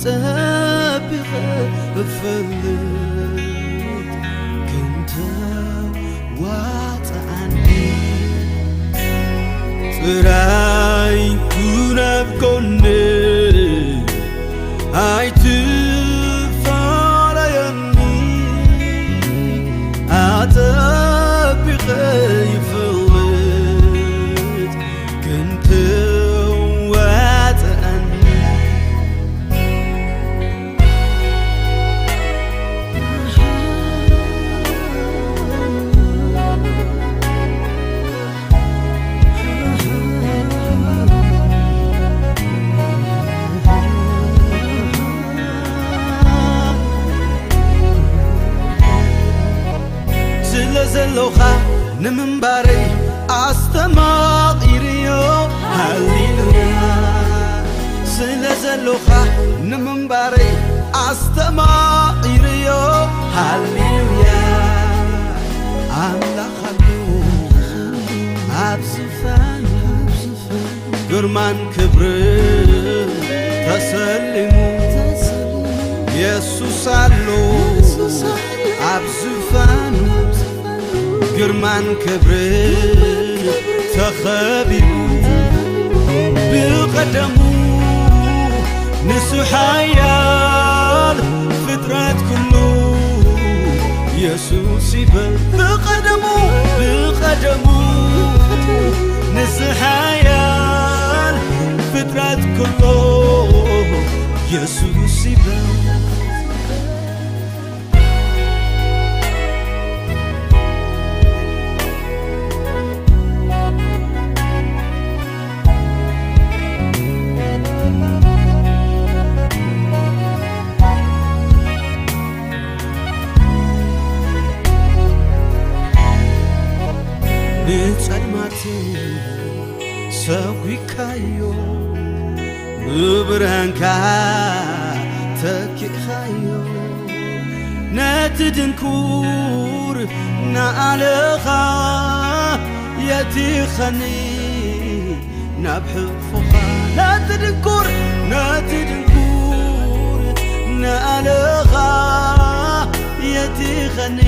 ጠቢቐ እፈልጥ ክንተ ዋፅኣኒ ጥራይ ኩን ኣብ ጎኒ ኣይትፋለየኒ ኣጠቢቐ ይፈልጥ ክንተ ዋፅኣኒ ስለ ዘሎኻ ንምንባረይ ኣስተማቒርዮ ሃሌሉያ ስለ ዘሎኻ ንምንባረይ ኣስተማቒርዮ ሃሌሉያ ኣምላኽ ኣሎ ኣብ ዝፋን ግርማን ክብርን ተሰሊሙ የሱስ ኣሎ ኣብ ዝፋኑ ግርማን ክብርን ተኸቢቡ ብቐደሙ ንሱ ሓያል ፍጥረት ኩሉ የሱስ ይበል ብቐደሙ ብቐደሙ ንሱ ሓያል ፍጥረት ኩሉ የሱስ ይበል ንጸልማት ሰጒግካዮ ብብርሃንካ ተኪእኻዮ ነቲ ድንኩር ንኣለኻ የቲኸኒ ናብ ሕቕፎኻ ነቲ ድንኩር ነቲ ድንኩር ንኣለኻ የቲኸኒ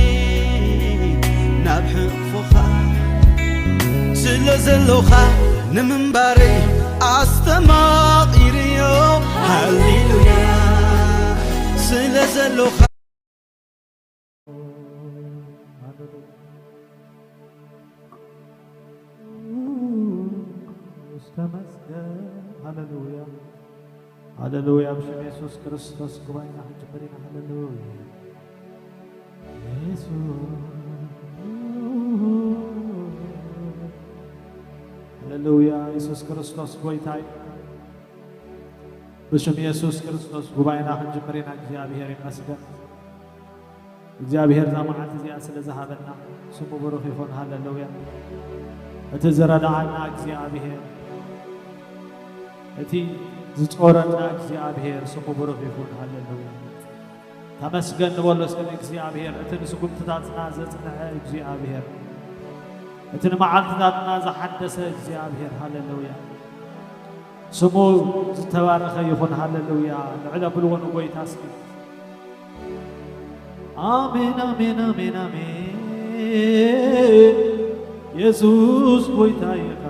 ናብ ሕቕፎኻ ስለ ዘሎኻ ንምንባረይ ኣስተማቒርዮ ሃሌሉያ ስለ ዘሎኻ ተመስገን ሃሌሉያ ሃሌሉያ ብሽም የሱስ ክርስቶስ ጉባኤና ክንጅምር ኢና ሃሌሉያ ሃሌሉያ የሱስ ክርስቶስ ጎይታ እዩ ብሽም የሱስ ክርስቶስ ጉባኤና ክንጅምር ኢና እግዚኣብሔር ይመስገን እግዚኣብሔር እዛ መዓልቲ እዚኣ ስለ ዝሃበና ስሙ ብሩኽ ይኹን ሃሌሉያ እቲ ዝረዳኣና እግዚኣብሔር እቲ ዝጾረና እግዚኣብሔር ስሙ ብሩኽ ይኹን ሃሌሉያ ተመስገን ንበሎ እስከ እግዚኣብሔር እቲ ንስጉምትታትና ዘጽንዐ እግዚኣብሔር እቲ ንመዓልትታትና ዝሓደሰ እግዚኣብሔር ሃሌሉያ ስሙ ዝተባረኸ ይኹን ሃሌሉያ ልዕል ኣብልዎ ንጎይታ እስኪ ኣሜን ኣሜን ኣሜን ኣሜን የሱስ ጎይታ ኢኻ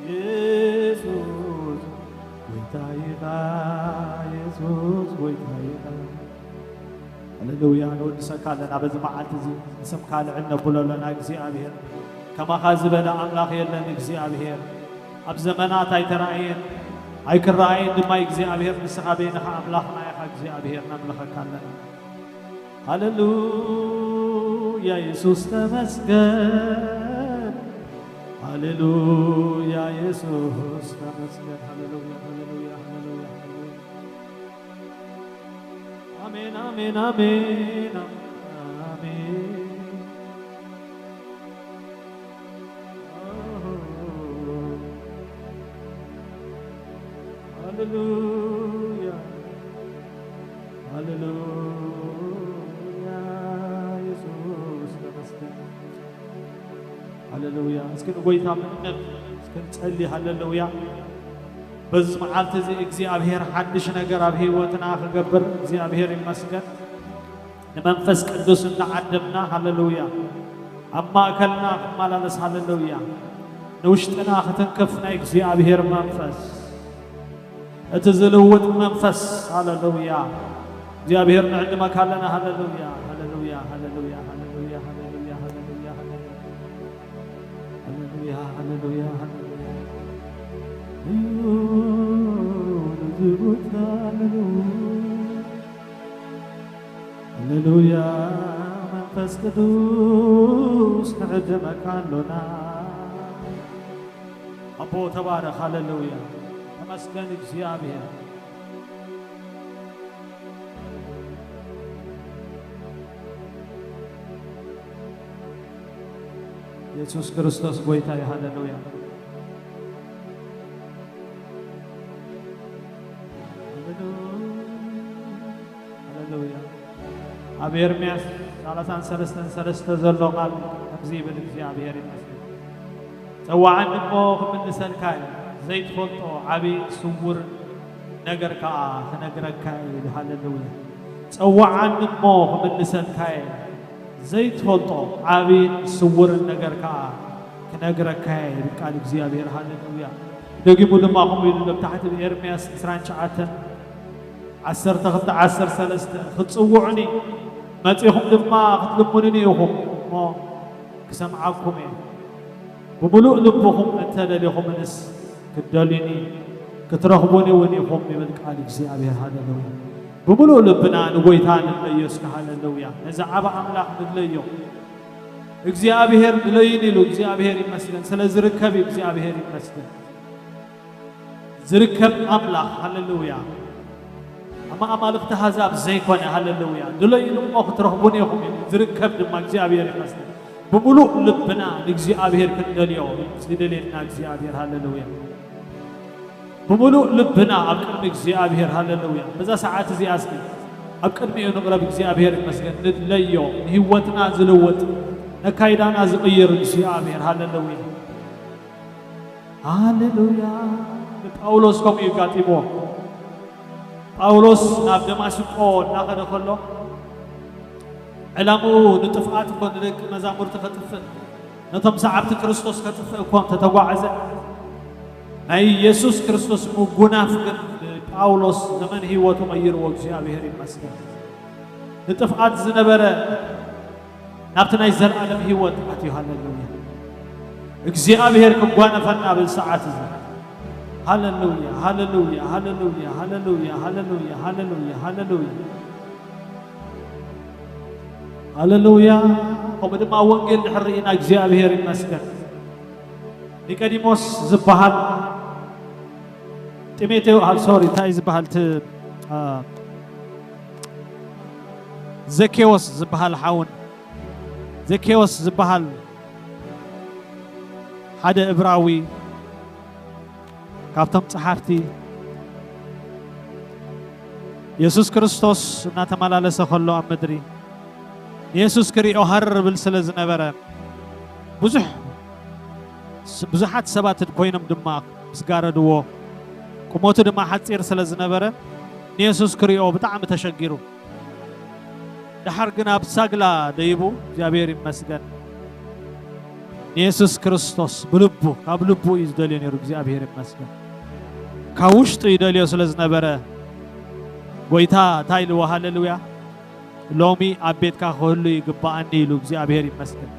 የሱስ ጎይታ ኢኻ የሱስ ጎይታ ኢኻ ሃሌሉያ ነወድሰካ ኣለና በዚ መዓልቲ እዚ ንስምካ ልዕል ነብሎ ኣለና እግዚኣብሔር ከማኻ ዝበለ ኣምላኽ የለን እግዚኣብሔር ኣብ ዘመናት ኣይተራእየን ኣይክረኣየን ድማ እግዚኣብሔር ንስኻ በይንኻ ኣምላኽና ኢኻ እግዚኣብሔር ነምልኸካ ኣለና ሃሌሉያ የሱስ ተመስገን ሃሌሉያ የሱስ ተመስገን ሃሌሉያ ሃሌሉያ ሃሌሉያ ሃሌሉያ አሜን አሜን አሜን አሜን ሃሌሉያ ሃሌሉያ ኢየሱስ ተመስገን ሃሌሉያ እስኪ ንጎይታ ምእነት እስኪ ንጸሊ ሃሌሉያ በዚ መዓልቲ እዚ እግዚኣብሔር ሓድሽ ነገር ኣብ ህይወትና ክገብር እግዚኣብሔር ይመስገን። ንመንፈስ ቅዱስ እናዓደምና፣ ሃሌሉያ፣ ኣብ ማእከልና ክመላለስ፣ ሃሌሉያ፣ ንውሽጥና ክትንክፍ ናይ እግዚኣብሔር መንፈስ፣ እቲ ዝልውጥ መንፈስ፣ ሃሌሉያ፣ እግዚኣብሔር ንዕድመካ ኣለና። ሃሌሉያ፣ ሃሌሉያ፣ ሃሌሉያ፣ ሃሌሉያ፣ ሃሌሉያ፣ ሃሌሉያ፣ ሃሌሉያ። ሃሌሉያ፣ ሃሌሉያ፣ ሃሌሉያ። እዩ ንዝቡት፣ ሃሌሉያ። ሃሌሉያ፣ መንፈስ ቅዱስ ንዕድመካ ኣሎና። ኣቦ ተባረኽ፣ ሃሌሉያ። ተመስገን እግዚኣብሔር። የሱስ ክርስቶስ ጎይታ እዩ። ሃሌሉያ። ሃሌሉያ። ኣብ ኤርምያስ ሰላሳን ሰለስተን ሰለስተ ዘሎ ቃል ከምዚ ይብል እግዚኣብሔር ይመስል። ጸውዓኒ እሞ ክምልሰልካ እየ፣ ዘይትፈልጦ ዓቢ ስዉር ነገር ከኣ ክነግረካ እየ ኢሉ። ሃሌሉያ። ጸውዓኒ እሞ ክምልሰልካ እየ፣ ዘይትፈልጦ ዓብይን ስውርን ነገር ከኣ ክነግረካ እየ ይብል ቃል እግዚኣብሔር። ሃሌሉያ። ደጊሙ ድማ ከምኡ ኢሉ ኣብ ታሕቲ ብኤርምያስ ዕስራን ትሽዓተን ዓሰርተ ክልተ ዓሰርተ ሰለስተ፣ "ክትጽውዑኒ መጺኹም ድማ ክትልምኑኒ ኢኹም እሞ ክሰምዓኩም እየ። ብምሉእ ልብኹም እንተ ደሊኹምንስ ክትደልዩኒ ክትረኽቡኒ እውን ኢኹም" ይብል ቃል እግዚኣብሔር። ሃሌሉያ። ብምሉእ ልብና ንጎይታ ንለዮ እስከ። ሃሌሉያ። ነዚ ዓቢ ኣምላኽ ንለዮ። እግዚኣብሔር ንለይን ኢሉ እግዚኣብሔር ይመስገን። ስለ ዝርከብ እዩ እግዚኣብሔር ይመስገን። ዝርከብ ኣምላኽ፣ ሃሌሉያ። ኣማ ኣማልኽቲ ኣሕዛብ ዘይኮነ፣ ሃሌሉያ። ድለዩኒ እሞ ክትረኽቡኒ ኢኹም ኢሉ ዝርከብ ድማ እግዚኣብሔር ይመስገን። ብምሉእ ልብና ንእግዚኣብሔር ክንደልዮ ዝደልየና እግዚኣብሔር፣ ሃሌሉያ። ብምሉእ ልብና ኣብ ቅድሚ እግዚኣብሔር፣ ሃሌሉያ። በዛ ሰዓት እዚኣ እስኪ ኣብ ቅድሚኡ ንቕረብ። እግዚኣብሔር ይመስገን። ንድለዮ፣ ንህይወትና ዝልውጥ፣ ነካይዳና ዝቕይር እግዚኣብሔር፣ ሃሌሉያ። ሃሌሉያ። ንጳውሎስ ከምኡ እዩ ጋጢምዎ። ጳውሎስ ናብ ደማስቆ እናኸደ ከሎ፣ ዕላምኡ ንጥፍኣት እኮ ንደቂ መዛሙርቲ ከጥፍእ፣ ነቶም ሰዓብቲ ክርስቶስ ከጥፍእ እኮ እንተተጓዕዘ፣ ናይ የሱስ ክርስቶስ ምጉናፍ ግን ንጳውሎስ ዘመን ህይወቱ ቀይርዎ። እግዚኣብሔር ይመስገን። ንጥፍኣት ዝነበረ ናብቲ ናይ ዘለኣለም ህይወት ኣትዩ። ሃሌሉያ። እግዚኣብሔር ክጓነፈና ኣብዚ ሰዓት እዚ። ሃሌሉያ፣ ሃሌሉያ፣ ሃሌሉያ፣ ሃሌሉያ፣ ሃሌሉያ፣ ሃሌሉያ፣ ሃሌሉያ፣ ሃሌሉያ። ከምኡ ድማ ወንጌል ድሕሪ ርኢና እግዚኣብሔር ይመስገን። ኒቆዲሞስ ዝበሃል ጢሞቴዎ፣ አ፣ ሶሪ፣ እንታይ ዝበሃል እቲ፣ አ፣ ዘኬዎስ ዝበሃል ሓውን፣ ዘኬዎስ ዝበሃል ሓደ እብራዊ ካብቶም ጸሓፍቲ፣ የሱስ ክርስቶስ እናተመላለሰ ከሎ ኣብ ምድሪ ንየሱስ ክሪኦ ሃር ብል ስለ ዝነበረ፣ ብዙሕ፣ ብዙሓት ሰባት ኮይኖም ድማ ምስ ጋረድዎ፣ ቁመቱ ድማ ሓጺር ስለ ዝነበረ፣ ንየሱስ ክሪኦ ብጣዕሚ ተሸጊሩ። ደሓር ግን ኣብ ሳግላ ደይቡ፣ እግዚኣብሔር ይመስገን፣ ንየሱስ ክርስቶስ ብልቡ፣ ካብ ልቡ እዩ ዝደልዮ ነይሩ። እግዚኣብሔር ይመስገን። ካብ ውሽጡ ይደልዮ ስለ ዝነበረ፣ ጎይታ እንታይ ኢልዎ? ሃሌሉያ። "ሎሚ ኣብ ቤትካ ክህሉ ይግብኣኒ" ኢሉ። እግዚኣብሔር ይመስገን።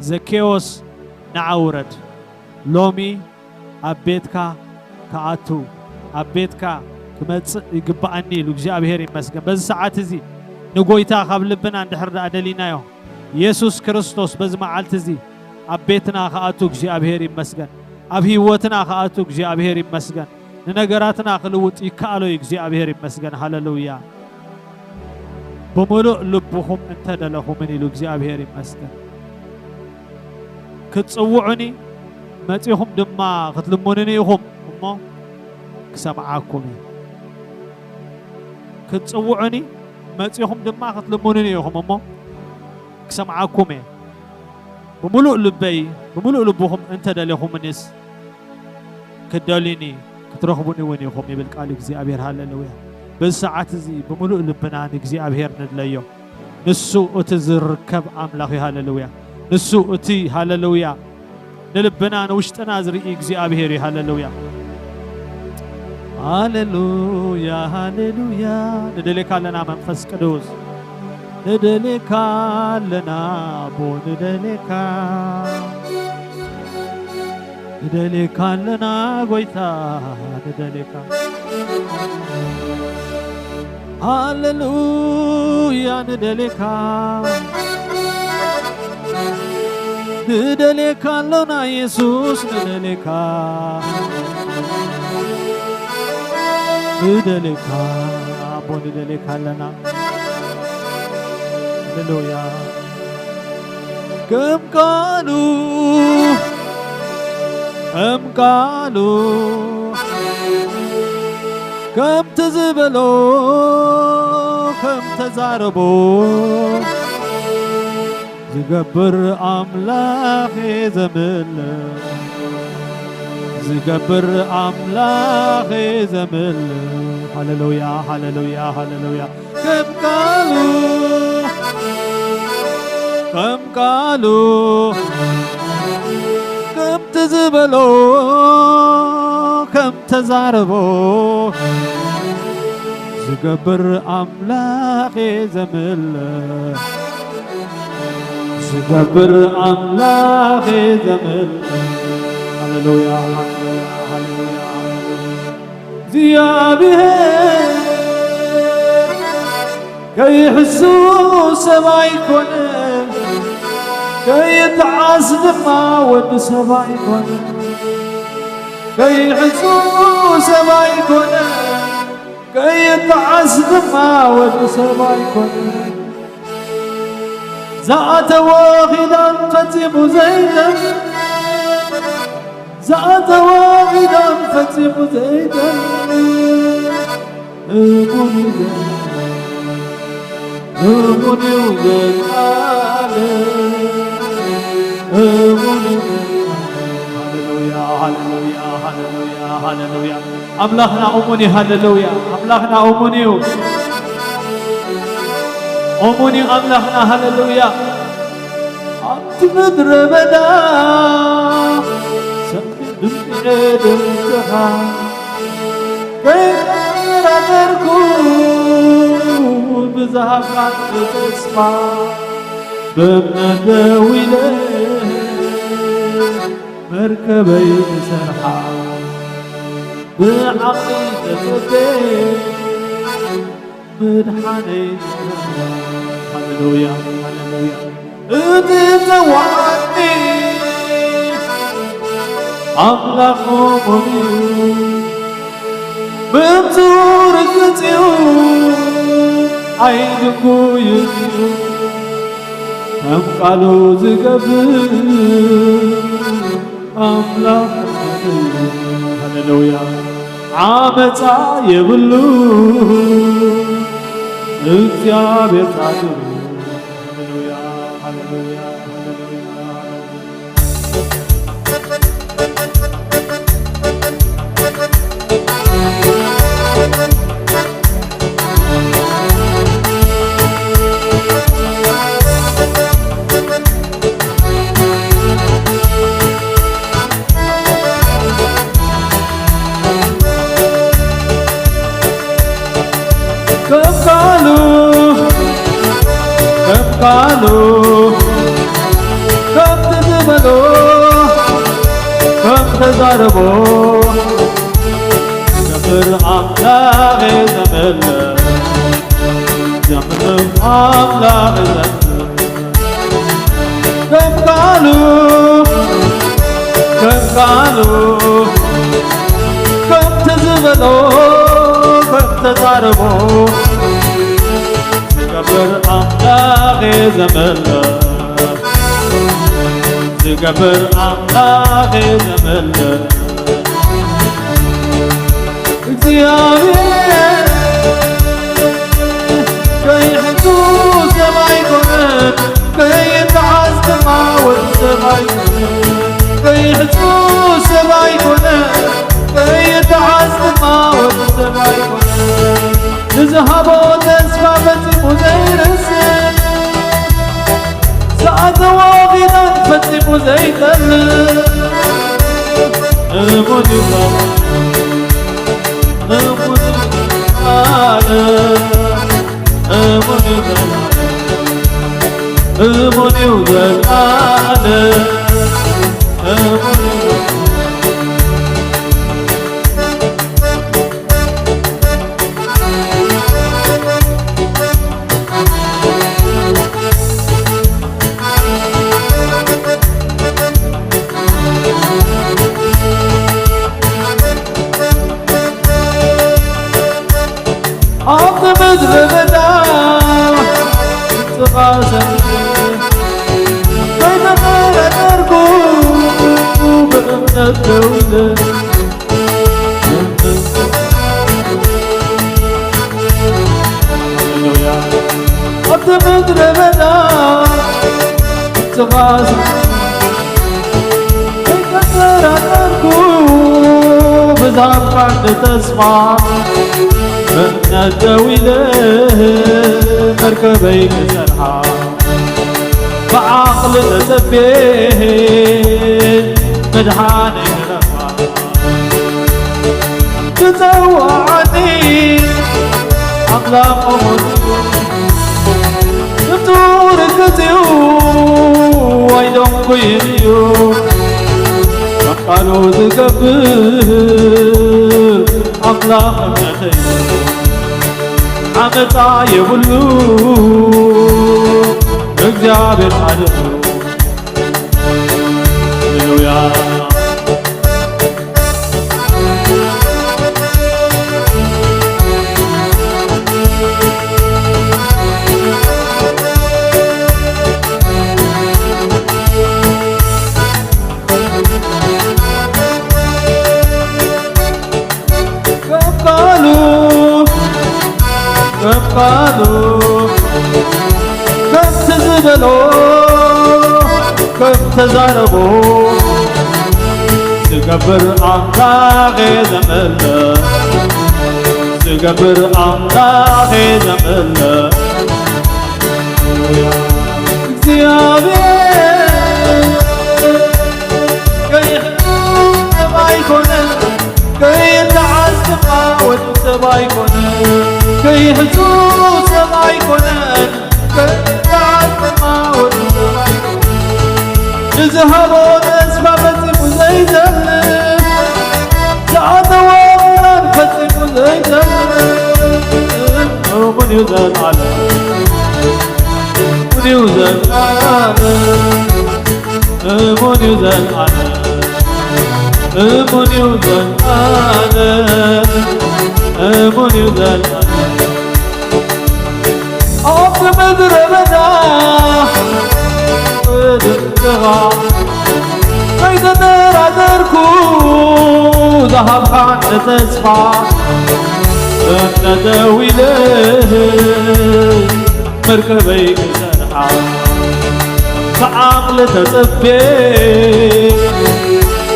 "ዘኬዎስ፣ ንዓ ውረድ፣ ሎሚ ኣብ ቤትካ ክኣቱ፣ ኣብ ቤትካ ክመጽእ ይግብኣኒ" ኢሉ። እግዚኣብሔር ይመስገን። በዚ ሰዓት እዚ ንጎይታ ካብ ልብና እንድሕር ደኣ ደሊናዮ፣ የሱስ ክርስቶስ በዚ መዓልቲ እዚ ኣብ ቤትና ክኣቱ እግዚኣብሔር ይመስገን። ኣብ ህይወትና ክኣቱ እግዚኣብሔር ይመስገን። ንነገራትና ክልውጥ ይከኣሎ እዩ። እግዚኣብሔር ይመስገን። ሃሌሉያ። "ብምሉእ ልብኹም እንተደለኹምን" ኢሉ። እግዚኣብሔር ይመስገን። "ክትጽውዑኒ መጺኹም ድማ ክትልምኑኒ ኢኹም እሞ ክሰምዓኩም እየ።" "ክትጽውዑኒ መጺኹም ድማ ክትልምኑኒ ኢኹም እሞ ክሰምዓኩም እየ። ብምሉእ ልበይ፣ ብምሉእ ልብኹም እንተደለኹምንስ" ክትደልዩኒ ክትረኽቡኒ እውን ኢኹም ይብል ቃል እግዚኣብሔር። ሃሌሉያ። በዚ ሰዓት እዚ ብምሉእ ልብና ንእግዚኣብሔር ንድለዮ። ንሱ እቲ ዝርከብ ኣምላኽ እዩ። ሃሌሉያ። ንሱ እቲ፣ ሃሌሉያ፣ ንልብና ንውሽጥና ዝርኢ እግዚኣብሔር እዩ። ሃሌሉያ። ሃሌሉያ፣ ሃሌሉያ። ንደልየካ ኣለና መንፈስ ቅዱስ። ንደልየካ ኣለና ኣቦ፣ ንደልየካ። ንደልየካ ኣለና ጎይታ፣ ንደልየካ። ሃሌሉያ፣ ንደልየካ። ንደልየካ ኣሎና የሱስ፣ ንደልየካ። ንደልየካ ኣቦ፣ ንደልየካ ኣለና። ሃሌሉያ። ከም ቃሉ፣ ከም ቃሉ፣ ከምቲ ዝበሎ፣ ከም ተዛረቦ ዝገብር ኣምላኽ እየ ዘምልኽ። ዝገብር ኣምላኽ እየ ዘምልኽ። ሃሌሉያ፣ ሃሌሉያ፣ ሃሌሉያ። ከም ቃሉ፣ ከም ቃሉ፣ ከምቲ ዝበሎ፣ ከም ተዛረቦ ዝገብር ኣምላኽ እየ ዘምልኽ። ዝገብር ኣምላኽ እየ ዘምልኽ። ሃሌሉያ፣ ሃሌሉያ፣ ሃሌሉያ፣ ሃሌሉያ። እግዚኣብሔር ከይሕሱ ሰብ ኣይኮነን፣ ከይተዓስ ድማ ወዲ ሰብ ኣይኮነን። ከይሕሱ ሰብ ኣይኮነን፣ ከይተዓስ ድማ ወዲ ሰብ ኣይኮነን። ዝኣተዎ ኪዳን ፈጺሙ ዘይተም፣ ዝኣተዎ ኪዳን ፈጺሙ ዘይተም። እሙን እዩ ዘልኣለም፣ እሙን እዩ ዘልኣለም፣ እሙን እዩ። ሃሌሉያ፣ ሃሌሉያ፣ ሃሌሉያ፣ ሃሌሉያ። ኣምላኽና እሙን እዩ። ሃሌሉያ። ኣምላኽና እሙን እዩ። እሙን እዩ ኣምላኽና። ሃሌሉያ። ኣብቲ ምድረ በዳ ሰምዒ ድምፂ ድምፅኻ ከይጠራጠርኩ ብዝሃብካኒ ተስፋ ብእምነት ደው ኢለ መርከበይ ክሰርሓ ብዓቕሊ ተጸቤ ምድሓነይ። ሃሌሉያ፣ ሃሌሉያ። እቲ ጸዋዓኒ ኣምላኽ እሙን እዩ። ምምዝኡ ርግጽ እዩ፣ ኣይድንጉይን እዩ። ከም ቃሉ ዝገብር ኣምላኽ እዩ። ሃሌሉያ። ዓመፃ የብሉ እግዚኣብሔር ጻድቕ እዩ። ሃሌሉያ፣ ሃሌሉያ፣ ሃሌሉያ፣ ሃሌሉያ። ከም ቃሉ፣ ከም ቃሉ፣ ከምቲ ዝበሎ፣ ከም ተዛረቦ፣ ዝገብር ኣምላኽ እየ ዘምልኽ፣ ዘምልኽ ኣምላኽ እየ ዘምልኽ። ከም ቃሉ፣ ከም ቃሉ፣ ከምቲ ዝበሎ፣ ከም ተዛረቦ፣ ዝገብር ኣምላኽ እየ ዘምልኽ፣ ዝገብር ኣምላኽ እየ ዘምልኽ። እግዚኣብሔር ከይሕሱ ሰብ ኣይኮነን፣ ከይተዓዝ ድማ ወዲ ሰብ ኣይኮነን። ከይሕሱ ሰብ ኣይኮነን፣ ዘይጠልም እሙን እዩ፣ እሙን እዩ ዘላለም፣ እሙን እዩ ዘላለም፣ እሙን እዩ ዘላለም፣ እሙን እዩ። ኣብቲ ምድሪ በዳ ጥቓ ሰሚዐ ከይተጠራጠርኩ ብእምነት ደው ኢለ ኣብቲ ምድረ በዳ ትኻስ ከይተጠራጠርኩ ብዛዕባ ተስፋ እምነት ደው ኢለ መርከበይ ክሰርሓ ብዓቕሊ ተጸቤ መድሓነይ ክረኽባ ዝጸውዓኒ ኣምላኽ እሙን እዩ። ፍጡር ግዚኡ ኣይደንጉይን እዩ። ከም ቃሉ ዝገብር ኣምላኽ እምነተይ እዩ። ዓመጻ የብሉ እግዚኣብሔር ጻድቕ እዩ። ሃሌሉያ። ከም ቃሉ፣ ከም ቃሉ፣ ከምቲ ዝበሎ፣ ከም ተዛረቦ ዝገብር ኣምላኽ እየ ዘምልኽ፣ ዝገብር ኣምላኽ እየ ዘምልኽ። እግዚኣብሔር ከይሕሱ ሰብ ኣይኮነን፣ ከይተዓዝ ድማ ወዲ ሰብ ኣይኮነን፣ ከይሕሱ ሰብ ኣይኮነን፣ ከይተዓዝ ድማ ወዲ ሰብ ኣይኮነን። ንዝሃቦ ተስፋ ፈጺሙ ዘይዘልፍ፣ ዝኣተዎ ቃል ፈጺሙ ዘይዘልፍ፣ እሙን እዩ ዘልኣለም። እሙን እዩ ዘልኣለም፣ እሙን እዩ ዘልኣለም፣ እሙን እዩ ዘልኣለም፣ እሙን እዩ ዘልኣለም። ኣብቲ ምድረ በዳ ብድምፅኻ ከይተጠራጠርኩ ዝሃብካኒ ተስፋ እምነት ደው ኢለ መርከበይ ክሰርሓ ብዓቕሊ ተጸቤ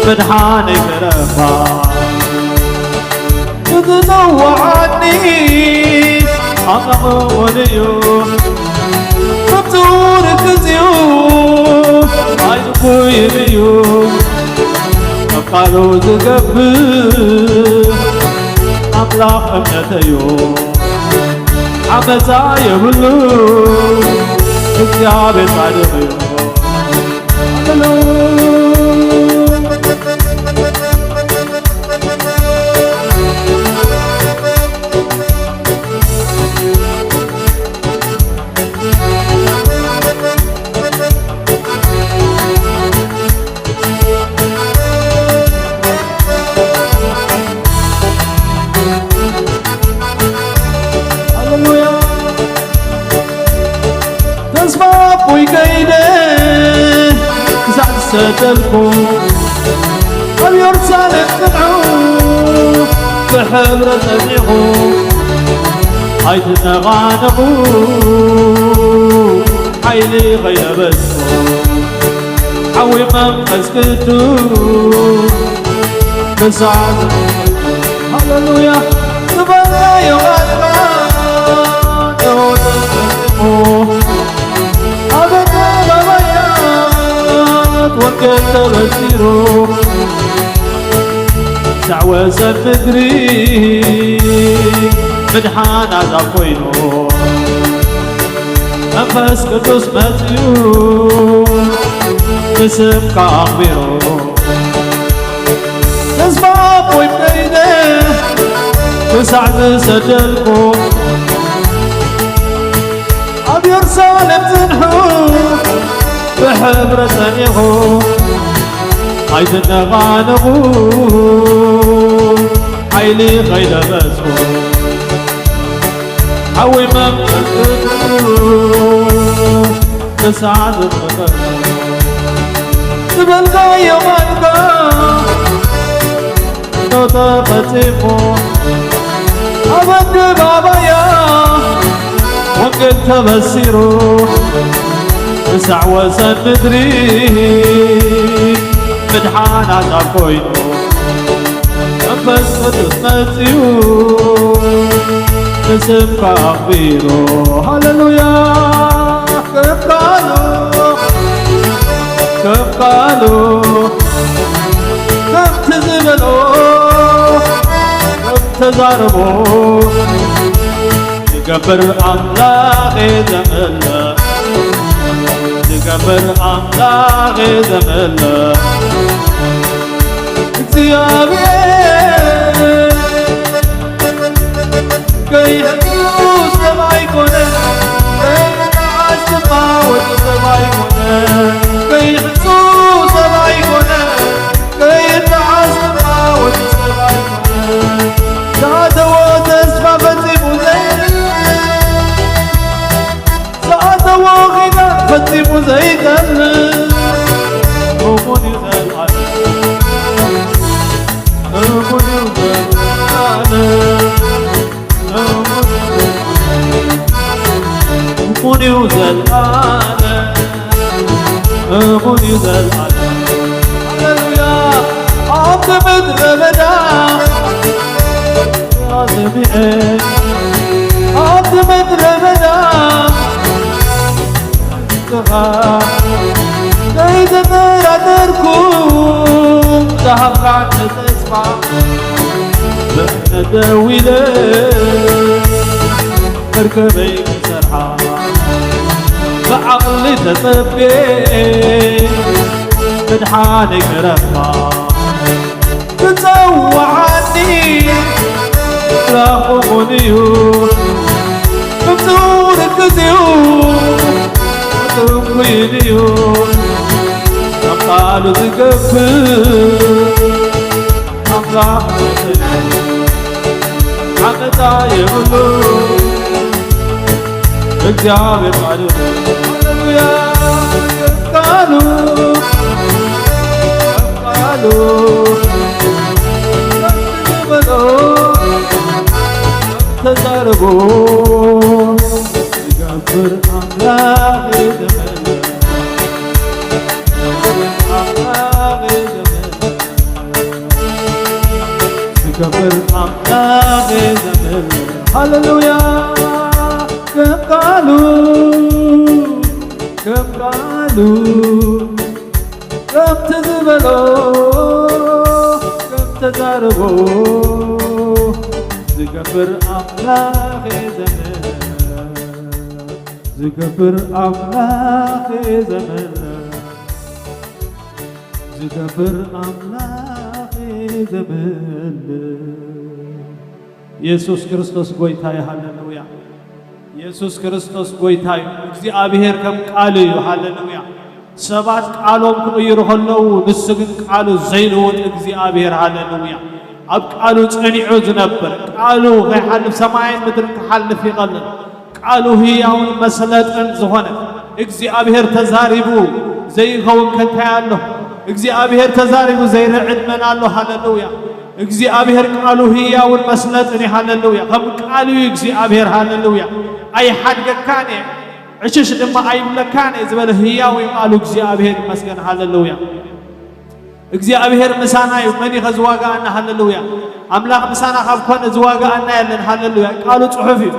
መድሓነይ ክረኽባ ዝጸውዓኒ ኣምላኽ እሙን እዩ። ፍጡር ግዚኡ ኣይድኩይን እዩ። ኣብ ቃሉ ዝገብር ኣምላኽ እምነተይ እዩ። ዓመፃ የብሉ እግዚኣብሔር ጻድቕ እዩ። ሃሌሉያ። ተስፋ ኣቦይ ከይደ ክሳዕ ዝሰደልኩ ኣብ የሩሳሌም ጽንዑ ብሕብረት ጸኒዑ ኣይትነቓነቑ ሓይሊ ከይለበስኩ ሓዊ መንፈስ ቅዱስ ክሳዕ ሃሌሉያ ዝበልናዮ ቃልካ ተወደሙ ኣብ ኣደባባያት ወንጌል ተበሲሩ፣ ሳዕ ወሰን ምድሪ ምድሓን ኣዛብ ኮይኑ፣ መንፈስ ቅዱስ መጺኡ፣ ንስምካ ኣኽቢሩ። ተስፋ ኣቦይ ኮይነ፣ ክሳዕ ዝሰደልኩ፣ ኣብ የሩሳሌም ጽንሑ፣ ብሕብረት ጸኒኹ፣ ኣይትነቓነቑ፣ ሓይሊ ከይለበስኩ፣ ሓዊ መንፈስ ቅዱስ ክሳዕ ዝፈጠርኩ፣ ዝበልካዮ ቃልካ፣ ተፈጺሙ፣ ኣብ ኣደባባያ ወንጌል ተበሲሩ፣ ክሳዕ ወሰን ምድሪ ምድሓን ኣዛብ ኮይኑ፣ መንፈስ ቅዱስ መጺኡ፣ ንስምካ ኣኽቢሩ። ሃሌሉያ። ከም ቃሉ፣ ከም ቃሉ፣ ከምቲ ዝበሎ፣ ከም ተዛረቦ፣ ዝገብር ኣምላኽ እየ ዘምልኽ፣ ዝገብር ኣምላኽ እየ ዘምልኽ። እግዚኣብሔር ከይሕሱ ሰብ ኣይኮነን፣ ከይጠዓስ ድማ ወዲ ሰብ ኣይኮነን። ከይሕሱ ሰብ ኣይኮነን፣ ከይጠዓስ ድማ ወዲ ሰብ ኣይኮነን። ዝኣተዎ ተስፋ ፈጺሙ ዘይ-፣ ዝኣተዎ ኪዳን ፈጺሙ ዘይጠልም፣ እሙን እዩ ዘልኣለም። እሙን እዩ ዘልኣለም። እሙን እዩ ዘልኣለም፣ እሙን እዩ ዘልኣለም። ሃሌሉያ። ኣብቲ ምድረ በዳ ሰሚዐ፣ ኣብቲ ምድረ በዳ ከይተጠራጠርኩ፣ ዝሃብካኒ ተስፋ ብእምነት ደው ኢለ መርከበይ ክሰርሓ ብዓቕሊ ተጸብየ ምድሓነይ ክረኽባ ክጸውዓኒ ኣምላኽ እሙን እዩ። ፍጹም ርግጽ እዩ፣ ፍጹም ርጉእን እዩ፣ ኣብ ቃሉ ዝገብር ኣምላኽ እዩ። ዓመጻ የብሉ እግዚኣብሔር ጻድቕ። ሃሌሉያ። ቃሉ፣ ቃሉ፣ ዝበሎ ተዛርቦ ዝገብር ኣምላኽ ዘመን ኣምላኽ ዘመን ዝገብር ኣምላኽ ዘመን። ሃሌሉያ። ከም ቃሉ፣ ከም ቃሉ፣ ከምቲ ዝበሎ፣ ከም ተዛረቦ ዝገብር ኣምላኽ ዘመን ዝገብር ኣምላኽ ዘመን ዝገብር ኣምላኽ ዘመን። የሱስ ክርስቶስ ጎይታ እዩ። ሃሌሉያ። የሱስ ክርስቶስ ጎይታ እዩ። እግዚኣብሔር ከም ቃሉ እዩ። ሃሌሉያ። ሰባት ቃሎም ክቕይሩ ከለዉ፣ ንሱ ግን ቃሉ ዘይልወጥ እግዚኣብሔር። ሃሌሉያ። ኣብ ቃሉ ጸኒዑ ዝነብር፣ ቃሉ ከይሓልፍ፣ ሰማይን ምድርን ክሓልፍ ይቐልል። ቃሉ ህያውን መስለጥን ዝኾነ እግዚኣብሔር ተዛሪቡ ዘይኸውን ከ እንታይ ኣሎ? እግዚኣብሔር ተዛሪቡ ዘይርዕድ መን ኣሎ? ሃሌሉያ። እግዚኣብሔር ቃሉ ህያውን መስለጥን እዩ። ሃሌሉያ። ከም ቃሉ እዩ እግዚኣብሔር። ሃሌሉያ። ኣይሓድገካን እየ፣ ዕሽሽ ድማ ኣይብለካን እየ ዝበለ ህያው እዩ ቃሉ። እግዚኣብሔር ይመስገን። ሃሌሉያ። እግዚኣብሔር ምሳና እዩ፣ መን እዩ ከ ዝዋጋኣና? ሃሌሉያ። ኣምላኽ ምሳና ካብ ኮነ ዝዋጋኣና የለን። ሃሌሉያ። ቃሉ ጽሑፍ እዩ።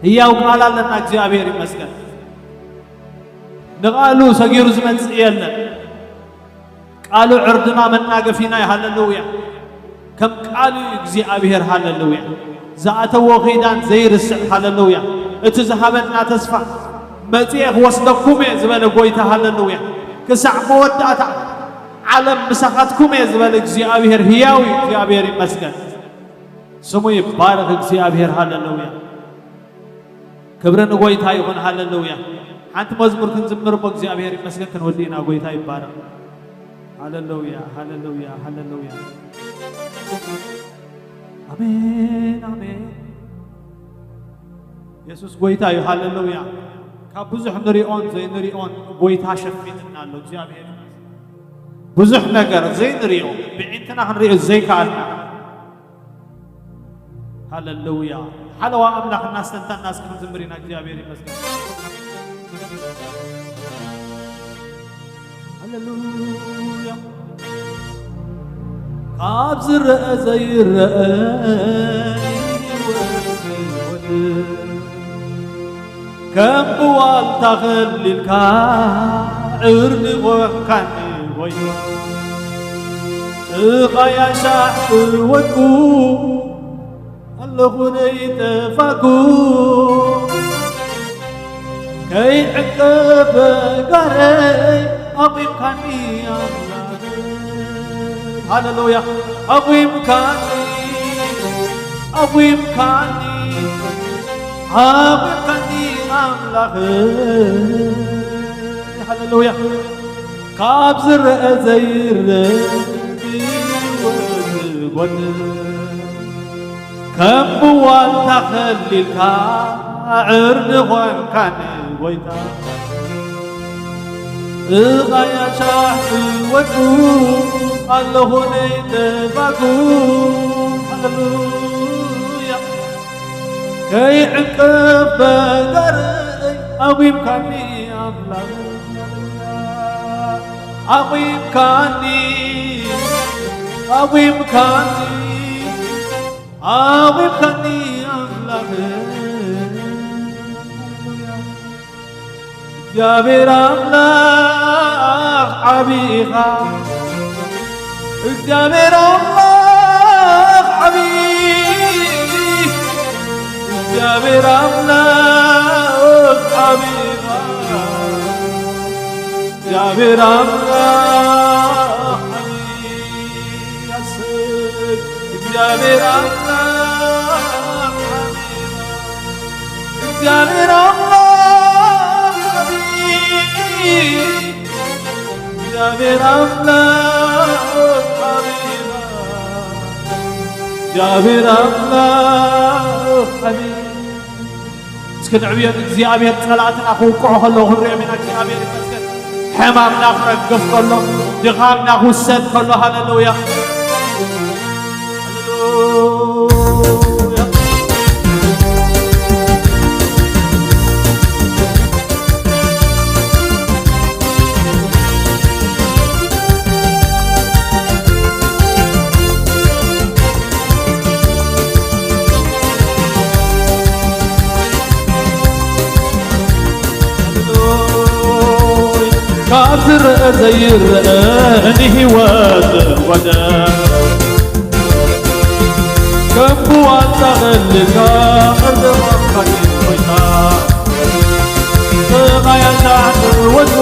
ህያው ቃል ኣለና። እግዚኣብሔር ይመስገን። ንቓሉ ሰጊሩ ዝመጽእ የለን። ቃሉ ዕርድና መናገፊና እዩ። ሃለሉያ። ከም ቃሉ እዩ እግዚኣብሔር። ሃለሉያ። ዝኣተዎ ኺዳን ዘይርስዕ። ሃለሉያ። እቲ ዝሃበና ተስፋ፣ መጺኤ ክወስደኩም እየ ዝበለ ጐይታ። ሃለሉያ። ክሳዕ መወዳእታ ዓለም ምሳኻትኩም እየ ዝበለ እግዚኣብሔር ህያው እዩ። እግዚኣብሔር ይመስገን። ስሙ ይባረኽ እግዚኣብሔር። ሃለሉያ። ክብሪ ንጎይታ ይኹን። ሃለሉያ። ሓንቲ መዝሙር ክንዝምር እሞ እግዚኣብሔር ይመስገን ክንወዲ ኢና። ጎይታ ይባረኽ። ሃለሉያ፣ ሃለሉያ፣ ሃለሉያ። ኣሜን፣ ኣሜን። የሱስ ጎይታ እዩ። ሃለሉያ። ካብ ብዙሕ ንሪኦን ዘይንሪኦን ጎይታ ሸፊንና ኣሎ። እግዚኣብሔር ይመስገን። ብዙሕ ነገር ዘይንሪኦ፣ ብዒንትና ክንሪኦ ዘይከኣልና። ሃለሉያ። ሓለዋ ኣምላኽ እናስተንተና እስኪ ክንዝምር ኢና። እግዚኣብሔር ይመስገን። ሃለሉያ። ካብ ዝረአ ዘይረአ ህይወት ከም ብዋልታ ኸሊልካ ዕርዲ ኾንካኒ ወይ ጥቓያ ሻሕ ወድቁ ኣለኹ ነይጠፋኩ ከይዕቀብ ጋረይ ኣቑምካኒ ኣምላኽ። ሃለሉያ። ኣቑምካኒ፣ ኣቑምካኒ፣ ኣቑምካኒ ኣምላኽ። ሃለሉያ። ካብ ዝረአ ዘይረአ ህይወት ጎድል ከም ብዋልታ ከሊልካ ዕርዲ ኾንካኒ ጎይታ። ጥቓያ ሻሕ ወድቁ ኣለኹ ነይጠፋኩ። ሃለሉያ። ከይዕቀብ በጋረይ ኣቑምካኒ ኣምላኽ። ኣቑምካኒ፣ ኣቑምካኒ፣ ኣቑምካኒ ኣምላኽ። እግዚኣብሔር ኣምላኽ ዓቢ ኢኻ። እግዚኣብሔር ኣምላኽ ዓቢ፣ እግዚኣብሔር ኣምላኽ ዓቢ ኢኻ። እግዚኣብሔር ኣምላኽ ዓቢ፣ ኣሰይ፣ እግዚኣብሔር ኣምላኽ ዓቢ፣ እግዚኣብሔር ኣምላኽ ዓቢ፣ እግዚኣብሔር ኣምላኽ ዓቢ፣ እግዚኣብሔር ኣምላኽ ዓቢ። እስኪ ንዕብዮ ንእግዚኣብሔር። ጸላእትና ክውቅዑ ከለዉ ክንሪኦም ኢና። እግዚኣብሔር ይመስገን። ሕማምና ክረግፍ ከሎ፣ ድኻምና ክውሰድ ከሎ፣ ሃለሉያ። ሃለሉያ። ካብ ዝረአ ዘይረአ ንህይወት ወደ ከም ብዋልታ ኸልልካ ቅርብኻ ኮይና ብቓያ ታሕቲ ወድቁ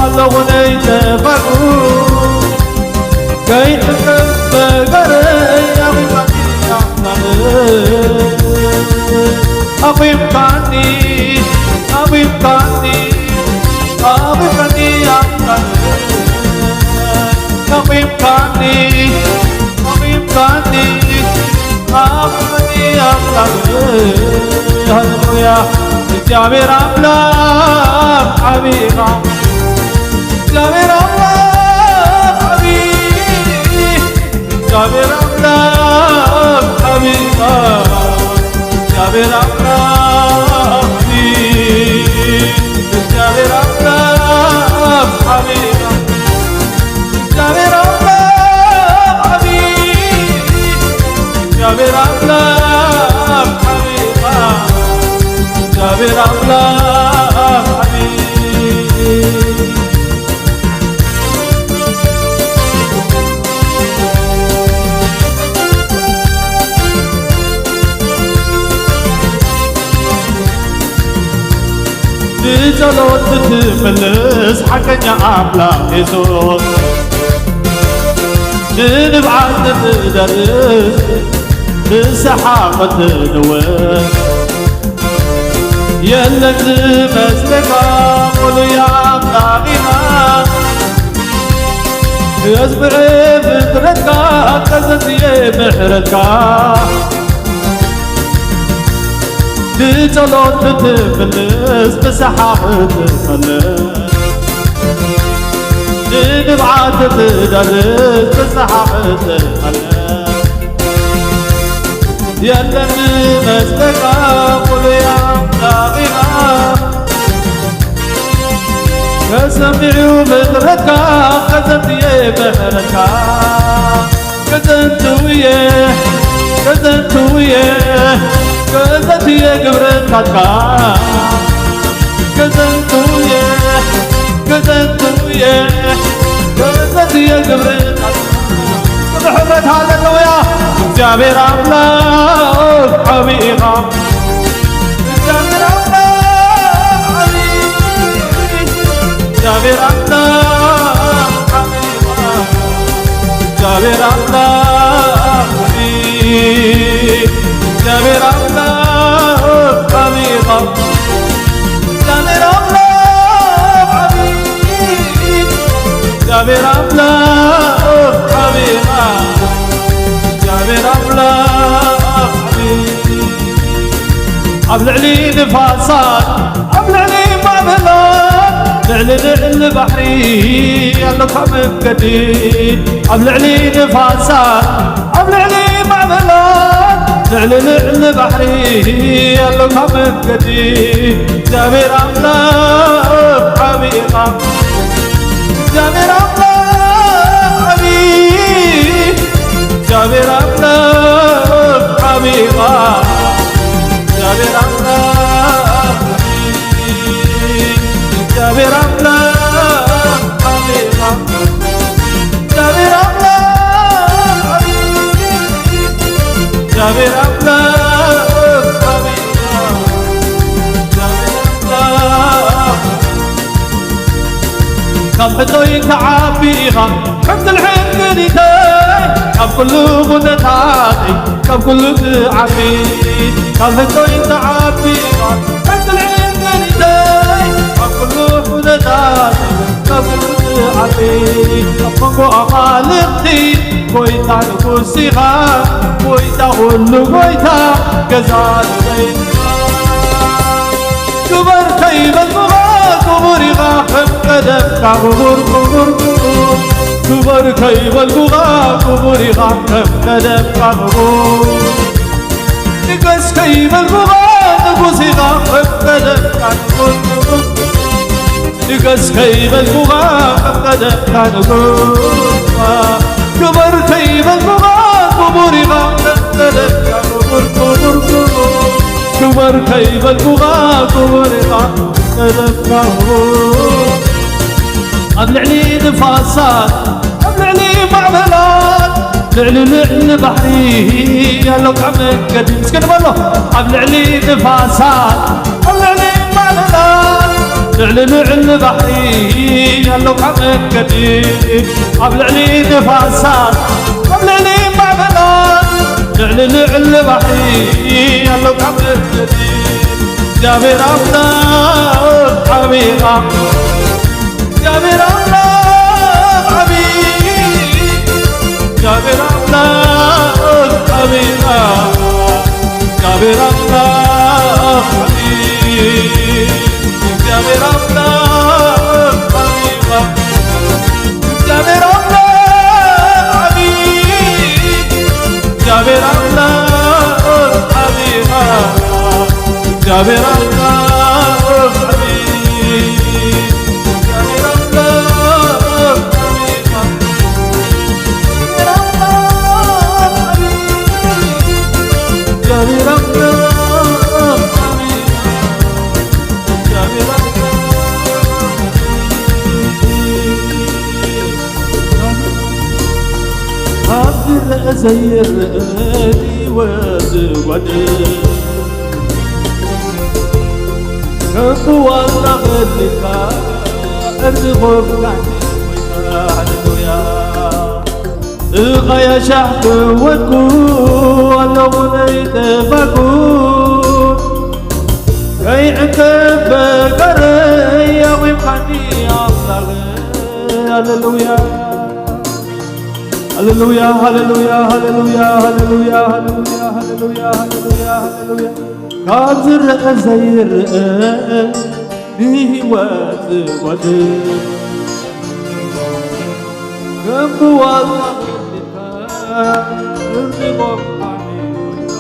ኣለኹ ነይተፋቁ ከይሕከም በገረይ ኣኺባኒ ኣምላኽ ኣኺብካኒ ኣኺብካኒ ኣኺብካኒ ኣምላኽ ኣኺብካኒ ኣኺብካኒ ኣኺብካኒ ኣምላኽ ሃሌሉያ እግዚኣብሔር ኣምላኽ ዓቢ ኢኻ እግዚኣብሔር ኣምላኽ ዓቢ እግዚኣብሔር ኣምላኽ ዓቢ ኢኻ እግዚኣብሔር ኣምላኽ ዓቢ እግዚኣብሔር ኣምላኽ ዓቢ ኢኻ እግዚኣብሔር ኣምላኽ ዓቢ እግዚኣብሔር ኣምላኽ ዓቢ ኢኻ እግዚኣብሔር ኣምላኽ ዓቢ ምልስ ሓቀኛ ኣምላኽ የሱስ፣ ንንብዓት ትደርስ ንስሓቕ ትንውስ። የለን ዝመስለካ፣ ሙሉእ ኣምላኽ ኢኻ። የዝምዕ ፍጥረትካ፣ ቀዘንትየ ምሕረትካ። ንጸሎት ክትምልስ፣ ንስሓቕ ትመልስ፣ ንንብዓት ትደርስ፣ ንስሓቕ ትመልስ። የለን ዝመስለካ፣ ሙሉእ ኣምላኽ ኢኻ። ተሰሚዑ ምሕረትካ፣ ቀዘንትየ ምሕረትካ። ቀዘንትውየ፣ ቀዘንትውየ፣ ቀዘንትየ ግብርታትካ። ቀዘንትውየ፣ ቀዘንትውየ፣ ቀዘንትየ ግብርታትካ። ብሕብረት ሃሌሉያ። እግዚኣብሔር ኣምላኽ ዓቢ ኢኻ። እግዚኣብሔር ኣምላኽ ዓቢ፣ እግዚኣብሔር ኣምላኽ ዓቢ ኢኻ። እግዚኣብሔር ኣምላኽ ዓቢ፣ እግዚኣብሔር ኣምላኽ ዓቢ ኢኻ። እግዚኣብሔር ኣምላኽ ዓቢ፣ እግዚኣብሔር ኣምላኽ ዓቢ ኢኻ። እግዚኣብሔር ኣምላኽ ዓቢ፣ ኣብ ልዕሊ ንፋሳት፣ ኣብ ልዕሊ ማዕበላት፣ ልዕሊ ልዕሊ ባሕሪ ኣለካ መንገዲ። ኣብ ልዕሊ ንፋሳት፣ ኣብ ልዕሊ ማዕበላት፣ ልዕሊ ልዕሊ ባሕሪ ኣለካ መንገዲ። እግዚኣብሔር ኣምላኽ ዓቢ ኢኻ። እግዚኣብሔር ኣምላኽ ዓቢ፣ እግዚኣብሔር ኣምላኽ ዓቢ ኢኻ። እግዚኣብሔር ኣምላኽ ዓቢ፣ እግዚኣብሔር ኣምላኽ ዓቢ ኢኻ። እግዚኣብሔር ኣምላኽ ዓቢ፣ እግዚኣብሔር ኣምላኽ ዓቢ ኢኻ። እግዚኣብሔር ኣምላኽ ካብ ሕቶይ ትዓቢ ኢኻ፣ ሕንክል ሕንክሊተይ ካብ ኩሉ ኩነታተይ፣ ካብ ኩሉ ትዓቢ። ካብ ሕቶይ ትዓቢ ኢኻ፣ ሕንክል ሕንክሊተይ ካብ ኩሉ ኩነታተይ፣ ካብ ኩሉ ትዓቢ። ኣብ መንጎ ኣማልኽቲ ጎይታ ንጉስ ኢኻ፣ ጎይታ ኩሉ ጎይታ፣ ገዛ ንበይንኻ። ክበር ከይበልኩኻ ክቡር ኢኻ ከም ቀደምካ ክቡር፣ ክቡር፣ ክቡር። ክበር ከይበልኩኻ ክቡር ኢኻ ከም ቀደምካ ክቡር። ንገስ ከይበልኩኻ ንጉስ ኢኻ ከም ቀደምካ ክቡር፣ ክቡር። ንገስ ከይበልኩኻ ከም ቀደምካ ንጉስ። ክበር ከይበልኩኻ ክቡር ኢኻ ከም ቀደምካ ክቡር፣ ክቡር፣ ክቡር። ክበር ከይበልኩኻ ክቡር ኢኻ ከም ቀደምካ ክቡር። ኣብ ልዕሊ ንፋሳት፣ ኣብ ልዕሊ ማዕበላት፣ ልዕሊ ልዕሊ ባሕሪ ኣለካ መንገዲ። እስኪ ንበሎ። ኣብ ልዕሊ ንፋሳት፣ ኣብ ልዕሊ ማዕበላት፣ ልዕሊ ልዕሊ ባሕሪ ኣለካ መንገዲ። ኣብ ልዕሊ ንፋሳት፣ ኣብ ልዕሊ ማዕበላት፣ ልዕሊ ልዕሊ ባሕሪ ኣለካ መንገዲ። እግዚኣብሔር ኣምላኽ ዓቢ ኢኻ። እግዚኣብሔር ኣምላኽ ዓቢ፣ እግዚኣብሔር ኣምላኽ ዓቢ ኢኻ። እግዚኣብሔር ኣምላኽ ዓቢ፣ እግዚኣብሔር ኣምላኽ ዓቢ ኢኻ። እግዚኣብሔር ኣምላኽ ዓቢ፣ እግዚኣብሔር ኣምላኽ ዓቢ ኢኻ። እግዚኣብሔር ኣምላኽ ዓቢ፣ እግዚኣብሔር ኣምላኽ ዓቢ ኢኻ። እግዚኣብሔር ኣምላኽ ዓቢ፣ እግዚኣብሔር ኣምላኽ ዓቢ ኢኻ። እግዚኣብሔር ኣምላኽ ዓቢ። ኣብ ዝረአ ዘይረአ ህይወት ዝጓድል፣ ከብዋላ ኸሊልካ እርዝቑ ብላዕሊ ጎይታ፣ ሃሌሉያ። ስቓይ ኣሻሕ ክወድኩ ኣለኹ ዘይጠፋኩ፣ ከይዕቀብ በጋረይ ኣቑምካኒ ኣምላኽ። ሃሌሉያ። ሃሌሉያ፣ ሃሌሉያ፣ ሃሌሉያ። ካብ ዝረአ ዘይረአ ንህይወት ዝወድእ፣ ከም ብዋዛ ወዲካ እርዝቆ ብሓቂ ጎይታ።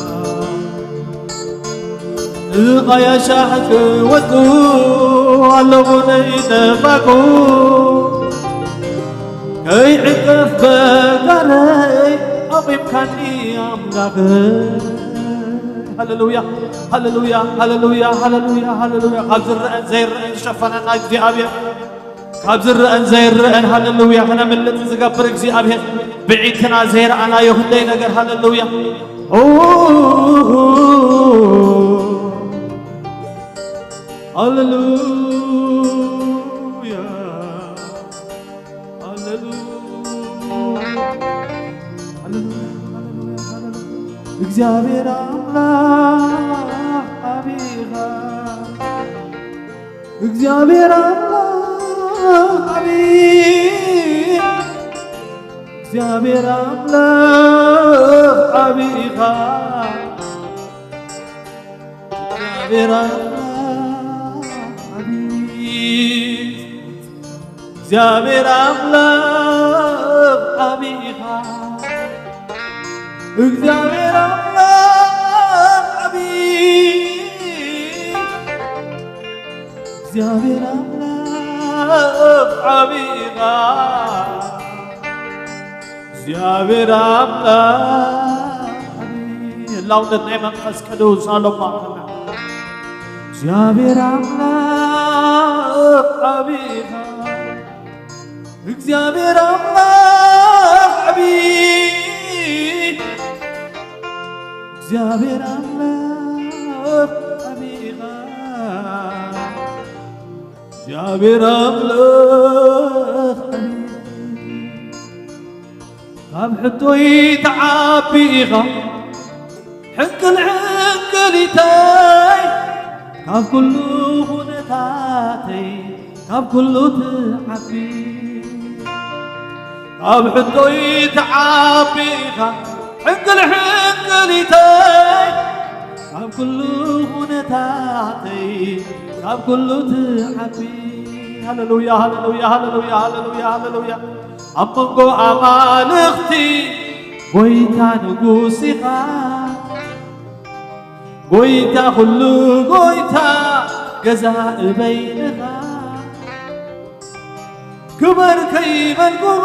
ስቓይ ኣሻሕ ክወድኩ ኣለኹ ዘይጠፋኩ፣ ከይዕቀፍ በጋረይ ኣቑምካኒ ኣምላኽ። ሃሌሉያ፣ ሃሌሉያ፣ ሃሌሉያ፣ ሃሌሉያ፣ ሃሌሉያ። ካብ ዝረአን ዘይረአን ዝሸፈነና እግዚኣብሔር፣ ካብ ዝረአን ዘይረአን፣ ሃሌሉያ፣ ክነምልጥ ዝገብር እግዚኣብሔር፣ ብዒንትና ዘይረኣናዮ ክንደይ ነገር፣ ሃሌሉያ። ኦ፣ ሃሌሉያ፣ ሃሌሉያ፣ ሃሌሉያ፣ ሃሌሉያ። እግዚኣብሔር ኣምላኽ ዓቢኻ፣ እግዚኣብሔር ኣምላኽ ዓቢ፣ እግዚኣብሔር ኣምላኽ ዓቢኻ። እግዚኣብሔር ኣምላኽ ዓቢ፣ እግዚኣብሔር ኣምላኽ ዓቢ ኢኻ። እግዚኣብሔር ኣምላኽ ዓቢ፣ እግዚኣብሔር ኣምላኽ ዓቢ ኢኻ። እግዚኣብሔር ኣምላኽ ዓቢ። ህላውነት ናይ መንፈስ ቅዱስ ኣሎ ማእከልና። እግዚኣብሔር ኣምላኽ ዓቢ ኢኻ። እግዚኣብሔር ኣምላኽ ዓቢ። እግዚኣብሔር ኣምላኽ ዓቢ ኢኻ። እግዚኣብሔር ኣምላኽ ዓቢ። ካብ ሕቶይ ትዓቢ ኢኻ፣ ሕንቅል ሕንቅሊተይ፣ ካብ ኩሉ ኩነታተይ፣ ካብ ኩሉ ትዓቢ። ካብ ሕቶይ ትዓቢ ኢኻ፣ ሕንቅል ሕንቅሊተይ፣ ካብ ኩሉ ኩነታተይ፣ ካብ ኩሉ ትዓቢ። ሃሌሉያ፣ ሃሌሉያ፣ ሃሌሉያ፣ ሃሌሉያ፣ ሃሌሉያ። ኣብ መንጎ ኣማልኽቲ ጎይታ ንጉስ ኢኻ፣ ጎይታ ኩሉ ጎይታ ገዛኢ በይንኻ። ክበር ከይበልኩኻ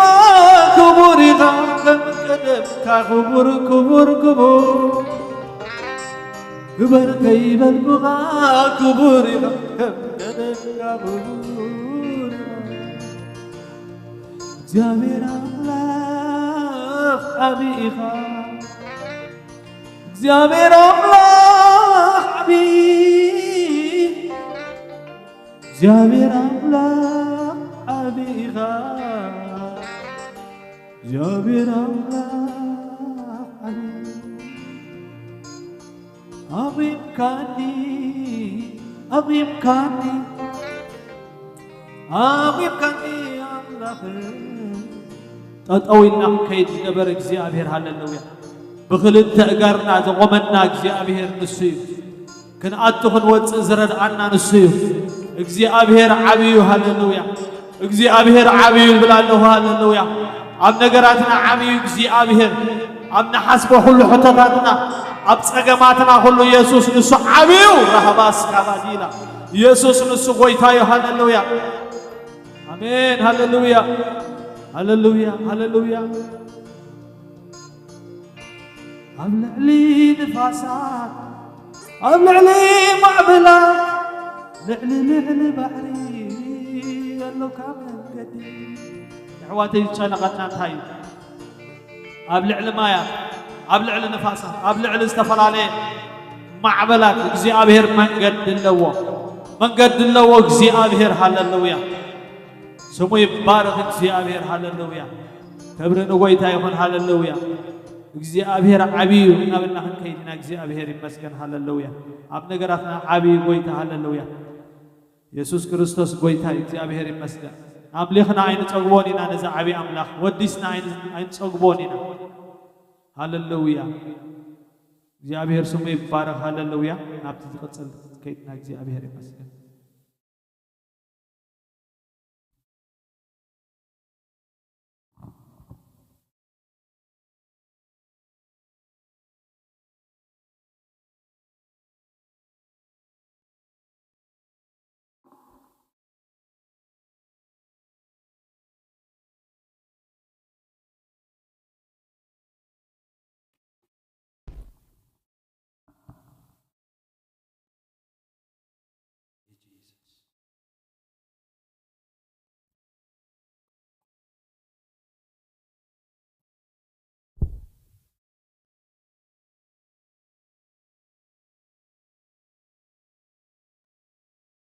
ክቡር ኢኻ፣ ከም ቀደምካ ክቡር፣ ክቡር፣ ክቡር። ክበር ከይበልኩኻ ክቡር ኢኻ፣ ከም ቀደምካ ክቡር ኢኻ። እግዚኣብሔር ኣምላኽ ዓቢ ኢኻ። እግዚኣብሔር ኣምላኽ ዓቢ፣ እግዚኣብሔር ኣምላኽ ዓቢ ኢኻ። እግዚኣብሔር ኣምላኽ ዓቢ። ኣቑምካኒ፣ ኣቑምካኒ፣ ኣቑምካኒ ኣምላኽ። ጠጠው ኢልና ክንከይድ ዝገበረ እግዚኣብሔር፣ ሃሌሉያ። ብኽልተ እገርና ዘቖመና እግዚኣብሔር ንሱ እዩ። ክንኣቱ ክንወፅእ ዝረድኣና ንሱ እዩ። እግዚኣብሔር ዓብዩ፣ ሃሌሉያ። እግዚኣብሔር ዓብዩ ይብል ኣለኹ፣ ሃሌሉያ። ኣብ ነገራትና ዓብዩ እግዚኣብሔር፣ ኣብ ንሓስቦ ኩሉ ሕቶታትና፣ ኣብ ጸገማትና ኩሉ የሱስ ንሱ ዓብዩ። ራህባስ ካባዲላ፣ የሱስ ንሱ ጎይታ እዩ፣ ሃሌሉያ። ኣሜን፣ ሃሌሉያ፣ ሃሌሉያ፣ ሃሌሉያ። ኣብ ልዕሊ ንፋሳት፣ ኣብ ልዕሊ ማዕበላት፣ ልዕሊ፣ ልዕሊ ባሕሪ ኣለካ መንገዲ። ኣሕዋተይ፣ ዝጨነቐና እንታይ እዩ? ኣብ ልዕሊ ማያት፣ ኣብ ልዕሊ ንፋሳት፣ ኣብ ልዕሊ ዝተፈላለየ ማዕበላት እግዚኣብሔር መንገዲ ኣለዎ። መንገዲ ኣለዎ እግዚኣብሔር። ሃሌሉያ። ስሙ ይባረኽ እግዚኣብሔር። ሃለሉያ። ክብሪ ንጎይታ ይኹን። ሃለሉያ። እግዚኣብሔር ዓብዪ እዩ እናበልና ክንከይድ ኢና። እግዚኣብሔር ይመስገን። ሃለሉያ። ኣብ ነገራትና ዓብዪ ጎይታ። ሃለሉያ። የሱስ ክርስቶስ ጎይታ እዩ። እግዚኣብሔር ይመስገን። ኣምሊኽና ኣይንጸግቦን ኢና ነዚ ዓብዪ ኣምላኽ። ወዲስና ኣይን-፣ ኣይንጸግቦን ኢና። ሃለሉያ። እግዚኣብሔር ስሙ ይባረኽ። ሃለሉያ። ናብቲ ዝቕጽል ከይድና እግዚኣብሔር ይመስገን።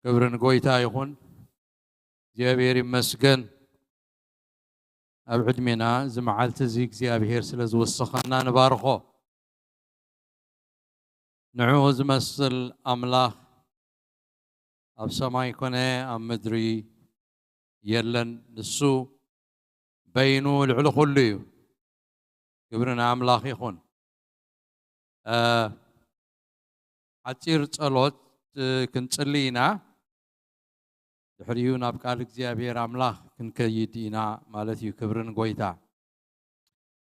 ክብሪ ንጎይታ ይኹን። እግዚኣብሔር ይመስገን። ኣብ ዕድሜና እዚ መዓልቲ እዚ እግዚኣብሔር ስለ ዝወሰኸና ንባርኾ። ንዕኡ ዝመስል ኣምላኽ ኣብ ሰማይ ኮነ ኣብ ምድሪ የለን። ንሱ በይኑ ልዕሊ ኩሉ እዩ። ክብሪ ንኣምላኽ ይኹን። እ፣ ሓጺር ጸሎት፣ እ፣ ክንጽሊ ኢና። ድሕሪኡ ናብ ቃል እግዚኣብሔር ኣምላኽ ክንከይድ ኢና ማለት እዩ። ክብሪ ንጎይታ።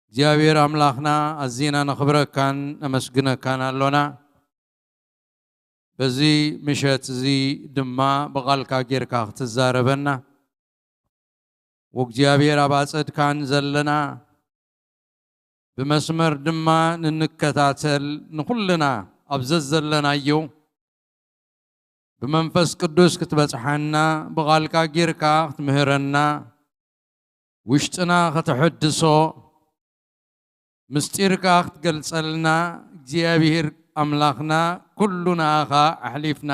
እግዚኣብሔር ኣምላኽና፣ ኣዚና ነኽብረካን ነመስግነካን ኣሎና። በዚ ምሸት እዚ ድማ ብቓልካ ጌርካ ክትዛረበና፣ ወእግዚኣብሔር ኣብ ኣጸድካን ዘለና ብመስመር ድማ ንንከታተል፣ ንኹልና ኣብ ዘዘለናዮ ብመንፈስ ቅዱስ ክትበጽሓና፣ ብቓልካ ጌርካ ክትምህረና፣ ውሽጥና ከተሐድሶ፣ ምስጢርካ ክትገልጸልና እግዚኣብሔር ኣምላኽና፣ ኩሉ ንኣኻ ኣሕሊፍና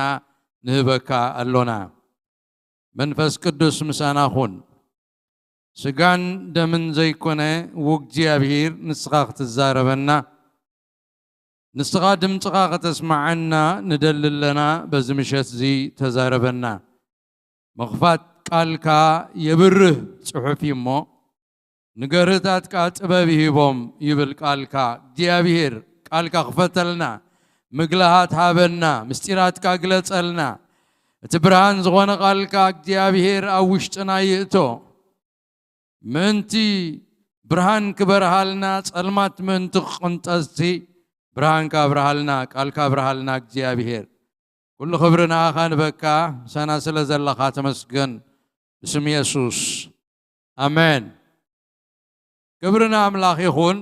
ንህበካ ኣሎና። መንፈስ ቅዱስ ምሳና ኩን። ስጋን ደምን ዘይኮነ፣ ውእግዚኣብሔር ንስኻ ክትዛረበና፣ ንስኻ ድምፅኻ ከተስምዓና ንደሊ ኣለና። በዚ ምሸት እዚ ተዛረበና። ምኽፋት ቃልካ የብርህ ጽሑፍ እዩ እሞ፣ ንገርህታትካ ጥበብ ይህቦም ይብል ቃልካ። እግዚኣብሔር ቃልካ ክፈተልና፣ ምግልሃት ሃበና፣ ምስጢራትካ ግለጸልና። እቲ ብርሃን ዝኾነ ቃልካ እግዚኣብሔር ኣብ ውሽጥና ይእቶ። ምእንቲ ብርሃን ክበርሃልና፣ ጸልማት ምእንቲ ክቕንጠዝቲ፣ ብርሃንካ ኣብርሃልና፣ ቃልካ ኣብርሃልና እግዚኣብሔር። ኩሉ ክብሪ ንኣኻ ንበካ፣ ምሳና ስለ ዘለኻ ተመስገን። ብስም የሱስ፣ ኣሜን። ክብሪ ንኣምላኽ ይኹን።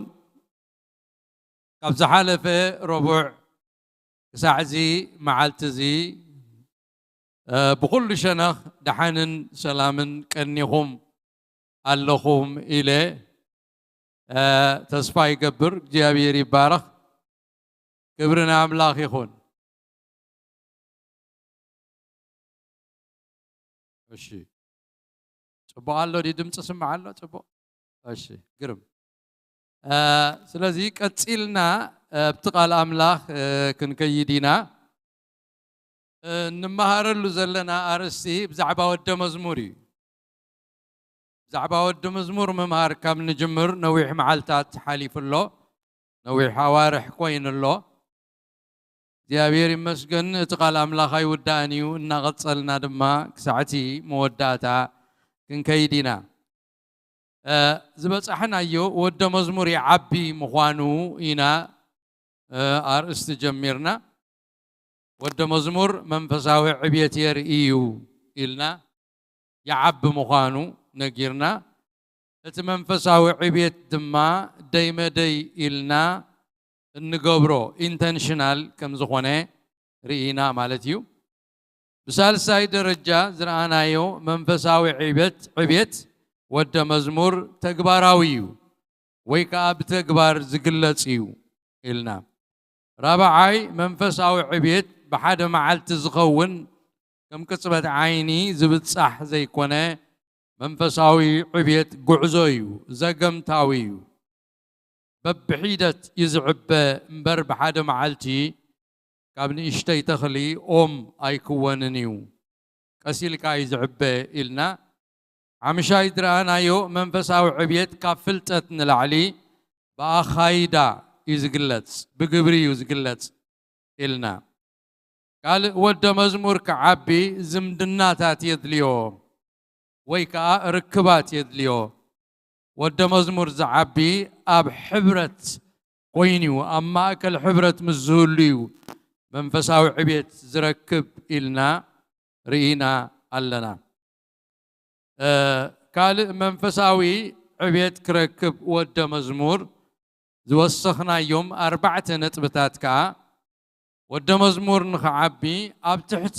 ካብ ዝሓለፈ ረቡዕ ክሳዕ እዚ መዓልቲ እዚ፣ እ፣ ብኹሉ ሸነኽ ደሓንን ሰላምን ቀኒኹም ኣለኹም ኢለ፣ እ፣ ተስፋ ይገብር። እግዚኣብሔር ይባረኽ። ክብሪ ንኣምላኽ ይኹን። እሺ፣ ጽቡቕ ኣሎ ድዩ? ድምፂ ስምዕ ኣሎ? ጽቡቕ። እሺ፣ ግርም። እ፣ ስለዚ ቀጺልና፣ እ፣ ኣብቲ ቃል ኣምላኽ፣ እ፣ ክንከይድ ኢና። እ፣ እንመሃረሉ ዘለና ኣርእስቲ ብዛዕባ ወደ መዝሙር እዩ። ብዛዕባ ወዲ መዝሙር ምምሃር ካብ ንጅምር ነዊሕ መዓልታት ሓሊፉ ኣሎ፣ ነዊሕ ኣዋርሕ ኮይኑ ኣሎ። እግዚኣብሔር ይመስገን፣ እቲ ቃል ኣምላኽ ኣይውዳእን እዩ። እናቐጸልና ድማ ክሳዕቲ መወዳእታ ክንከይድ ኢና። እ፣ ዝበጻሕናዮ ወደ መዝሙር ይዓቢ ምዃኑ ኢና፣ እ፣ ኣርእስቲ ጀሚርና። ወደ መዝሙር መንፈሳዊ ዕብየት የርኢ እዩ ኢልና፣ ይዓቢ ምዃኑ ነጊርና። እቲ መንፈሳዊ ዕብየት ድማ ደይመደይ ኢልና እንገብሮ ኢንተንሽናል ከም ዝኾነ ርኢና ማለት እዩ። ብሳልሳይ ደረጃ ዝረኣናዮ መንፈሳዊ ዕብየት፣ ዕብየት ወደ መዝሙር ተግባራዊ እዩ ወይ ከኣ ብተግባር ዝግለጽ እዩ ኢልና። ራብዓይ፣ መንፈሳዊ ዕብየት ብሓደ መዓልቲ ዝኸውን ከም ቅጽበት ዓይኒ ዝብጻሕ ዘይኮነ፣ መንፈሳዊ ዕብየት ጉዕዞ እዩ፣ ዘገምታዊ እዩ። በብሒደት እዩ ዝዕበ እምበር ብሓደ መዓልቲ ካብ ንእሽተይ ተኽሊ ኦም ኣይክወንን እዩ፣ ቀስ ኢልካ እዩ ዝዕበ ኢልና። ሓምሻይ ዝረኣናዮ መንፈሳዊ ዕብየት ካብ ፍልጠት ንላዕሊ ብኣኻይዳ እዩ ዝግለጽ፣ ብግብሪ እዩ ዝግለጽ ኢልና። ካልእ ወደ መዝሙር ክዓቢ ዝምድናታት የድልዮ ወይ ከዓ ርክባት የድልዮ። ወደ መዝሙር ዝዓቢ ኣብ ሕብረት ኮይኑ እዩ፣ ኣብ ማእከል ሕብረት ምስ ዝህሉ እዩ መንፈሳዊ ዕብየት ዝረክብ ኢልና ርኢና ኣለና። ካልእ መንፈሳዊ ዕብየት ክረክብ ወደ መዝሙር ዝወሰኽናዮም ኣርባዕተ ነጥብታት ከዓ ወደ መዝሙር ንኽዓቢ ኣብ ትሕቲ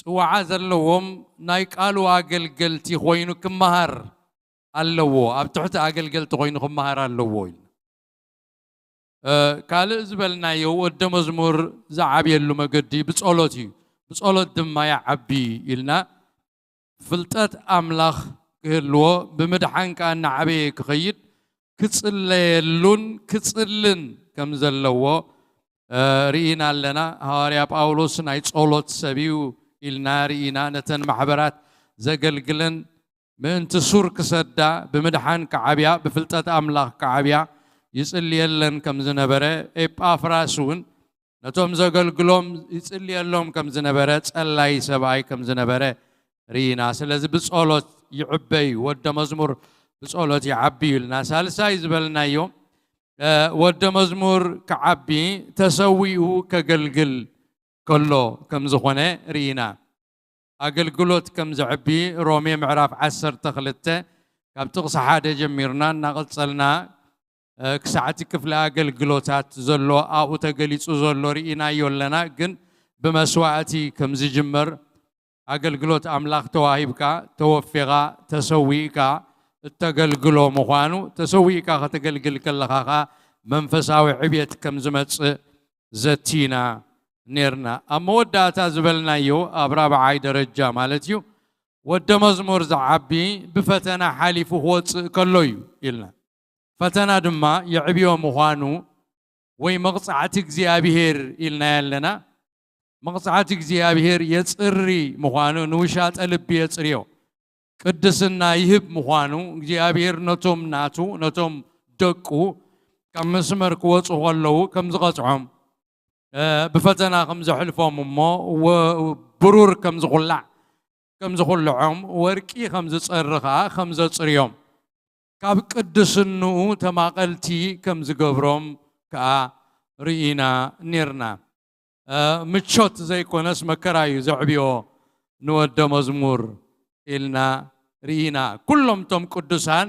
ፅዋዓ ዘለዎም ናይ ቃሉ ኣገልገልቲ ኮይኑ ክመሃር ኣለዎ፣ ኣብ ትሕቲ ኣገልገልቲ ኮይኑ ክመሃር ኣለዎ ኢልና። ካልእ ዝበልናዮ ወደ መዝሙር ዝዓብየሉ መገዲ ብጸሎት እዩ፣ ብጸሎት ድማ ይዓቢ ኢልና። ፍልጠት ኣምላኽ ክህልዎ፣ ብምድሓን ከኣ እናዓበየ ክኸይድ ክጽለየሉን ክጽልን ከም ዘለዎ ርኢና ኣለና። ሃዋርያ ጳውሎስ ናይ ጸሎት ሰብ እዩ ኢልና ርኢና። ነተን ማሕበራት ዘገልግለን ምእንቲ ሱር ክሰዳ፣ ብምድሓን ክዓብያ፣ ብፍልጠት ኣምላኽ ክዓብያ ይጽልየለን ከም ዝነበረ፣ ኤጳፍራስ እውን ነቶም ዘገልግሎም ይጽልየሎም ከም ዝነበረ፣ ጸላይ ሰብኣይ ከም ዝነበረ ርኢና። ስለዚ ብጸሎት ይዕበዩ፣ ወደ መዝሙር ብጸሎት ይዓቢ እዩ ኢልና። ሳልሳይ ዝበልናዮ ወደ መዝሙር ክዓቢ ተሰዊኡ ከገልግል ከሎ ከም ዝኾነ ርኢና። ኣገልግሎት ከም ዝዕቢ ሮሜ ምዕራፍ ዓሰርተ ክልተ ካብ ጥቕሲ ሓደ ጀሚርና እናቐጸልና ክሳዕቲ ክፍሊ ኣገልግሎታት ዘሎ ኣብኡ ተገሊጹ ዘሎ ርኢናዮ ኣለና። ግን ብመስዋእቲ ከም ዝጅመር ኣገልግሎት ኣምላኽ ተዋሂብካ፣ ተወፊኻ፣ ተሰዊእካ እተገልግሎ ምዃኑ፣ ተሰዊእካ ከተገልግል ከለኻ ኸኣ መንፈሳዊ ዕብየት ከም ዝመጽእ ዘቲና ኔርና። ኣብ መወዳእታ ዝበልናዮ ኣብ ራብዓይ ደረጃ ማለት እዩ፣ ወደ መዝሙር ዝዓቢ ብፈተና ሓሊፉ ክወጽእ ከሎ እዩ ኢልና። ፈተና ድማ የዕብዮ ምዃኑ ወይ መቕጻዕቲ እግዚኣብሄር ኢልናዮ ኣለና። መቕጻዕቲ እግዚኣብሄር የጽሪ ምዃኑ፣ ንውሻጠ ልቢ የጽርዮ። ቅድስና ይህብ ምዃኑ እግዚኣብሄር ነቶም ናቱ፣ ነቶም ደቁ ካብ መስመር ክወጹ ከለዉ ከም ዝቐጽዖም፣ ብፈተና ከም ዘሕልፎም እሞ ብሩር ከም ዝኹላዕ ከም ዝኹልዖም፣ ወርቂ ከም ዝጸሪ ኸኣ ከም ዘጽርዮም፣ ካብ ቅድስንኡ ተማቐልቲ ከም ዝገብሮም ከኣ ርኢና ኔርና። ምቾት ዘይኮነስ መከራ እዩ ዘዕብዮ ንወደ መዝሙር ኢልና ርኢና። ኩሎም እቶም ቅዱሳን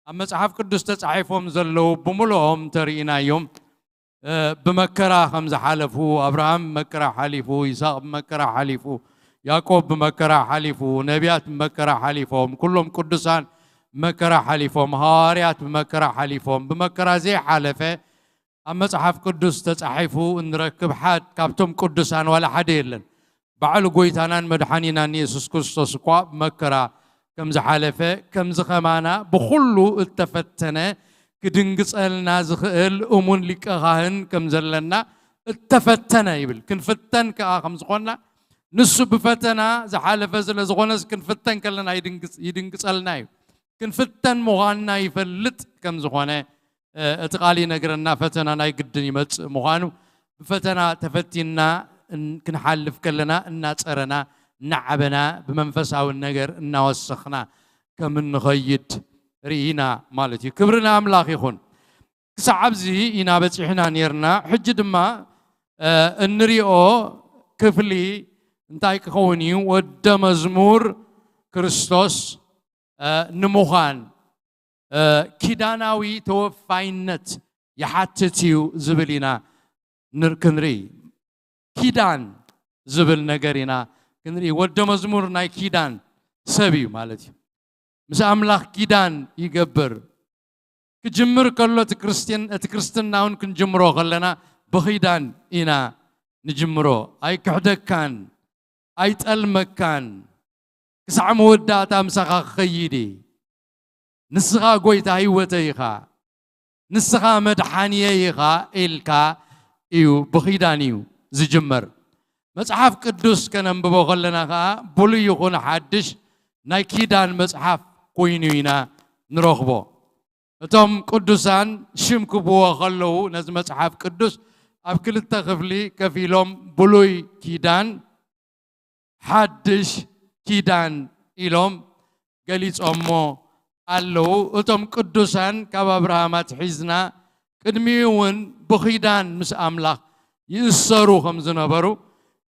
ኣብ መጽሓፍ ቅዱስ ተጻሒፎም ዘለዉ ብምልኦም እንተርኢናዮም ብመከራ ከም ዝሓለፉ፣ ኣብርሃም ብመከራ ሓሊፉ፣ ይስሐቅ ብመከራ ሓሊፉ፣ ያዕቆብ ብመከራ ሓሊፉ፣ ነቢያት ብመከራ ሓሊፎም፣ ኩሎም ቅዱሳን ብመከራ ሓሊፎም፣ ሃዋርያት ብመከራ ሓሊፎም። ብመከራ ዘይሓለፈ ኣብ መጽሓፍ ቅዱስ ተጻሒፉ እንረክብ ሓድ ካብቶም ቅዱሳን ዋላ ሓደ የለን። ባዕሉ ጎይታናን መድሓኒናን የሱስ ክርስቶስ እኳ ብመከራ ከም ዝሓለፈ፣ ከምዚ ኸማና ብኹሉ እተፈተነ፣ ክድንግጸልና ዝኽእል እሙን ሊቀ ካህን ከም ዘለና እተፈተነ ይብል። ክንፍተን ከኣ ከም ዝኾንና፣ ንሱ ብፈተና ዝሓለፈ ስለ ዝኾነስ፣ ክንፍተን ከለና ይድንግጽ-፣ ይድንግጸልና እዩ። ክንፍተን ምዃንና ይፈልጥ ከም ዝኾነ እቲ ቃል ይነግረና። ፈተና ናይ ግድን ይመጽእ ምዃኑ፣ ብፈተና ተፈቲንና እን-፣ ክንሓልፍ ከለና እናጸረና፣ እናዓበና፣ ብመንፈሳዊ ነገር እናወሰኽና ከም እንኸይድ ርኢና ማለት እዩ። ክብሪ ንኣምላኽ ይኹን። ክሳዕ ኣብዚ ኢና በጺሕና ኔርና። ሕጂ ድማ እንሪኦ ክፍሊ እንታይ ክኸውን እዩ? ወደ መዝሙር ክርስቶስ ንምዃን ኪዳናዊ ተወፋይነት ይሓትት እዩ ዝብል ኢና ንር-፣ ክንርኢ። ኪዳን ዝብል ነገር ኢና ክንርኢ። ወደ መዝሙር ናይ ኪዳን ሰብ እዩ ማለት እዩ። ምስ ኣምላኽ ኪዳን ይገብር። ክጅምር ከሎ እቲ ክርስትያን-፣ እቲ ክርስትና እውን ክንጅምሮ ከለና ብኺዳን ኢና ንጅምሮ። ኣይክሕደካን፣ ኣይጠልመካን፣ ክሳዕ መወዳእታ ምሳኻ ክኸይድ እየ። ንስኻ ጎይታ ህይወተይ ኢኻ፣ ንስኻ መድሓንየይ ኢኻ ኢልካ እዩ፣ ብኺዳን እዩ ዝጅመር። መጽሓፍ ቅዱስ ከነንብቦ ከለና ኸኣ ብሉይ ይኹን ሓድሽ ናይ ኪዳን መጽሓፍ ኮይኑ ኢና ንረኽቦ። እቶም ቅዱሳን ሽም ክብዎ ከለዉ ነዚ መጽሓፍ ቅዱስ ኣብ ክልተ ክፍሊ ከፊሎም ብሉይ ኪዳን ሓድሽ ኪዳን ኢሎም ገሊጾሞ ኣለዉ። እቶም ቅዱሳን ካብ ኣብርሃም ኣትሒዝና ቅድሚኡ እውን ብኺዳን ምስ ኣምላኽ ይእሰሩ ከም ዝነበሩ፣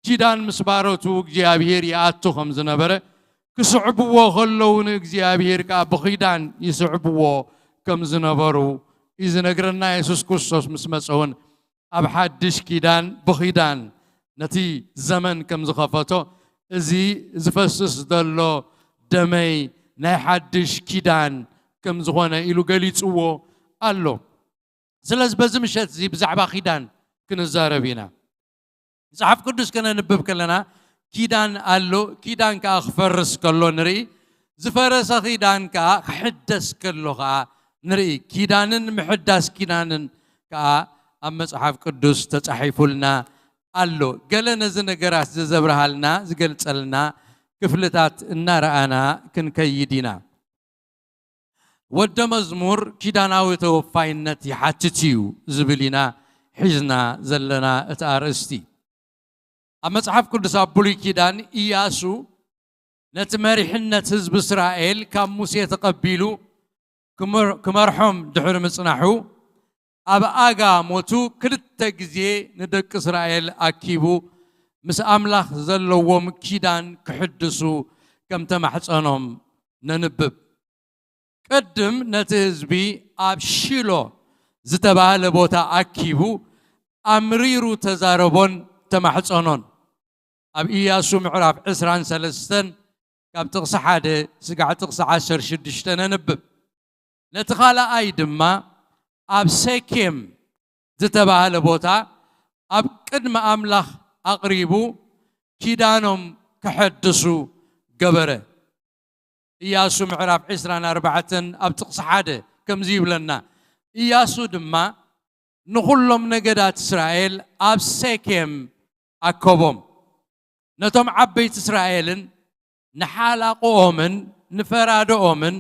ኪዳን ምስ ባሮቱ እግዚኣብሔር ይኣቱ ከም ዝነበረ፣ ክስዕብዎ ከለዉ ንእግዚኣብሔር ከኣ ብኺዳን ይስዕብዎ ከም ዝነበሩ እዩ ዝነግረና። የሱስ ክርስቶስ ምስ መጸ እውን ኣብ ሓድሽ ኪዳን ብኺዳን ነቲ ዘመን ከም ዝኸፈቶ፣ እዚ ዝፈስስ ዘሎ ደመይ ናይ ሓድሽ ኪዳን ከም ዝኾነ ኢሉ ገሊጽዎ ኣሎ። ስለዚ በዚ ምሸት እዚ ብዛዕባ ኪዳን ክንዛረብ ኢና። መጽሓፍ ቅዱስ ከነንብብ ከለና ኪዳን ኣሎ፣ ኪዳን ከኣ ክፈርስ ከሎ ንርኢ፣ ዝፈረሰ ኪዳን ከኣ ክሕደስ ከሎ ከኣ ንርኢ። ኪዳንን ምሕዳስ ኪዳንን ከኣ ኣብ መጽሓፍ ቅዱስ ተጻሒፉልና ኣሎ። ገለ ነዚ ነገራት ዘዘብርሃልና፣ ዝገልጸልና ክፍልታት እናረኣና ክንከይድ ኢና። ወደ መዝሙር ኪዳናዊ ተወፋይነት ይሓትት እዩ ዝብል ኢና ሒዝና ዘለና እቲ ኣርእስቲ። ኣብ መጽሓፍ ቅዱስ ኣብ ብሉይ ኪዳን ኢያሱ ነቲ መሪሕነት ህዝቢ እስራኤል ካብ ሙሴ ተቐቢሉ ክመር-፣ ክመርሖም ድሕሪ ምጽናሑ፣ ኣብ ኣጋ ሞቱ ክልተ ግዜ ንደቂ እስራኤል ኣኪቡ ምስ ኣምላኽ ዘለዎም ኪዳን ክሕድሱ ከም ተማሕጸኖም ነንብብ። ቅድም ነቲ ህዝቢ ኣብ ሺሎ ዝተባህለ ቦታ ኣኪቡ ኣምሪሩ ተዛረቦን ተማሕጸኖን። ኣብ ኢያሱ ምዕራፍ ዕስራን ሰለስተን ካብ ጥቕሲ ሓደ ስጋዕ ጥቕሲ ዓሰርተ ሽዱሽተ ነንብብ። ነቲ ካልኣይ ድማ ኣብ ሴኬም ዝተባህለ ቦታ ኣብ ቅድሚ ኣምላኽ ኣቕሪቡ ኪዳኖም ከሐድሱ ገበረ። ኢያሱ ምዕራፍ ዕስራን ኣርባዕተን ኣብ ጥቕሲ ሓደ ከምዚ ይብለና፣ ኢያሱ ድማ ንኹሎም ነገዳት እስራኤል ኣብ ሴኬም ኣከቦም። ነቶም ዓበይቲ እስራኤልን ንሓላቕኦምን ንፈራድኦምን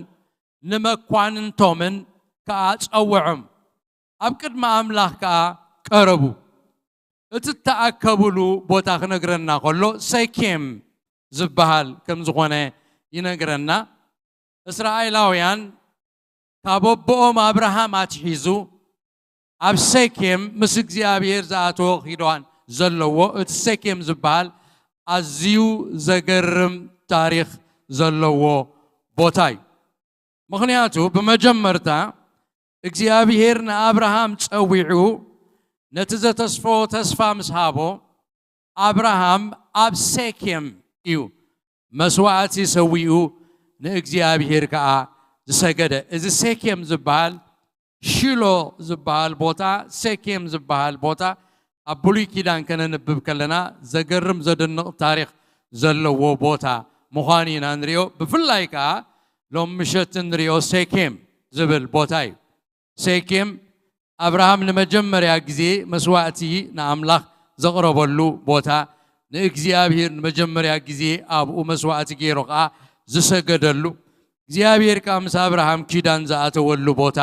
ንመኳንንቶምን ከኣ ጸውዖም፣ ኣብ ቅድሚ ኣምላኽ ከኣ ቀረቡ። እቲ እተኣከብሉ ቦታ ክነግረና ከሎ ሴኬም ዝበሃል ከም ዝኾነ ይነግረና። እስራኤላውያን ካብ ኣቦኦም ኣብርሃም ኣትሒዙ ኣብ ሴኬም ምስ እግዚኣብሔር ዝኣተዎ ኪዳን ዘለዎ፣ እቲ ሴኬም ዝበሃል ኣዝዩ ዘገርም ታሪኽ ዘለዎ ቦታ እዩ። ምኽንያቱ ብመጀመርታ እግዚኣብሔር ንኣብርሃም ጸዊዑ ነቲ ዘተስፈዎ ተስፋ ምስ ሃቦ፣ ኣብርሃም ኣብ ሴኬም እዩ መስዋእቲ ሰዊኡ ንእግዚኣብሔር ከኣ ዝሰገደ። እዚ ሴኬም ዝበሃል፣ ሺሎ ዝበሃል ቦታ፣ ሴኬም ዝበሃል ቦታ ኣብ ብሉይ ኪዳን ከነንብብ ከለና ዘገርም ዘደንቕ ታሪኽ ዘለዎ ቦታ ምዃኑ ኢና ንሪኦ። ብፍላይ ከኣ ሎም ምሸት እንሪኦ ሴኬም ዝብል ቦታ እዩ። ሴኬም ኣብርሃም ንመጀመርያ ግዜ መስዋእቲ ንኣምላኽ ዘቕረበሉ ቦታ፣ ንእግዚኣብሔር ንመጀመርያ ግዜ ኣብኡ መስዋእቲ ገይሩ ኸኣ ዝሰገደሉ፣ እግዚኣብሔር ከኣ ምስ ኣብርሃም ኪዳን ዝኣተወሉ ቦታ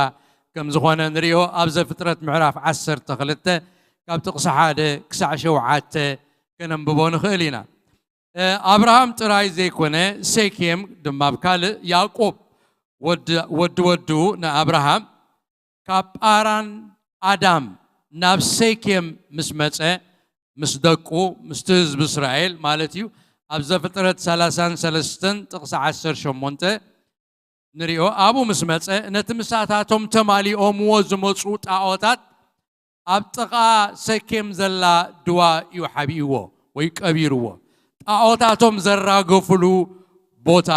ከም ዝኾነ ንሪኦ። ኣብ ዘፍጥረት ምዕራፍ ዓሰርተ ክልተ ካብ ጥቕሲ ሓደ ክሳዕ ሸውዓተ ከነንብቦ ንኽእል ኢና። እ፣ ኣብርሃም ጥራይ ዘይኮነ፣ ሴኬም ድማ ኣብ ካልእ፣ ያዕቆብ ወዲ፣ ወዲ ወዱ ንኣብርሃም ካብ ጳራን ኣዳም ናብ ሴኬም ምስ መጸ፣ ምስ ደቁ፣ ምስቲ ህዝቢ እስራኤል ማለት እዩ። ኣብ ዘፍጥረት ሰላሳን ሰለስተን ጥቕሲ ዓሰርተ ሸሞንተ ንሪኦ። ኣብኡ ምስ መጸ፣ ነቲ ምሳታቶም ተማሊኦምዎ ዝመጹ ጣዖታት ኣብ ጥቓ ሴኬም ዘላ ድዋ እዩ ሓቢእዎ ወይ ቀቢርዎ። ጣዖታቶም ዘራገፍሉ ቦታ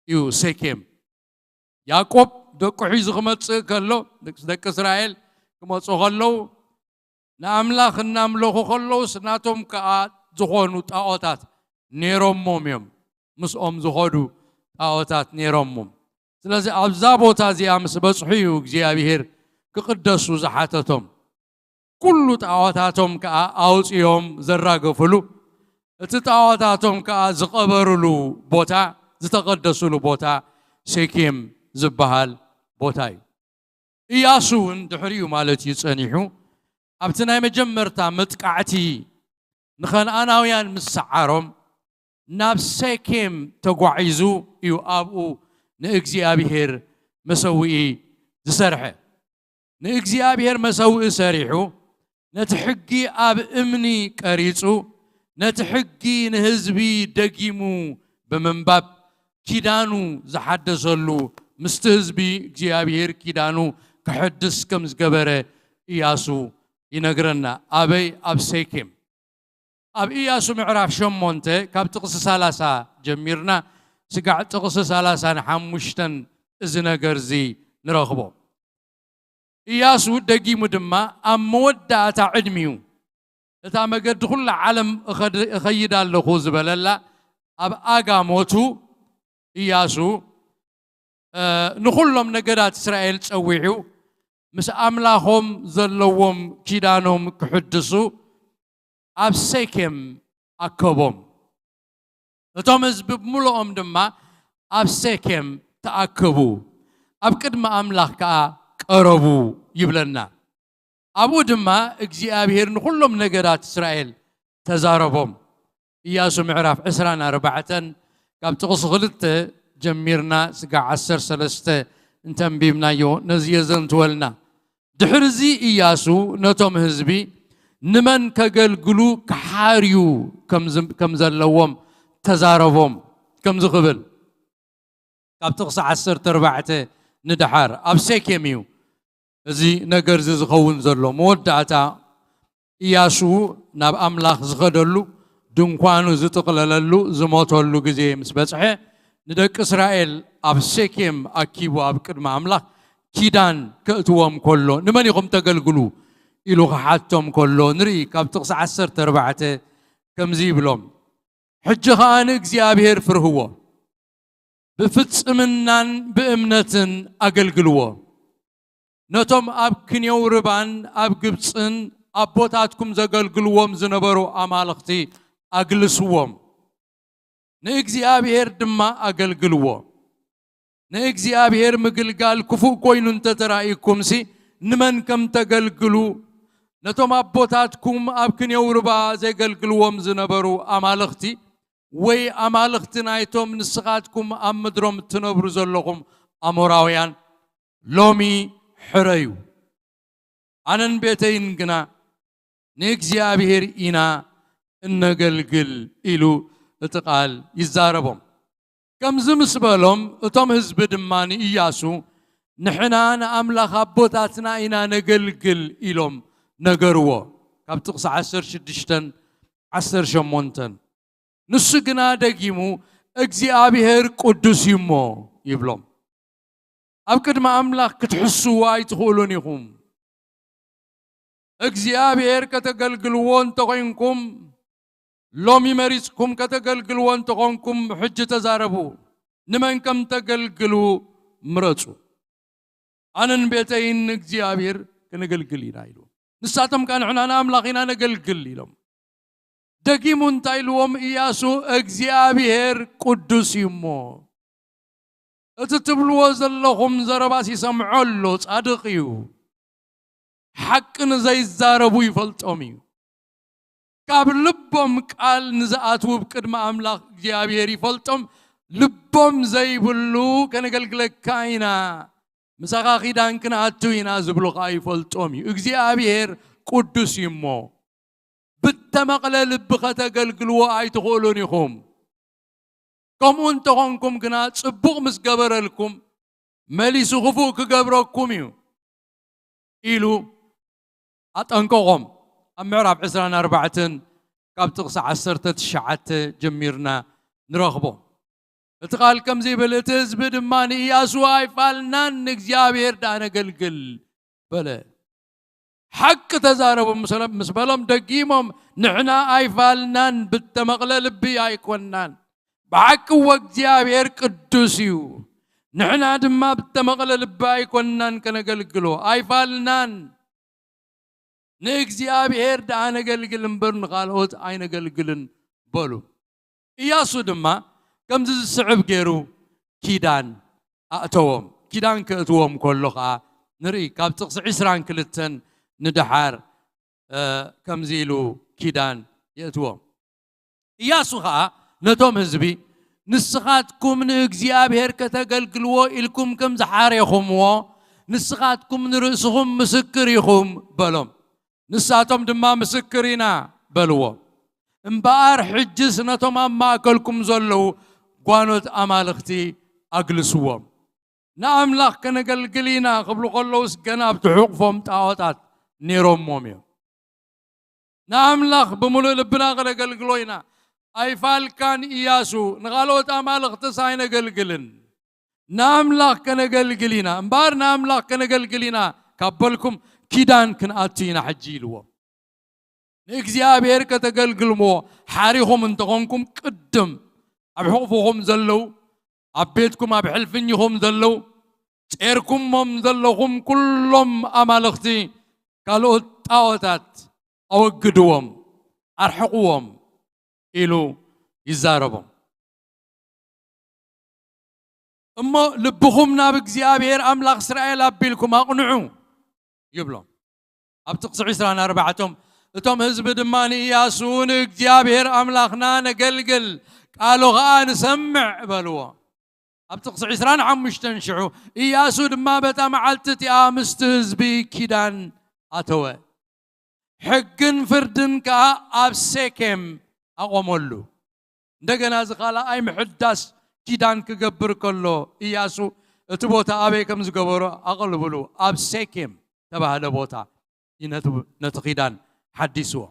እዩ ሴኬም። ያዕቆብ ደቁ ሒዙ ክመጽእ ከሎ፣ ደቂ፣ ደቂ እስራኤል ክመጹ ከለዉ፣ ንኣምላኽ እናምለኹ ከለዉስ፣ ናቶም ከኣ ዝኾኑ ጣዖታት ነይሮሞም እዮም። ምስኦም ዝኸዱ ጣዖታት ነይሮምዎም። ስለዚ ኣብዛ ቦታ እዚኣ ምስ በጽሑ እዩ እግዚኣብሔር ክቕደሱ ዝሓተቶም። ኩሉ ጣዖታቶም ከኣ ኣውጽኦም ዘራገፍሉ፣ እቲ ጣዖታቶም ከኣ ዝቐበርሉ ቦታ፣ ዝተቐደስሉ ቦታ ሴኬም ዝበሃል ቦታ እዩ። ኢያሱ እውን ድሕሪኡ ማለት እዩ ጸኒሑ፣ ኣብቲ ናይ መጀመርታ መጥቃዕቲ ንኸነኣናውያን ምስ ሰዓሮም፣ ናብ ሴኬም ተጓዒዙ እዩ ኣብኡ ንእግዚኣብሔር መሰውኢ ዝሰርሐ። ንእግዚኣብሔር መሰውኢ ሰሪሑ፣ ነቲ ሕጊ ኣብ እምኒ ቀሪጹ፣ ነቲ ሕጊ ንህዝቢ ደጊሙ ብምንባብ፣ ኪዳኑ ዝሓደሰሉ፣ ምስቲ ህዝቢ እግዚኣብሔር ኪዳኑ ክሕድስ ከም ዝገበረ ኢያሱ ይነግረና። ኣበይ? ኣብ ሴኬም። ኣብ ኢያሱ ምዕራፍ ሸሞንተ ካብ ጥቕሲ ሰላሳ ጀሚርና ስጋዕ ጥቕሲ ሰላሳን ሓሙሽተን እዚ ነገር እዚ ንረኽቦ። ኢያሱ ደጊሙ ድማ ኣብ መወዳእታ ዕድሚኡ፣ እታ መገዲ ኩላ ዓለም እኸድ-፣ እኸይድ ኣለኹ ዝበለላ ኣብ ኣጋ ሞቱ ኢያሱ፣ እ፣ ንኹሎም ነገዳት እስራኤል ጸዊዑ ምስ ኣምላኾም ዘለዎም ኪዳኖም ክሕድሱ ኣብ ሴኬም ኣከቦም። እቶም ህዝቢ ብምልኦም ድማ ኣብ ሴኬም ተኣከቡ፣ ኣብ ቅድሚ ኣምላኽ ከኣ ቀረቡ ይብለና። ኣብኡ ድማ እግዚኣብሔር ንኹሎም ነገዳት እስራኤል ተዛረቦም። ኢያሱ ምዕራፍ ዕስራን ኣርባዕተን ካብ ጥቕሲ ክልተ ጀሚርና ስጋዕ ዓሰርተ ሰለስተ እንተንቢብናዮ ነዚ የዘንትወልና። ድሕርዚ ኢያሱ ነቶም ህዝቢ ንመን ከገልግሉ ክሓርዩ ከም ዝ-፣ ከም ዘለዎም ተዛረቦም። ከምዚ ክብል፣ ካብ ጥቕሲ ዓሰርተ ኣርባዕተ ንደሓር ኣብ ሴኬም እዩ እዚ ነገር እዚ ዝኸውን ዘሎ። መወዳእታ ኢያሱ ናብ ኣምላኽ ዝኸደሉ፣ ድንኳኑ ዝጥቕለለሉ፣ ዝሞተሉ ግዜ ምስ በጽሐ፣ ንደቂ እስራኤል ኣብ ሴኬም ኣኪቡ ኣብ ቅድሚ ኣምላኽ ኪዳን ከእትዎም ከሎ፣ "ንመን ኢኹም ተገልግሉ?" ኢሉ ክሓቶም ከሎ ንርኢ። ካብ ጥቕሲ ዓሰርተ ኣርባዕተ ከምዚ ይብሎም፣ "ሕጂ ኸኣ ንእግዚኣብሔር ፍርህዎ፣ ብፍጽምናን ብእምነትን ኣገልግልዎ። ነቶም ኣብ ክንየው ርባን ኣብ ግብጽን ኣቦታትኩም ዘገልግልዎም ዝነበሩ ኣማልኽቲ ኣግልስዎም፣ ንእግዚኣብሔር ድማ ኣገልግልዎ። ንእግዚኣብሔር ምግልጋል ክፉእ ኮይኑ እንተ ተራእዩኩምሲ፣ ንመን ከም ተገልግሉ፣ ነቶም ኣቦታትኩም ኣብ ክንየው ርባ ዘገልግልዎም ዝነበሩ ኣማልኽቲ ወይ ኣማልኽቲ ናይቶም ንስኻትኩም ኣብ ምድሮም እትነብሩ ዘለኹም ኣሞራውያን ሎሚ ሕረዩ። ኣነን ቤተይን ግና ንእግዚኣብሔር ኢና እነገልግል" ኢሉ እቲ ቃል ይዛረቦም። ከምዚ ምስ በሎም፣ እቶም ህዝቢ ድማ ንኢያሱ፣ "ንሕና ንኣምላኽ ኣቦታትና ኢና ነገልግል" ኢሎም ነገርዎ። ካብ ጥቕሲ ዓሰርተ ሽዱሽተን ዓሰርተ ሸሞንተን። ንሱ ግና ደጊሙ፣ "እግዚኣብሔር ቅዱስ እዩ እሞ" ይብሎም። ኣብ ቅድሚ ኣምላኽ ክትሕስዉ ኣይትኽእሉን ኢኹም። እግዚኣብሔር ከተገልግልዎ እንተኾይንኩም፣ ሎሚ መሪጽኩም ከተገልግልዎ እንተኾንኩም፣ ሕጂ ተዛረቡ። ንመን ከም ተገልግሉ ምረጹ። "ኣነን ቤተይን ንእግዚኣብሔር ከነገልግል ኢና" ኢሉ። ንሳቶም ከኣ፣ "ንሕና ንኣምላኽ ኢና ነገልግል" ኢሎም። ደጊሙ እንታይ ኢልዎም ኢያሱ? "እግዚኣብሔር ቅዱስ እዩ እሞ፣ እቲ ትብልዎ ዘለኹም ዘረባስ ይሰምዖ ኣሎ፣ ጻድቕ እዩ። ሓቂ ንዘይዛረቡ ይፈልጦም እዩ። ካብ ልቦም ቃል ንዝኣትዉ ቅድሚ ኣምላኽ እግዚኣብሔር ይፈልጦም። ልቦም ዘይብሉ ከነገልግለካ ኢና፣ ምሳኻ ኪዳን ክንኣቱ ኢና" ዝብሉ ኸኣ ይፈልጦም እዩ። እግዚኣብሔር ቅዱስ እዩ እሞ፣ ብተመቕለ ልቢ ኸተገልግልዎ ኣይትኽእሉን ኢኹም። ከምኡ እንተኾንኩም ግና፣ ጽቡቕ ምስ ገበረልኩም፣ መሊሱ ክፉእ ክገብረኩም እዩ ኢሉ ኣጠንቀቖም። ኣብ ምዕራፍ ዕስራን ኣርባዕተን ካብ ጥቕሲ ዓሰርተ ትሽዓተ ጀሚርና ንረኽቦ። እቲ ቃል ከምዚ ይብል፣ እቲ ህዝቢ ድማ ንኢያሱ ኣይፋልናን፣ ንእግዚኣብሔር ደኣ ነገልግል በለ። ሓቂ ተዛረቡ ምስ፣ ምስ በሎም፣ ደጊሞም፣ ንሕና ኣይፋልናን፣ ብተመቕለ ልቢ ኣይኮንናን፣ ብሓቂ እወ እግዚኣብሔር ቅዱስ እዩ። ንሕና ድማ ብተመቕለ ልቢ ኣይኮንናን ከነገልግሎ፣ ኣይፋልናን። ንእግዚኣብሔር ደኣ ነገልግል እምበር ንኻልኦት ኣይነገልግልን በሉ። ኢያሱ ድማ ከምዚ ዝስዕብ ገይሩ ኪዳን ኣእተዎም። ኪዳን ከእትዎም ከሎ ኸዓ ንርኢ፣ ካብ ጥቕሲ ዕስራን ክልተን ንደሓር፣ እ፣ ከምዚ ኢሉ ኪዳን የእትዎም። ኢያሱ ኸዓ ነቶም ህዝቢ፣ "ንስኻትኩም ንእግዚኣብሔር ከተገልግልዎ ኢልኩም ከም ዝሓሬኹምዎ፣ ንስኻትኩም ንርእስኹም ምስክር ኢኹም" በሎም። ንሳቶም ድማ፣ "ምስክር ኢና" በልዎ። እምበኣር ሕጅስ ነቶም ኣብ ማእከልኩም ዘለዉ ጓኖት ኣማልኽቲ ኣግልስዎም። "ንኣምላኽ ከነገልግል ኢና" ክብሉ ከለዉስ ገና ኣብቲ ሕቑፎም ጣዖታት ነይሮሞም እዮም። "ንኣምላኽ ብምሉእ ልብና ከነገልግሎ ኢና። ኣይፋልካን ኢያሱ፣ ንኻልኦት ኣማልኽትስ ኣይነገልግልን። ንኣምላኽ ከነገልግል ኢና፣ እምበኣር ንኣምላኽ ከነገልግል ኢና ካብ በልኩም ኪዳን ክንኣቱ ኢና ሕጂ" ኢልዎም። ንእግዚኣብሔር ከተገልግልዎ ሓሪኹም እንተኾንኩም፣ ቅድም ኣብ ሕቑፍኹም ዘለዉ፣ ኣብ ቤትኩም ኣብ ሕልፍኝኹም ዘለዉ፣ ጼርኩሞም ዘለኹም ኩሎም ኣማልኽቲ ካልኦት ጣዖታት ኣወግድዎም፣ ኣርሕቕዎም ኢሉ ይዛረቦም። እሞ ልብኹም ናብ እግዚኣብሔር ኣምላኽ እስራኤል ኣቢልኩም ኣቕንዑ ይብሎም። ኣብ ጥቕሲ ዕስራን ኣርባዕተን፣ እቶም ህዝቢ ድማ ንኢያሱ፣ "ንእግዚኣብሔር ኣምላኽና ነገልግል፣ ቃሉ ኸኣ ንሰምዕ" በልዎ። ኣብ ጥቕሲ ዕስራን ሓሙሽተን ሽዑ፣ ኢያሱ ድማ በታ መዓልቲ እቲኣ ምስቲ ህዝቢ ኪዳን ኣተወ። ሕግን ፍርድን ከኣ ኣብ ሴኬም ኣቖመሉ። እንደገና እዚ ካልኣይ ምሕዳስ ኪዳን ክገብር ከሎ ኢያሱ፣ እቲ ቦታ ኣበይ ከም ዝገበሮ ኣቕልብሉ፣ ኣብ ሴኬም ተባህለ ቦታ እዩ ነቲ፣ ነቲ ኪዳን ሓዲስዎ።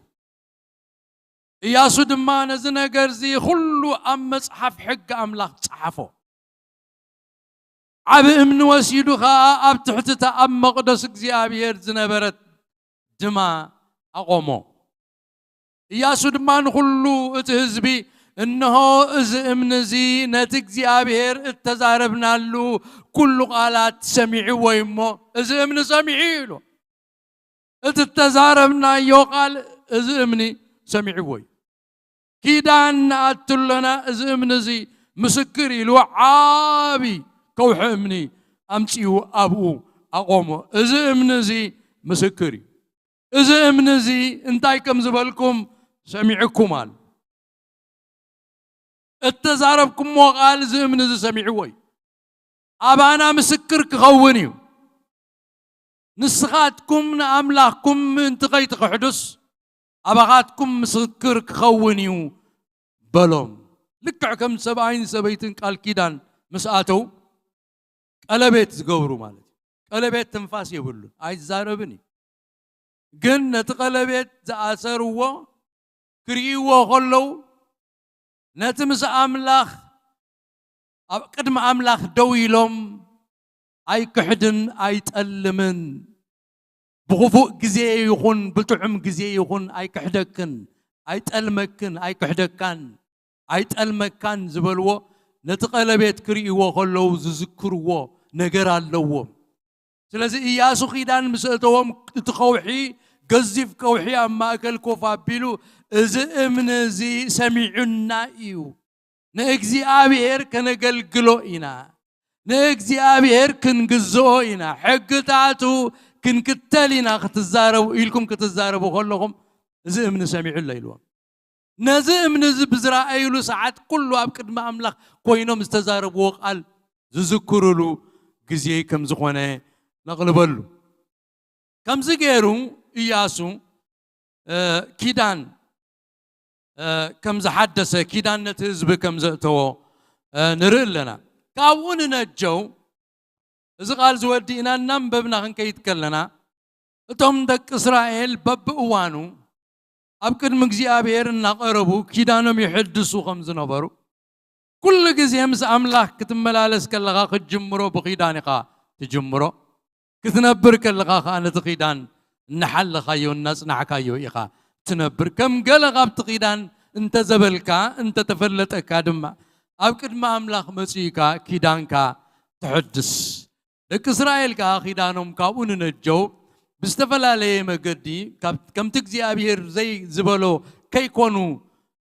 ኢያሱ ድማ ነዚ ነገር እዚ ኩሉ ኣብ መጽሓፍ ሕጊ ኣምላኽ ጸሓፎ። ዓቢ እምኒ ወሲዱ ኸኣ ኣብ ትሕቲ እታ ኣብ መቕደስ እግዚኣብሔር ዝነበረት ድማ ኣቖሞ። ኢያሱ ድማ ንኹሉ እቲ ህዝቢ፣ "እንሆ እዚ እምኒ እዚ ነቲ እግዚኣብሔር እተዛረብናሉ ኩሉ ቃላት ሰሚዕዎ እዩ እሞ፣ እዚ እምኒ ሰሚዑ" ኢሉ። እቲ እተዛረብናዮ ቃል እዚ እምኒ ሰሚዕዎ እዩ። ኪዳን ንኣቱ ኣለና፣ እዚ እምኒ እዚ ምስክር ኢሉ ዓቢ ከውሒ እምኒ ኣምጺኡ ኣብኡ ኣቖሞ። እዚ እምኒ እዚ ምስክር እዩ። እዚ እምኒ እዚ እንታይ ከም ዝበልኩም ሰሚዕኩም ኣሎ። እተዛረብኩምዎ ቃል እዚ እምኒ እዚ ሰሚዕዎ እዩ። ኣባና ምስክር ክኸውን እዩ። ንስኻትኩም ንኣምላኽኩም ምእንቲ ኸይትኽሕዱስ፣ ኣባኻትኩም ምስክር ክኸውን እዩ በሎም። ልክዕ ከም ሰብኣይን ሰበይትን ቃል ኪዳን ምስ ኣተው፣ ቀለቤት ዝገብሩ ማለት እዩ። ቀለቤት ትንፋስ የብሉን፣ ኣይዛረብን እዩ። ግን ነቲ ቀለቤት ዝኣሰርዎ ክርእይዎ ከለዉ፣ ነቲ ምስ ኣምላኽ፣ ኣብ ቅድሚ ኣምላኽ ደው ኢሎም፣ "ኣይክሕድን ኣይጠልምን፣ ብኽፉእ ግዜ ይኹን ብጥዑም ግዜ ይኹን ኣይክሕደክን፣ ኣይጠልመክን፣ ኣይክሕደካን፣ ኣይጠልመካን" ዝበልዎ፣ ነቲ ቀለቤት ክርእይዎ ከለዉ ዝዝክርዎ ነገር ኣለዎም። ስለዚ ኢያሱ ኪዳን ምስ እተዎም፣ እቲ ከውሒ፣ ገዚፍ ከውሒ ኣብ ማእከል ኮፍ ኣቢሉ፣ "እዚ እምኒ እዚ ሰሚዑና እዩ፣ ንእግዚኣብሔር ከነገልግሎ ኢና፣ ንእግዚኣብሔር ክንግዝኦ ኢና፣ ሕግታቱ ክንክተል ኢና ክትዛረቡ፣ ኢልኩም ክትዛረቡ ከለኹም፣ እዚ እምኒ ሰሚዑ ኣሎ" ኢልዎም። ነዚ እምኒ እዚ ብዝረኣዩሉ ሰዓት፣ ኩሉ ኣብ ቅድሚ ኣምላኽ ኮይኖም ዝተዛረብዎ ቃል ዝዝክሩሉ ግዜ ከም ዝኾነ ነቕልበሉ። ከምዚ ገይሩ ኢያሱ፣ እ፣ ኪዳን፣ እ፣ ከም ዝሓደሰ፣ ኪዳን ነቲ ህዝቢ ከም ዘእተዎ፣ እ፣ ንርኢ ኣለና። ካብኡ ንነጀው፣ እዚ ቃል እዚ ወዲእና እናንበብና ክንከይድ ከለና፣ እቶም ደቂ እስራኤል በብእዋኑ ኣብ ቅድሚ እግዚኣብሔር እናቐረቡ ኪዳኖም ይሕድሱ ከም ዝነበሩ፣ ኩሉ ግዜ ምስ ኣምላኽ ክትመላለስ ከለኻ ክትጅምሮ ብኺዳን ኢኻ ትጅምሮ። ክትነብር ከለኻ ኸኣ ነቲ ኺዳን እናሓለኻዮ እናጽናዕካዮ ኢኻ ትነብር። ከም ገለ ኻብቲ ኺዳን እንተዘበልካ፣ እንተተፈለጠካ ድማ፣ ኣብ ቅድሚ ኣምላኽ መጺእካ ኪዳንካ ትሕድስ። ደቂ እስራኤል ከኣ ኪዳኖም ካብኡ ንነጀው ብዝተፈላለየ መገዲ፣ ካብ፣ ከምቲ እግዚኣብሔር ዘይ ዝበሎ ከይኮኑ፣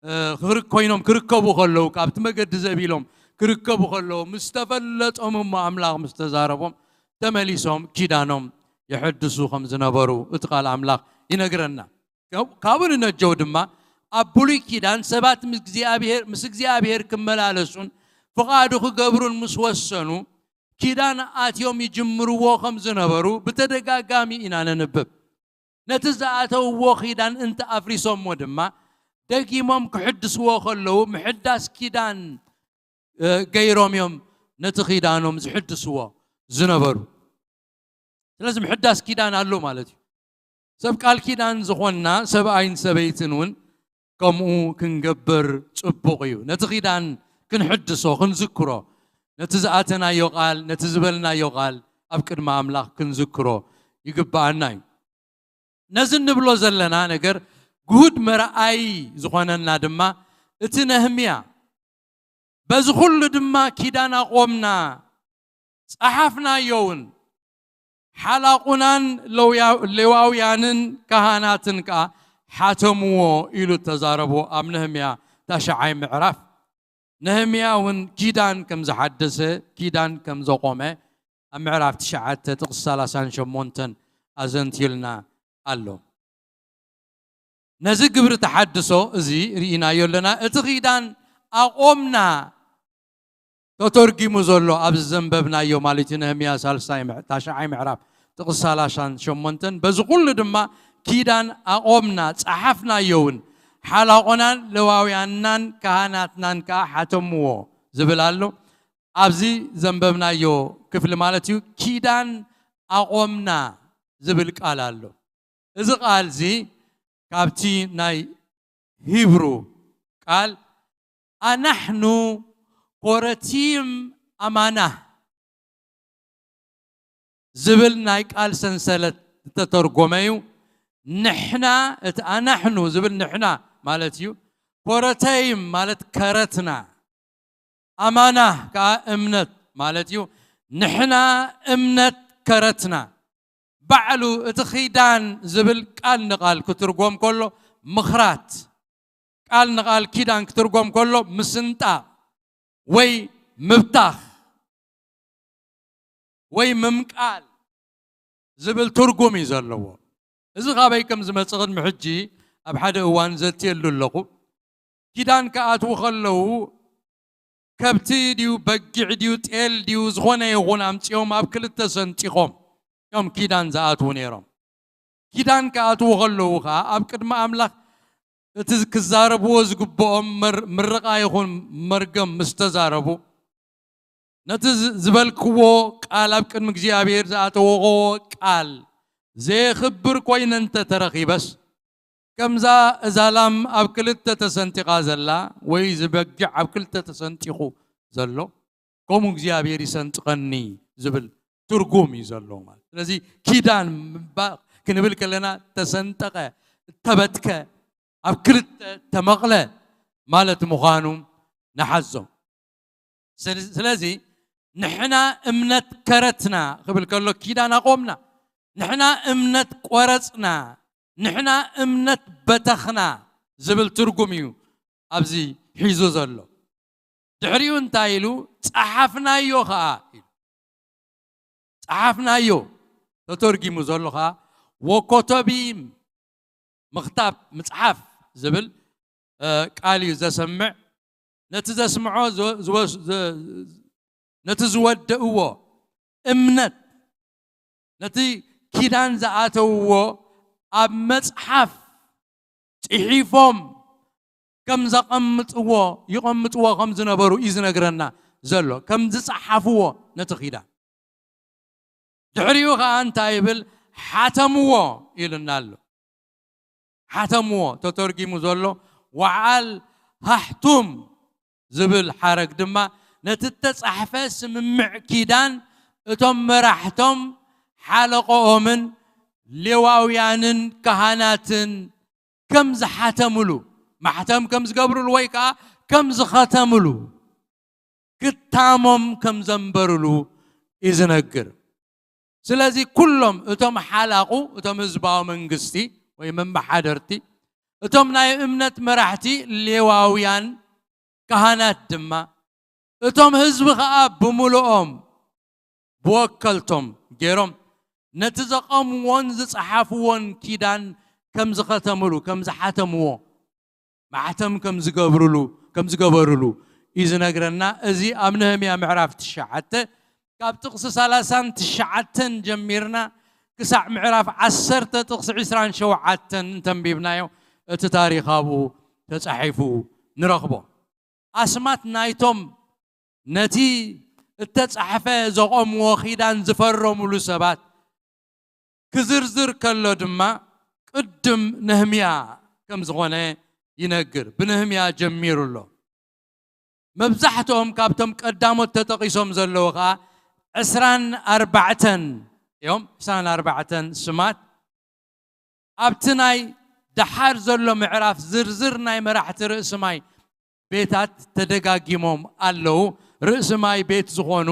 እ፣ ክር-፣ ኮይኖም ክርከቡ ከለዉ፣ ካብቲ መገዲ ዘቢሎም ክርከቡ ከለዉ፣ ምስ ተፈለጦም እሞ ኣምላኽ ምስ ተዛረቦም፣ ተመሊሶም ኪዳኖም የሐድሱ ከም ዝነበሩ እቲ ቃል ኣምላኽ ይነግረና። ካብ-፣ ካብኡ ንነጀው ድማ ኣብ ብሉይ ኪዳን ሰባት ምስ እግዚኣብሔር፣ ምስ እግዚኣብሔር ክመላለሱን ፍቓዱ ክገብሩን ምስ ወሰኑ፣ ኪዳን ኣትዮም ይጅምርዎ ከም ዝነበሩ ብተደጋጋሚ ኢና ነንብብ። ነቲ ዝኣተውዎ ኪዳን እንተ ኣፍሪሶሞ ድማ፣ ደጊሞም ክሕድስዎ ከለዉ፣ ምሕዳስ ኪዳን፣ እ፣ ገይሮም እዮም ነቲ ኪዳኖም ዝሕድስዎ ዝነበሩ። ስለዚ ምሕዳስ ኪዳን ኣሎ ማለት እዩ። ሰብ ቃል ኪዳን ዝኾንና ሰብኣይን ሰበይትን እውን ከምኡ ክንገብር ጽቡቕ እዩ። ነቲ ኪዳን ክንሕድሶ፣ ክንዝክሮ፣ ነቲ ዝኣተናዮ ቃል፣ ነቲ ዝበልናዮ ቃል ኣብ ቅድሚ ኣምላኽ ክንዝክሮ ይግብኣና እዩ። ነዚ እንብሎ ዘለና ነገር ግሁድ መርኣይ ዝኾነና ድማ እቲ ነህምያ፣ በዚ ኩሉ ድማ ኪዳን ኣቖምና፣ ጸሓፍናዮ እውን፣ ሓላቑናን ለውያ-፣ ሌዋውያንን ካህናትን ከኣ ሓተምዎ ኢሉ እተዛረቦ ኣብ ነህምያ ታሽዓይ ምዕራፍ። ነህምያ እውን ኪዳን ከም ዝሓደሰ፣ ኪዳን ከም ዘቖመ ኣብ ምዕራፍ ትሽዓተ ጥቕሲ ሰላሳን ሸሞንተን ኣዘንትዩልና ኣሎ። ነዚ ግብሪ ተሓድሶ እዚ ርኢናዮ ኣለና። እቲ ኪዳን ኣቖምና ተተርጊሙ ዘሎ ኣብዚ ዘንበብናዮ ማለት እዩ፣ ነህምያ ሳልሳይ ምዕ-፣ ታሽዓይ ምዕራፍ ጥቕሲ ሰላሳን ሸሞንተን፣ በዚ ኩሉ ድማ ኪዳን ኣቖምና፣ ጸሓፍናዮ እውን፣ ሓላቖናን ለዋውያንናን ካህናትናን ከኣ ሓተምዎ ዝብል ኣሎ። ኣብዚ ዘንበብናዮ ክፍሊ ማለት እዩ፣ ኪዳን ኣቖምና ዝብል ቃል ኣሎ። እዚ ቃል እዚ ካብቲ ናይ ሂብሩ ቃል ኣናሕኑ ኮረቲም ኣማናህ ዝብል ናይ ቃል ሰንሰለት ዝተተርጎመ እዩ። ንሕና፣ እቲ ኣናሕኑ ዝብል ንሕና ማለት እዩ። ኮረተይም ማለት ከረትና፣ ኣማናህ ከኣ እምነት ማለት እዩ። ንሕና እምነት ከረትና። ባዕሉ እቲ ኪዳን ዝብል ቃል ንቓል ክትርጎም ከሎ ምኽራት፣ ቃል ንቓል ኪዳን ክትርጎም ከሎ ምስንጣቕ ወይ ምብታኽ ወይ ምምቃል ዝብል ትርጉም እዩ ዘለዎ። እዚ ካበይ ከም ዝመጽእ ቅድሚ ሕጂ ኣብ ሓደ እዋን ዘትየሉ ኣለኹ። ኪዳን ክኣትዉ ከለዉ ከብቲ ድዩ በጊዕ ድዩ ጤል ድዩ ዝኾነ ይኹን ኣምጺኦም ኣብ ክልተ ሰንጢቖም እዮም ኪዳን ዝኣትዉ ነይሮም። ኪዳን ክኣትዉ ከለዉ ኸኣ ኣብ ቅድሚ ኣምላኽ እቲ ክዛረብዎ ዝግብኦም መር-፣ ምርቓ ይኹን መርገም ምስ ተዛረቡ፣ ነቲ ዝ-፣ ዝበልክዎ ቃል፣ ኣብ ቅድሚ እግዚኣብሔር ዝኣተወዎ ቃል ዘየኽብር ኮይነ እንተ ተረኺበስ፣ ከምዛ እዛ ላም ኣብ ክልተ ተሰንጢቓ ዘላ፣ ወይ እዚ በጊዕ ኣብ ክልተ ተሰንጢቑ ዘሎ፣ ከምኡ እግዚኣብሔር ይሰንጥቀኒ ዝብል ትርጉም እዩ ዘለዎ ማለት። ስለዚ ኪዳን ምባ-፣ ክንብል ከለና ተሰንጠቐ፣ እተበትከ፣ ኣብ ክልተ ተመቕለ ማለት ምዃኑ ንሓዞ። ስለ-፣ ስለዚ ንሕና እምነት ከረትና ክብል ከሎ ኪዳን ኣቆምና፣ ንሕና እምነት ቆረጽና፣ ንሕና እምነት በተኽና ዝብል ትርጉም እዩ ኣብዚ ሒዙ ዘሎ። ድሕሪኡ እንታይ ኢሉ? ጸሓፍናዮ ኸኣ ኢሉ። ጸሓፍናዮ ተተርጊሙ ዘሎ ኸኣ ወኮተቢም ምኽታብ ምጽሓፍ ዝብል፣ እ፣ ቃል እዩ ዘሰምዕ። ነቲ ዘስምዖ ዝ-፣ ዝወስ-፣ ዝ-፣ ነቲ ዝወደእዎ እምነት፣ ነቲ ኪዳን ዝኣተውዎ ኣብ መጽሓፍ ጽሒፎም ከም ዘቐምጥዎ፣ ይቐምጥዎ ከም ዝነበሩ እዩ ዝነግረና ዘሎ። ከም ዝጸሓፍዎ ነቲ ኪዳን። ድሕሪኡ ኸኣ እንታይ ይብል? ሓተምዎ ኢሉና ኣሎ። ሓተምዎ ተተርጊሙ ዘሎ ወዓል ሃሕቱም ዝብል ሓረግ ድማ ነቲ እተጻሕፈ ስምምዕ ኪዳን እቶም መራሕቶም፣ ሓለቆኦምን ሌዋውያንን ካህናትን ከም ዝሓተምሉ፣ ማሕተም ከም ዝገብርሉ ወይ ከኣ ከም ዝኸተምሉ፣ ክታሞም ከም ዘንበሩሉ እዩ ዝነግር። ስለዚ ኩሎም እቶም ሓላቑ፣ እቶም ህዝባዊ መንግስቲ ወይ መመሓደርቲ፣ እቶም ናይ እምነት መራሕቲ ሌዋውያን፣ ካህናት ድማ፣ እቶም ህዝቢ ኸኣ ብምሉኦም ብወከልቶም ገይሮም ነቲ ዘቐምዎን ዝጸሓፍዎን ኪዳን ከም ዝኸተምሉ፣ ከም ዝሓተምዎ፣ ማሕተም ከም ዝገብርሉ፣ ከም ዝገበርሉ እዩ ዝነግረና። እዚ ኣብ ነህምያ ምዕራፍ ትሽዓተ ካብ ጥቕሲ ሰላሳን ትሽዓተን ጀሚርና ክሳዕ ምዕራፍ ዓሰርተ ጥቕሲ ዕስራን ሸውዓተን እንተንቢብናዮ እቲ ታሪኽ ኣብኡ ተጻሒፉ ንረኽቦ። ኣስማት ናይቶም ነቲ እተጻሕፈ ዘቖምዎ ኪዳን ዝፈረሙሉ ሰባት ክዝርዝር ከሎ ድማ ቅድም ነህምያ ከም ዝኾነ ይነግር። ብነህምያ ጀሚሩ ኣሎ። መብዛሕትኦም ካብቶም ቀዳሞት ተጠቒሶም ዘለዉ ኸኣ ዕስራን ኣርባዕተን እዮም። ዕስራን ኣርባዕተን ስማት ኣብቲ ናይ ደሓር ዘሎ ምዕራፍ ዝርዝር ናይ መራሕቲ ርእሲ ማይ ቤታት ተደጋጊሞም ኣለዉ። ርእሲ ማይ ቤት ዝኾኑ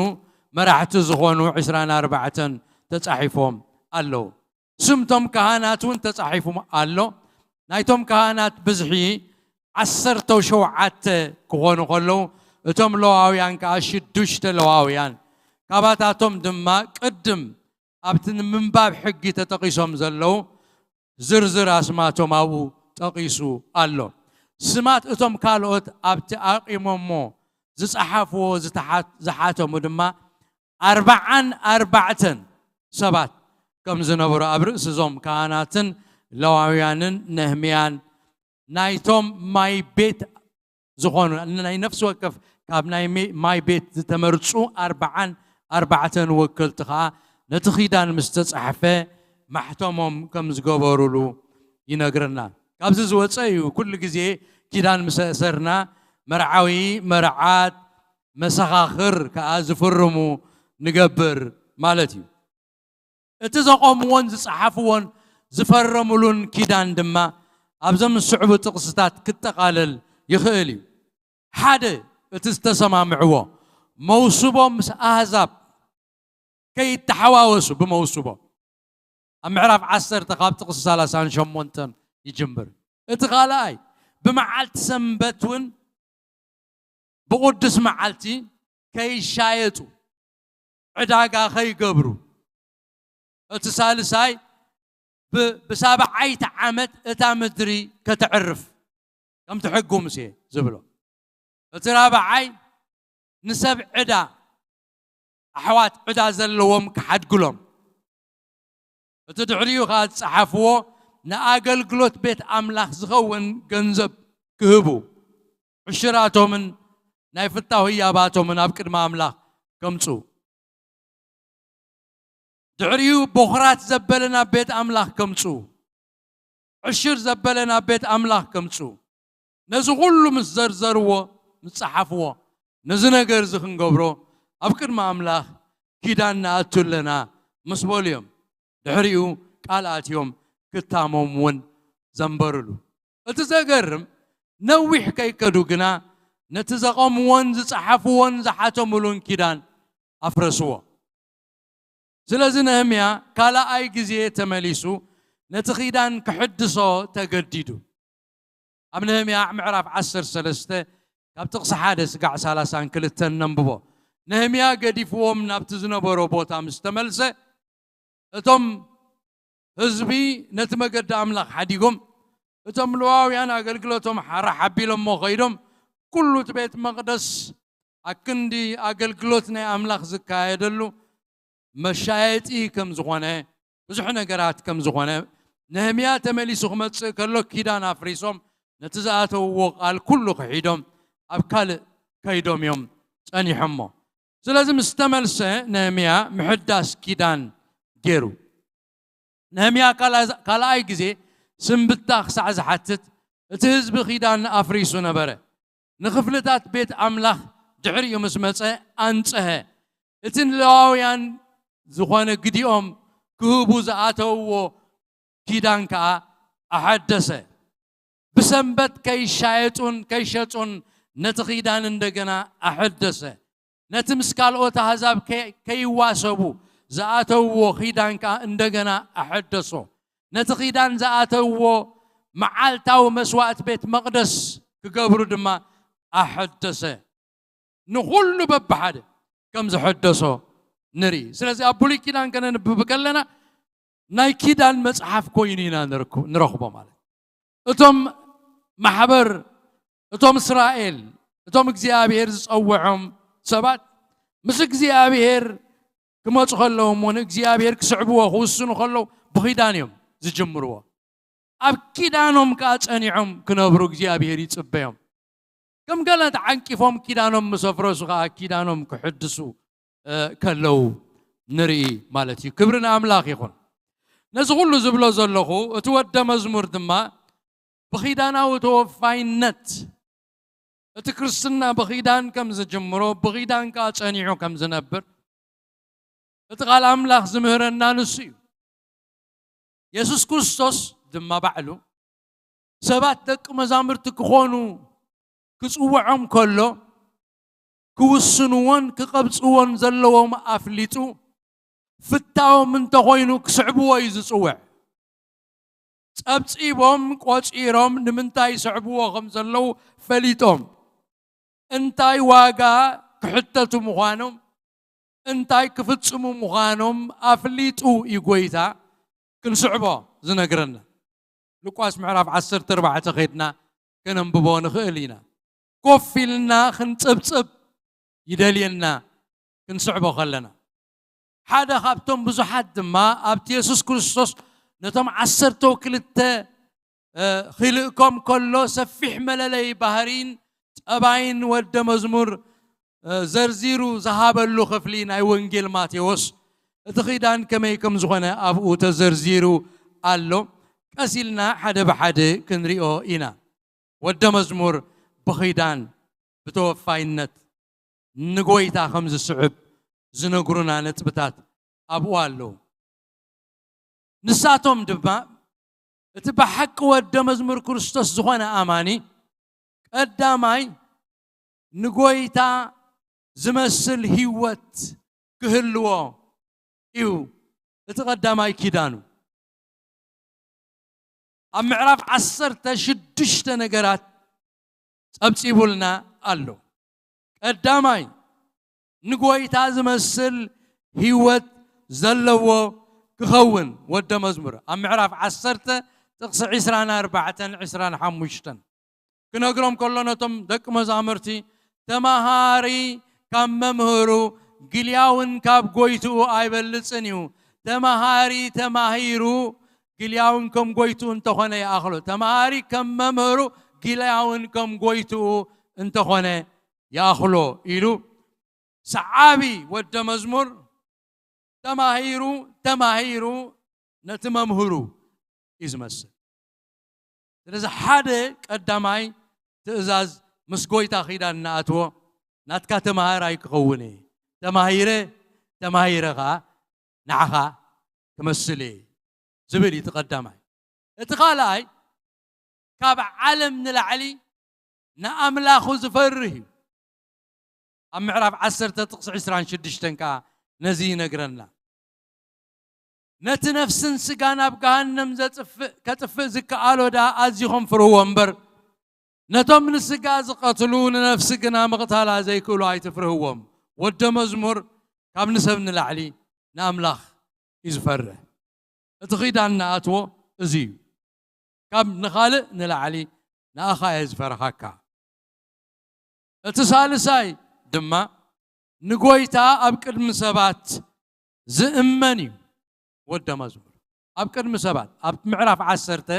መራሕቲ ዝኾኑ ዕስራን ኣርባዕተን ተጻሒፎም ኣለዉ። ስምቶም ካህናት እውን ተጻሒፉ ኣሎ። ናይቶም ካህናት ብዝሒ ዓሰርተ ሸውዓተ ክኾኑ ከለዉ፣ እቶም ለዋውያን ከኣ ሽዱሽተ ለዋውያን፣ ካባታቶም ድማ ቅድም ኣብቲ ንምንባብ ሕጊ ተጠቒሶም ዘለዉ ዝርዝር ኣስማቶም ኣብኡ ጠቒሱ ኣሎ። ስማት እቶም ካልኦት ኣብቲ ኣቂሞሞ ዝጸሓፍዎ ዝተሓት-፣ ዝሓተሙ ድማ ኣርባዓን ኣርባዕተን ሰባት ከም ዝነበሩ ኣብ ርእሲ እዞም ካህናትን ለዋውያንን ነህምያን ናይቶም ማይ ቤት ዝኾኑ ናይ ነፍሲ ወከፍ ካብ ናይ ሜ-፣ ማይ ቤት ዝተመርጹ ኣርባዓን ኣርባዕተን ወከልቲ ኸኣ ነቲ ኺዳን ምስ ተጻሕፈ ማሕተሞም ከም ዝገበሩሉ ይነግረና። ካብዚ ዝወጸ እዩ ኩሉ ግዜ ኪዳን ምስ ኣሰርና መርዓዊ፣ መርዓት፣ መሰኻኽር ከኣ ዝፍርሙ ንገብር ማለት እዩ። እቲ ዘቖምዎን ዝጸሓፍዎን ዝፈረሙሉን ኪዳን ድማ ኣብዞም ዝስዕቡ ጥቕስታት ክጠቓለል ይኽእል እዩ። ሓደ፣ እቲ ዝተሰማምዕዎ መውስቦ ምስ ኣህዛብ ከይተሓዋወሱ ብመውስቦ ኣብ ምዕራፍ ዓሰርተ ካብ ጥቕሲ ሰላሳን ሸሞንተን ይጅምር። እቲ ካልኣይ፣ ብመዓልቲ ሰንበት እውን ብቕዱስ መዓልቲ ከይሻየጡ፣ ዕዳጋ ከይገብሩ፣ እቲ ሳልሳይ ብ-፣ ብሳብዓይቲ ዓመት እታ ምድሪ ከተዕርፍ ከምቲ ሕጉ ሙሴ ዝብሎ። እቲ ራብዓይ ንሰብ ዕዳ፣ ኣሕዋት ዕዳ ዘለዎም ክሓድግሎም። እቲ ድሕሪኡ ኸኣ ዝጸሓፍዎ ንኣገልግሎት ቤት ኣምላኽ ዝኸውን ገንዘብ ክህቡ፣ ዕሽራቶምን ናይ ፍታው ህያባቶምን ኣብ ቅድሚ ኣምላኽ ከምጽኡ። ድሕሪኡ ቦኽራት ዘበለ ናብ ቤት ኣምላኽ ከምጽኡ፣ ዕሽር ዘበለ ናብ ቤት ኣምላኽ ከምጽኡ። ነዚ ኹሉ ምስ ዘርዘርዎ፣ ምስ ጸሓፍዎ፣ ነዚ ነገር እዚ ክንገብሮ ኣብ ቅድሚ ኣምላኽ ኪዳን ንኣቱ ኣለና ምስ በሉ እዮም። ድሕሪኡ ቃል ኣትዮም ክታሞም እውን ዘንበሩሉ። እቲ ዘገርም ነዊሕ ከይከዱ ግና ነቲ ዘቐምዎን ዝጸሓፍዎን ዝሓተሙሉን ኪዳን ኣፍረስዎ። ስለዚ ነህምያ ካልኣይ ግዜ ተመሊሱ ነቲ ኺዳን ክሕድሶ ተገዲዱ። ኣብ ነህምያ ምዕራፍ ዓሰርተ ሰለስተ ካብ ጥቕሲ ሓደ ስጋዕ ሰላሳን ክልተን ነንብቦ። ነህምያ ገዲፍዎም ናብቲ ዝነበሮ ቦታ ምስ ተመልሰ፣ እቶም ህዝቢ ነቲ መገዲ ኣምላኽ ሓዲጎም፣ እቶም ለዋውያን ኣገልግሎቶም ሓራሕ ኣቢሎሞ ኸይዶም፣ ኩሉ እቲ ቤት መቕደስ ኣክንዲ ኣገልግሎት ናይ ኣምላኽ ዝካየደሉ መሻየጢ ከም ዝኾነ፣ ብዙሕ ነገራት ከም ዝኾነ፣ ነህምያ ተመሊሱ ክመጽእ ከሎ ኪዳን ኣፍሪሶም፣ ነቲ ዝኣተውዎ ቃል ኩሉ ክሒዶም ኣብ ካልእ ከይዶም እዮም ጸኒሖሞ። ስለዚ ምስ ተመልሰ ነህምያ ምሕዳስ ኪዳን ገይሩ። ነህምያ ካላ-፣ ካልኣይ ግዜ ስንብታ ክሳዕ ዝሓትት እቲ ህዝቢ ኪዳን ኣፍሪሱ ነበረ። ንኽፍልታት ቤት ኣምላኽ ድሕሪኡ ምስ መጸ ኣንጽሀ። እቲ ንሌዋውያን ዝኾነ ግዲኦም ክህቡ ዝኣተውዎ ኪዳን ከኣ ኣሐደሰ። ብሰንበት ከይሻየጡን ከይሸጡን ነቲ ኪዳን እንደገና ኣሐደሰ። ነቲ ምስ ካልኦት ኣህዛብ ከ-፣ ከይዋሰቡ ዝኣተውዎ ኺዳን ከኣ እንደገና ኣሐደሶ። ነቲ ኺዳን ዝኣተውዎ መዓልታዊ መስዋእቲ ቤት መቕደስ ክገብሩ ድማ ኣሐደሰ። ንኹሉ በብሓደ ከም ዘሐደሶ ንርኢ። ስለዚ ኣብ ብሉይ ኪዳን ከነንብብ ከለና ናይ ኪዳን መጽሓፍ ኮይኑ ኢና ንርክ-፣ ንረኽቦ ማለት እዩ። እቶም ማሕበር፣ እቶም እስራኤል፣ እቶም እግዚኣብሔር ዝጸውዖም ሰባት ምስ እግዚኣብሔር ክመጹ ከለዉ እሞ ንእግዚኣብሔር ክስዕብዎ ክውስኑ ከለዉ ብኺዳን እዮም ዝጅምርዎ። ኣብ ኪዳኖም ከኣ ጸኒዖም ክነብሩ እግዚኣብሔር ይጽበዮም። ከም ገለ ተዓንቂፎም ኪዳኖም ምስ ኣፍረሱ ከኣ ኪዳኖም ክሕድሱ፣ እ፣ ከለዉ ንርኢ ማለት እዩ። ክብሪ ንኣምላኽ ይኹን። ነዚ ኩሉ ዝብሎ ዘለኹ፣ እቲ ወደ መዝሙር ድማ ብኺዳናዊ ተወፋይነት፣ እቲ ክርስትና ብኺዳን ከም ዝጅምሮ፣ ብኺዳን ከኣ ጸኒዑ ከም ዝነብር፣ እቲ ቃል ኣምላኽ ዝምህረና ንሱ እዩ። የሱስ ክርስቶስ ድማ ባዕሉ ሰባት ደቂ መዛሙርቲ ክኾኑ ክጽውዖም ከሎ፣ ክውስንዎን ክቐብጽዎን ዘለዎም ኣፍሊጡ፣ ፍታዎም እንተኾይኑ ክስዕብዎ እዩ ዝጽውዕ። ጸብጺቦም ቆጺሮም ንምንታይ ይስዕብዎ ከም ዘለዉ ፈሊጦም፣ እንታይ ዋጋ ክሕተቱ ምዃኖም፣ እንታይ ክፍጽሙ ምዃኖም ኣፍሊጡ እዩ ጎይታ ክንስዕቦ ዝነግረና። ሉቃስ ምዕራፍ ዓሰርተ ኣርባዕተ ኸድና ከነንብቦ ንኽእል ኢና። ኮፍ ኢልና ክንጽብጽብ ይደልየና ክንስዕቦ ከለና። ሓደ ካብቶም ብዙሓት ድማ ኣብቲ የሱስ ክርስቶስ ነቶም ዓሰርተ ክልተ፣ እ፣ ክልእኮም ከሎ ሰፊሕ መለለይ ባህሪን ጠባይን ወደ መዝሙር፣ እ፣ ዘርዚሩ ዝሃበሉ ክፍሊ ናይ ወንጌል ማቴዎስ እቲ ኺዳን ከመይ ከም ዝኾነ ኣብኡ ተዘርዚሩ ኣሎ። ቀስ ኢልና ሓደ ብሓደ ክንሪኦ ኢና። ወደ መዝሙር ብኺዳን ብተወፋይነት ንጎይታ ከም ዝስዕብ ዝነግሩና ነጥብታት ኣብኡ ኣለዉ። ንሳቶም ድማ እቲ ብሓቂ ወደ መዝሙር ክርስቶስ ዝኾነ ኣማኒ ቀዳማይ ንጎይታ ዝመስል ህይወት ክህልዎ እዩ እቲ ቀዳማይ ኪዳኑ። ኣብ ምዕራፍ ዓሰርተ ሽዱሽተ ነገራት ጸብጺቡልና ኣሎ። ቀዳማይ ንጎይታ ዝመስል ህይወት ዘለዎ ክኸውን ወደ መዝሙር ኣብ ምዕራፍ ዓሰርተ ጥቕሲ ዕስራን ኣርባዕተን ዕስራን ሓሙሽተን ክነግሮም ከሎ ነቶም ደቂ መዛሙርቲ፣ ተማሃሪ ካብ መምህሩ ግልያውን ካብ ጎይትኡ ኣይበልጽን እዩ። ተማሃሪ ተማሂሩ ግልያውን ከም ጎይትኡ እንተኾነ ይኣኽሎ። ተማሃሪ ከም መምህሩ ግልያውን ከም ጎይትኡ እንተኾነ ይኣኽሎ ኢሉ ሰዓቢ ወደ መዝሙር ተማሂሩ ተማሂሩ ነቲ መምህሩ እዩ ዝመስል። ስለዚ ሓደ ቀዳማይ ትእዛዝ ምስ ጎይታ ኺዳን ንኣትዎ ናትካ ተማሃራይ ክኸውን እየ። ተማሂረ ተማሂረ ኸዓ ንዓኻ ክመስል እየ ዝብል እዩ እቲ ቀዳማይ። እቲ ካልኣይ ካብ ዓለም ንላዕሊ ንኣምላኹ ዝፈርህ እዩ። ኣብ ምዕራፍ ዓሰርተ ጥቕሲ ዕስራን ሽዱሽተን ከኣ ነዚ ይነግረና። ነቲ ነፍስን ስጋን ኣብ ገሃነም ዘጥፍእ፣ ከጥፍእ ዝከኣሎ ደኣ ኣዚኹም ፍርህዎ እምበር፣ ነቶም ንስጋ ዝቐትሉ ንነፍሲ ግና ምቕታላ ዘይክእሉ ኣይትፍርህዎም። ወደ መዝሙር ካብ ንሰብ ንላዕሊ ንኣምላኽ እዩ ዝፈርህ። እቲ ኺዳን ንኣትዎ እዚ እዩ። ካብ ንኻልእ ንላዕሊ ንኣኻ እየ ዝፈርሃካ። እቲ ሳልሳይ ድማ ንጎይታ ኣብ ቅድሚ ሰባት ዝእመን እዩ። ወደ መዝሙር ኣብ ቅድሚ ሰባት ኣብ ምዕራፍ ዓሰርተ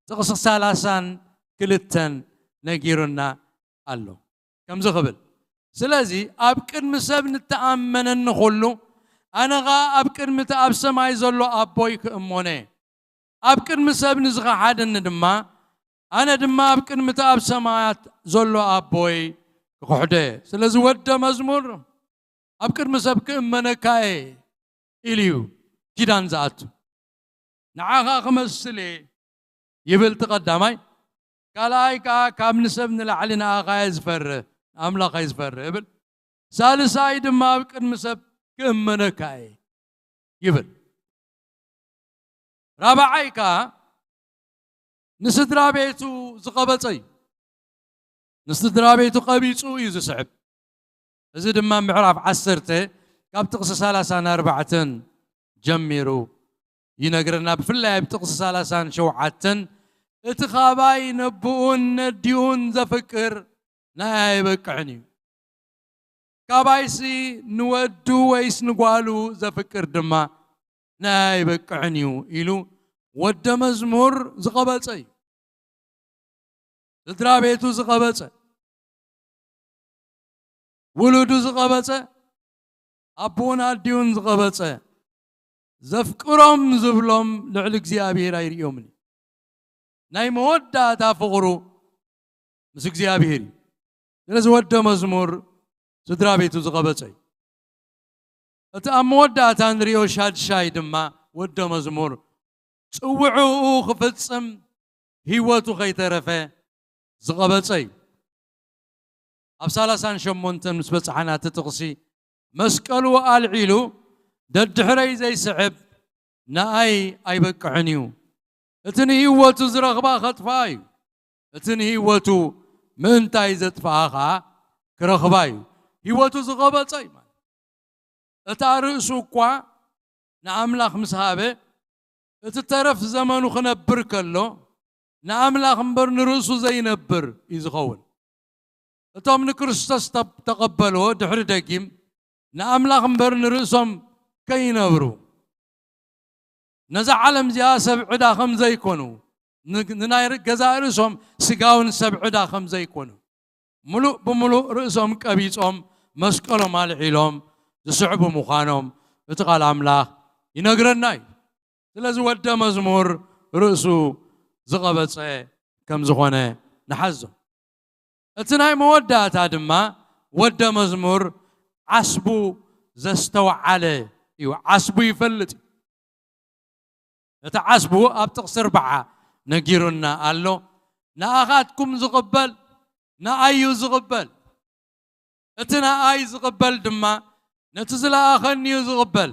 ጥቕሲ ሰላሳን ክልተን ነጊሩና ኣሎ። ከምዚ ክብል፣ ስለዚ ኣብ ቅድሚ ሰብ ንተኣመነኒ ኩሉ፣ ኣነ ኸኣ ኣብ ቅድሚ እቲ ኣብ ሰማይ ዘሎ ኣቦይ ክእመኖ እየ። ኣብ ቅድሚ ሰብ ንዝኸሓደኒ ድማ፣ ኣነ ድማ ኣብ ቅድሚ እቲ ኣብ ሰማያት ዘሎ ኣቦይ ክኽሕዶ እየ። ስለዚ ወደ መዝሙር ኣብ ቅድሚ ሰብ ክእመነካ እየ ኢሉ እዩ ኪዳን ዝኣቱ። ንዓኻ ክመስል እየ ይብል እቲ ቀዳማይ። ካልኣይ ከኣ ካብ ንሰብ ንላዕሊ ንኣኻ እየ ዝፈርህ፣ ንኣምላኽ እየ ዝፈርህ ይብል። ሳልሳይ ድማ ኣብ ቅድሚ ሰብ ክእመነካ እየ ይብል። ራብዓይ ከኣ ንስድራ ቤቱ ዝቐበጸ እዩ። ንስድራ ቤቱ ቀቢጹ እዩ ዝስዕብ። እዚ ድማ ምዕራፍ ዓሰርተ ካብ ጥቕሲ ሰላሳን ኣርባዕተን ጀሚሩ ይነግረና። ብፍላይ ኣብ ጥቕሲ ሰላሳን ሸውዓተን፣ "እቲ ካባይ ነብኡን ነዲኡን ዘፍቅር ንኣይ ኣይበቅዕን እዩ። ካባይሲ ንወዱ ወይስ ንጓሉ ዘፍቅር ድማ ንኣይ ኣይበቅዕን እዩ" ኢሉ ወደ መዝሙር ዝቐበጸ እዩ። ስድራ ቤቱ ዝቐበጸ፣ ውሉዱ ዝቐበጸ፣ ኣቦኡን ኣዲኡን ዝቐበጸ፣ ዘፍቅሮም ዝብሎም ልዕሊ እግዚኣብሔር ኣይርእዮምን እዩ። ናይ መወዳእታ ፍቕሩ ምስ እግዚኣብሔር እዩ። ስለዚ ወደ መዝሙር ስድራ ቤቱ ዝቐበጸ እዩ። እቲ ኣብ መወዳእታ ንሪኦ ሻድሻይ ድማ ወደ መዝሙር ጽውዕኡ ክፍጽም ህይወቱ ከይተረፈ ዝቐበጸ እዩ። ኣብ ሰላሳን ሸሞንተን ምስ በጽሓና እቲ ጥቕሲ፣ "መስቀሉ ኣልዒሉ ደድሕረይ ዘይስዕብ ንኣይ ኣይበቅዕን እዩ። እቲ ንህይወቱ ዝረኽባ ከጥፍኣ እዩ፣ እቲ ንህይወቱ ምእንታይ ዘጥፍኣ ኸኣ ክረኽባ እዩ።" ህይወቱ ዝቐበጸ እዩ ማለት። እታ ርእሱ እኳ ንኣምላኽ ምስ ሃበ፣ እቲ ተረፍ ዘመኑ ክነብር ከሎ፣ ንኣምላኽ እምበር ንርእሱ ዘይነብር እዩ ዝኸውን። እቶም ንክርስቶስ ተ-፣ ተቐበልዎ ድሕሪ ደጊም፣ ንኣምላኽ እምበር ንርእሶም ከይነብሩ፣ ነዛ ዓለም እዚኣ ሰብ ዕዳ ከም ዘይኮኑ፣ ን-፣ ንናይ ር-፣ ገዛእ ርእሶም ስጋውን ሰብ ዕዳ ከም ዘይኮኑ፣ ምሉእ ብምሉእ ርእሶም ቀቢጾም መስቀሎም ኣልዒሎም ዝስዕቡ ምዃኖም እቲ ቃል ኣምላኽ ይነግረና እዩ። ስለዚ ወደ መዝሙር ርእሱ ዝቐበጸ ከም ዝኾነ ንሓዞ። እቲ ናይ መወዳእታ ድማ ወደ መዝሙር ዓስቡ ዘስተውዓለ እዩ። ዓስቡ ይፈልጥ እዩ። እቲ ዓስቡ ኣብ ጥቕሲ ኣርብዓ ነጊሩና ኣሎ። "ንኣኻትኩም ዝቕበል ንኣይ እዩ ዝቕበል። እቲ ንኣይ ዝቕበል ድማ ነቲ ዝለኣኸኒ እዩ ዝቕበል።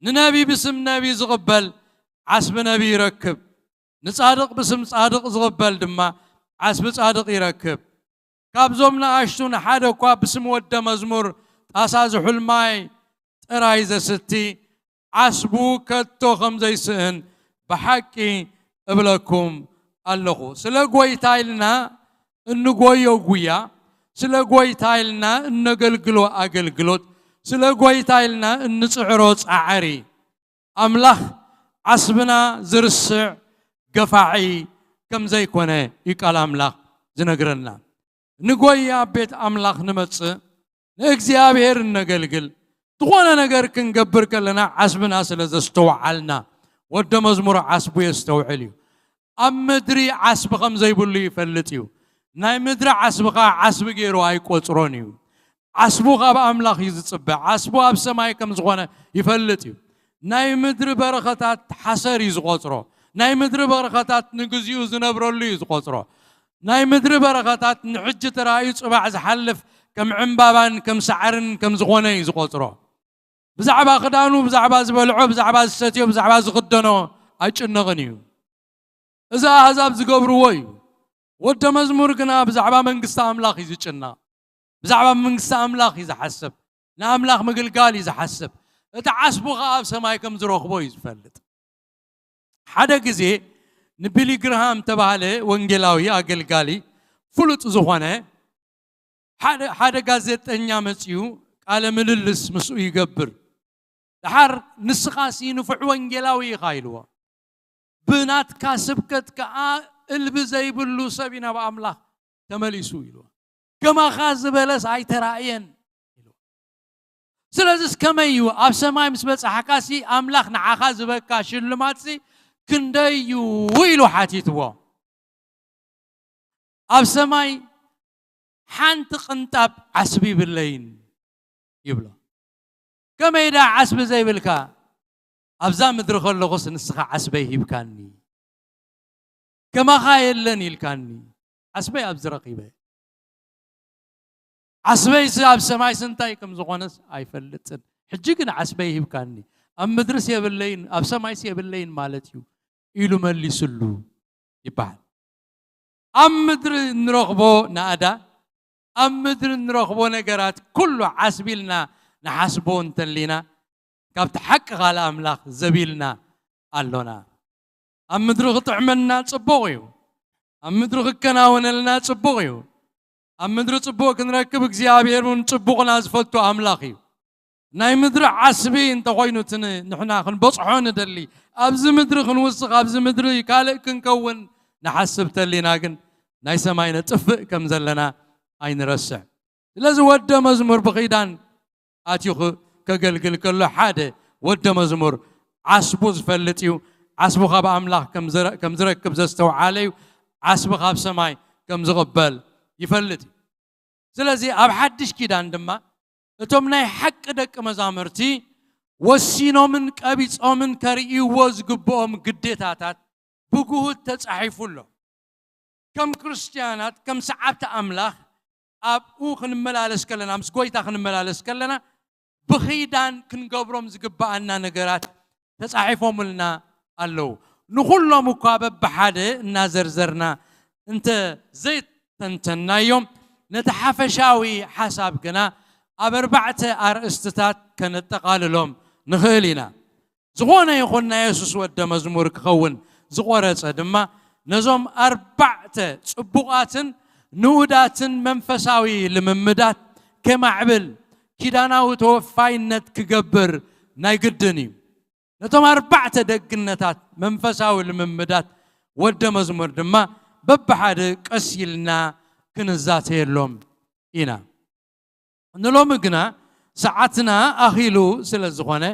ንነቢ ብስም ነቢ ዝቕበል ዓስቢ ነቢ ይረክብ። ንጻድቕ ብስም ጻድቕ ዝቕበል ድማ ዓስቢ ጻድቕ ይረክብ። ካብዞም ንኣሽቱ ንሓደ እኳ ብስም ወደ መዝሙር ጣሳ ዝሑል ማይ ጥራይ ዘስቲ ዓስቡ ከቶ ከም ዘይስእን ብሓቂ እብለኩም ኣለኹ።" ስለ ጐይታ ኢልና እንጎዮ ጉያ፣ ስለ ጐይታ ኢልና እነገልግሎ ኣገልግሎት፣ ስለ ጐይታ ኢልና እንጽዕሮ ጻዕሪ፣ ኣምላኽ ዓስብና ዝርስዕ ገፋዒ ከም ዘይኮነ እዩ ቃል ኣምላኽ ዝነግረና። ንጎይ ኣብ ቤት ኣምላኽ ንመጽእ፣ ንእግዚኣብሔር እነገልግል፣ ዝኾነ ነገር ክንገብር ከለና ዓስብና ስለ ዘስተውዓልና፣ ወደ መዝሙር ዓስቡ የስተውዕል እዩ። ኣብ ምድሪ ዓስቢ ከም ዘይብሉ ይፈልጥ እዩ። ናይ ምድሪ ዓስቢ ኸኣ ዓስቢ ገይሩ ኣይቆጽሮን እዩ። ዓስቡ ካብ ኣምላኽ እዩ ዝጽበ። ዓስቡ ኣብ ሰማይ ከም ዝኾነ ይፈልጥ እዩ። ናይ ምድሪ በረኸታት ሓሰር እዩ ዝቖጽሮ። ናይ ምድሪ በረኸታት ንግዚኡ ዝነብረሉ እዩ ዝቖጽሮ። ናይ ምድሪ በረኸታት ንሕጂ ተራእዩ ጽባሕ ዝሓልፍ ከም ዕምባባን ከም ሳዕርን ከም ዝኾነ እዩ ዝቖጽሮ። ብዛዕባ ክዳኑ፣ ብዛዕባ ዝበልዖ፣ ብዛዕባ ዝሰትዮ፣ ብዛዕባ ዝኽደኖ ኣይጭነቕን እዩ። እዚ ኣህዛብ ዝገብርዎ እዩ። ወደ መዝሙር ግና ብዛዕባ መንግስቲ ኣምላኽ እዩ ዝጭነቕ። ብዛዕባ መንግስቲ ኣምላኽ እዩ ዝሓስብ። ንኣምላኽ ምግልጋል እዩ ዝሓስብ። እቲ ዓስቡ ኸኣ ኣብ ሰማይ ከም ዝረኽቦ እዩ ዝፈልጥ። ሓደ ግዜ ንቢሊ ግርሃም ተባህለ ወንጌላዊ ኣገልጋሊ ፍሉጥ ዝኾነ ሓደ፣ ሓደ ጋዜጠኛ መጺኡ ቃለ ምልልስ ምስኡ ይገብር። ደሓር "ንስኻሲ ንፉዕ ወንጌላዊ ኢኻ" ኢልዎ። "ብናትካ ስብከት ከኣ እልቢ ዘይብሉ ሰብ እዩ ናብ ኣምላኽ ተመሊሱ" ኢልዎ። "ከማኻ ዝበለስ ኣይተራእየን" ኢልዎ። "ስለዚስ ከመይ እዩ ኣብ ሰማይ ምስ በጻሕካሲ ኣምላኽ ንዓኻ ዝበካ ሽልማትሲ ክንደይ እዩ?" ኢሉ ሓቲትዎ። "ኣብ ሰማይ ሓንቲ ቅንጣብ ዓስቢ ይብለይን" ይብሎ። "ከመይ ደኣ ዓስቢ ዘይብልካ? ኣብዛ ምድሪ ከለኹስ ንስኻ ዓስበይ ሂብካኒ፣ ከማኻ የለን ኢልካኒ፣ ዓስበይ ኣብዚ ረኺበ። ዓስበይስ ኣብ ሰማይስ እንታይ ከም ዝኾነስ ኣይፈልጥን። ሕጂ ግን ዓስበይ ሂብካኒ፣ ኣብ ምድርስ የብለይን፣ ኣብ ሰማይስ የብለይን ማለት እዩ ኢሉ መሊስሉ ይበሃል። ኣብ ምድሪ እንረኽቦ ናእዳ፣ ኣብ ምድሪ እንረኽቦ ነገራት ኩሉ ዓስቢልና ንሓስቦ እንተሊና፣ ካብቲ ሓቂ ቃል ኣምላኽ ዘቢልና ኣሎና። ኣብ ምድሪ ክጥዕመና ጽቡቕ እዩ። ኣብ ምድሪ ክከናወነልና ጽቡቕ እዩ። ኣብ ምድሪ ጽቡቕ ክንረክብ እግዚኣብሔር እውን ጽቡቕና ዝፈቱ ኣምላኽ እዩ። ናይ ምድሪ ዓስቢ እንተኾይኑ እቲ ን-፣ ንሕና ክንበጽሖ ንደሊ፣ ኣብዚ ምድሪ ክንውስኽ፣ ኣብዚ ምድሪ ካልእ ክንከውን ንሓስብ ተሊና ግን ናይ ሰማይ ነጥፍእ ከም ዘለና ኣይንረስዕ። ስለዚ ወደ መዝሙር ብኺዳን ኣትዩ ክ-፣ ከገልግል ከሎ ሓደ ወደ መዝሙር ዓስቡ ዝፈልጥ እዩ። ዓስቡ ካብ ኣምላኽ ከም ዝረ-፣ ከም ዝረክብ ዘስተውዓለ እዩ። ዓስቢ ካብ ሰማይ ከም ዝቕበል ይፈልጥ እዩ። ስለዚ ኣብ ሓድሽ ኪዳን ድማ እቶም ናይ ሓቂ ደቂ መዛሙርቲ ወሲኖምን ቀቢጾምን ከርእይዎ ዝግብኦም ግዴታታት ብግሁድ ተጻሒፉ ኣሎ። ከም ክርስትያናት፣ ከም ሰዓብቲ ኣምላኽ ኣብኡ ክንመላለስ ከለና፣ ምስ ጎይታ ክንመላለስ ከለና ብኺዳን ክንገብሮም ዝግብኣና ነገራት ተጻሒፎምልና ኣለዉ። ንኹሎም እኳ በብሓደ እናዘርዘርና እንተ ዘይተንተንናዮም፣ ነቲ ሓፈሻዊ ሓሳብ ግና ኣብ ኣርባዕተ ኣርእስትታት ከነጠቓልሎም ንኽእል ኢና። ዝኾነ ይኹን ናይ የሱስ ወደ መዝሙር ክኸውን ዝቖረጸ ድማ ነዞም ኣርባዕተ ጽቡቓትን ንኡዳትን መንፈሳዊ ልምምዳት ከማዕብል ኪዳናዊ ተወፋይነት ክገብር ናይ ግድን እዩ። ነቶም ኣርባዕተ ደግነታት መንፈሳዊ ልምምዳት ወደ መዝሙር ድማ በብሓደ ቀስ ኢልና ክንዛተየሎም ኢና። ንሎሚ ግና ሰዓትና ኣኺሉ ስለ ዝኾነ፣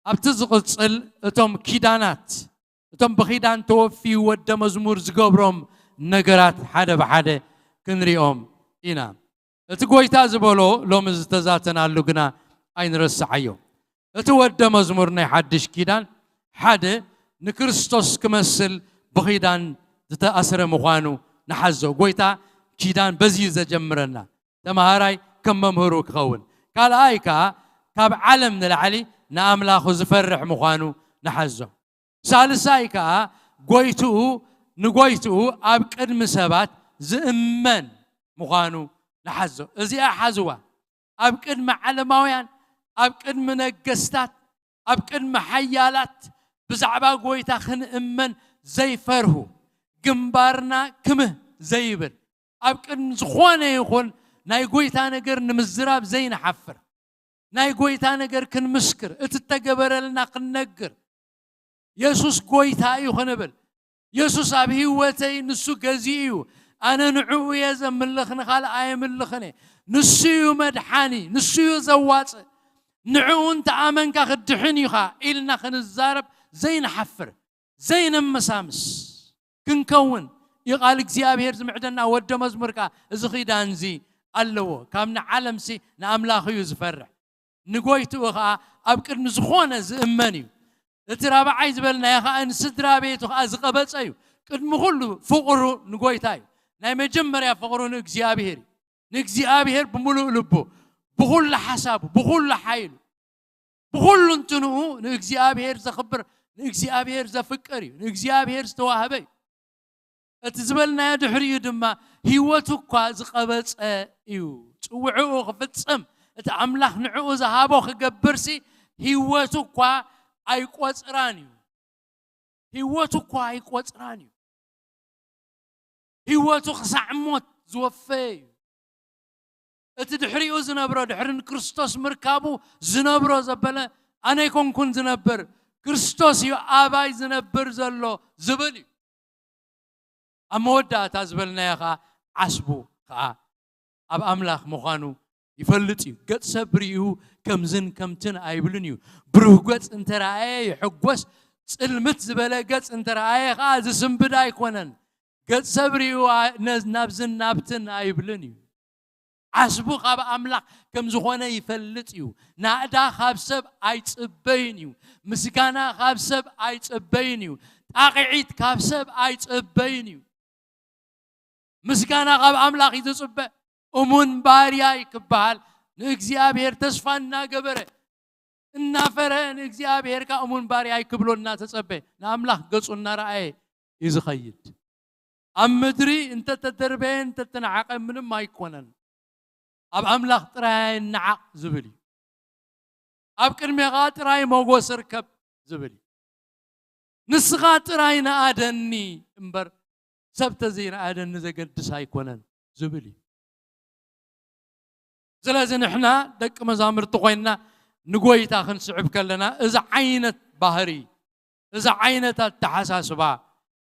ኣብቲ ዝቕጽል እቶም ኪዳናት፣ እቶም ብኺዳን ተወፊዩ ወደ መዝሙር ዝገብሮም ነገራት ሓደ ብሓደ ክንሪኦም ኢና። እቲ ጎይታ ዝበሎ ሎሚ ዝተዛተናሉ ግና ኣይንረስዓዮ። እቲ ወደ መዝሙር ናይ ሓድሽ ኪዳን ሓደ ንክርስቶስ ክመስል ብኺዳን ዝተኣስረ ምዃኑ ንሓዞ። ጎይታ ኪዳን በዚ እዩ ዘጀምረና። ተምሃራይ ከም መምህሩ ክኸውን። ካልኣይ ከኣ ካብ ዓለም ንላዕሊ ንኣምላኹ ዝፈርሕ ምዃኑ ንሓዞ። ሳልሳይ ከኣ ጎይትኡ፣ ንጎይትኡ ኣብ ቅድሚ ሰባት ዝእመን ምዃኑ ንሓዞ። እዚኣ ሓዝዋ። ኣብ ቅድሚ ዓለማውያን፣ ኣብ ቅድሚ ነገስታት፣ ኣብ ቅድሚ ሓያላት ብዛዕባ ጎይታ ክንእመን ዘይፈርሁ፣ ግንባርና ክምህ ዘይብል፣ ኣብ ቅድሚ ዝኾነ ይኹን ናይ ጎይታ ነገር ንምዝራብ ዘይንሓፍር፣ ናይ ጎይታ ነገር ክንምስክር፣ እቲ እተገበረልና ክንነግር፣ የሱስ ጎይታ እዩ ክንብል፣ የሱስ ኣብ ህይወተይ ንሱ ገዚኡ እዩ፣ ኣነ ንዕኡ እየ ዘምልኽ፣ ንኻልእ ኣየምልኽን እየ፣ ንሱ እዩ መድሓኒ፣ ንሱ እዩ ዘዋፅእ፣ ንዕኡ እንተኣመንካ ክትድሕን ኢኻ ኢልና ክንዛረብ ዘይንሓፍር፣ ዘይነመሳምስ ክንከውን እዩ ቃል እግዚኣብሔር ዝምዕደና። ወደ መዝሙር ከኣ እዚ ኺዳን እዚ ኣለዎ። ካብ ንዓለምሲ ንኣምላኽ እዩ ዝፈርሕ። ንጎይትኡ ኸኣ ኣብ ቅድሚ ዝኾነ ዝእመን እዩ። እቲ ራብዓይ ዝበልናዮ ኸኣ ንስድራ ቤቱ ኸኣ ዝቐበጸ እዩ። ቅድሚ ኩሉ ፍቕሩ ንጎይታ እዩ። ናይ መጀመርያ ፍቕሩ ንእግዚኣብሔር እዩ። ንእግዚኣብሔር ብምሉእ ልቡ፣ ብኹሉ ሓሳቡ፣ ብኹሉ ሓይሉ፣ ብኹሉ እንትንኡ ንእግዚኣብሔር ዘኽብር፣ ንእግዚኣብሔር ዘፍቅር እዩ። ንእግዚኣብሔር ዝተዋህበ እዩ። እቲ ዝበልናዮ ድሕሪኡ ድማ ህይወቱ እኳ ዝቐበጸ እዩ። ጽውዕኡ ክፍጽም፣ እቲ ኣምላኽ ንዕኡ ዝሃቦ ክገብርሲ ህይወቱ እኳ ኣይቆጽራን እዩ። ህይወቱ እኳ ኣይቆጽራን እዩ። ህይወቱ ክሳዕ ሞት ዝወፈየ እዩ። እቲ ድሕሪኡ ዝነብሮ፣ ድሕሪ ንክርስቶስ ምርካቡ ዝነብሮ ዘበለ፣ ኣነ ኣይኮንኩን ዝነብር፣ ክርስቶስ እዩ ኣባይ ዝነብር ዘሎ ዝብል እዩ። ኣብ መወዳእታ ዝበልናዮ ኸኣ ዓስቡ ኸኣ ኣብ ኣምላኽ ምዃኑ ይፈልጥ እዩ። ገጽ ሰብ ርእዩ ከምዝን ከምትን ኣይብልን እዩ። ብሩህ ገጽ እንተ ረኣየ ይሕጎስ፣ ጽልምት ዝበለ ገጽ እንተ ረኣየ ኸኣ ዝስንብድ ኣይኮነን። ገጽ ሰብ ርእዩ ኣ-፣ ነ-፣ ናብዝን ናብትን ኣይብልን እዩ። ዓስቡ ካብ ኣምላኽ ከም ዝኾነ ይፈልጥ እዩ። ናእዳ ካብ ሰብ ኣይጽበይን እዩ። ምስጋና ካብ ሰብ ኣይጽበይን እዩ። ጣቕዒት ካብ ሰብ ኣይጽበይን እዩ። ምስጋና ካብ ኣምላኽ እዩ ዝጽበ። እሙን ባርያይ ክበሃል ንእግዚኣብሔር ተስፋ እናገበረ እናፈረ ንእግዚኣብሔር ከኣ እሙን ባርያይ ክብሎ እናተጸበየ ንኣምላኽ ገጹ እናረኣየ እዩ ዝኸይድ። ኣብ ምድሪ እንተተደርበየ እንተተነዓቐ ምንም ኣይኮነን። ኣብ ኣምላኽ ጥራይ ኣይነዓቕ ዝብል እዩ። ኣብ ቅድሜኻ ጥራይ ሞጎስ ርከብ ዝብል እዩ። ንስኻ ጥራይ ነኣደኒ እምበር ሰብ ተዘይነኣደኒ ዘገድስ ኣይኮነን ዝብል እዩ። ስለዚ ንሕና ደቂ መዛምርቲ ኮይንና ንጎይታ ክንስዕብ ከለና እዚ ዓይነት ባህሪ እዚ ዓይነት ኣተሓሳስባ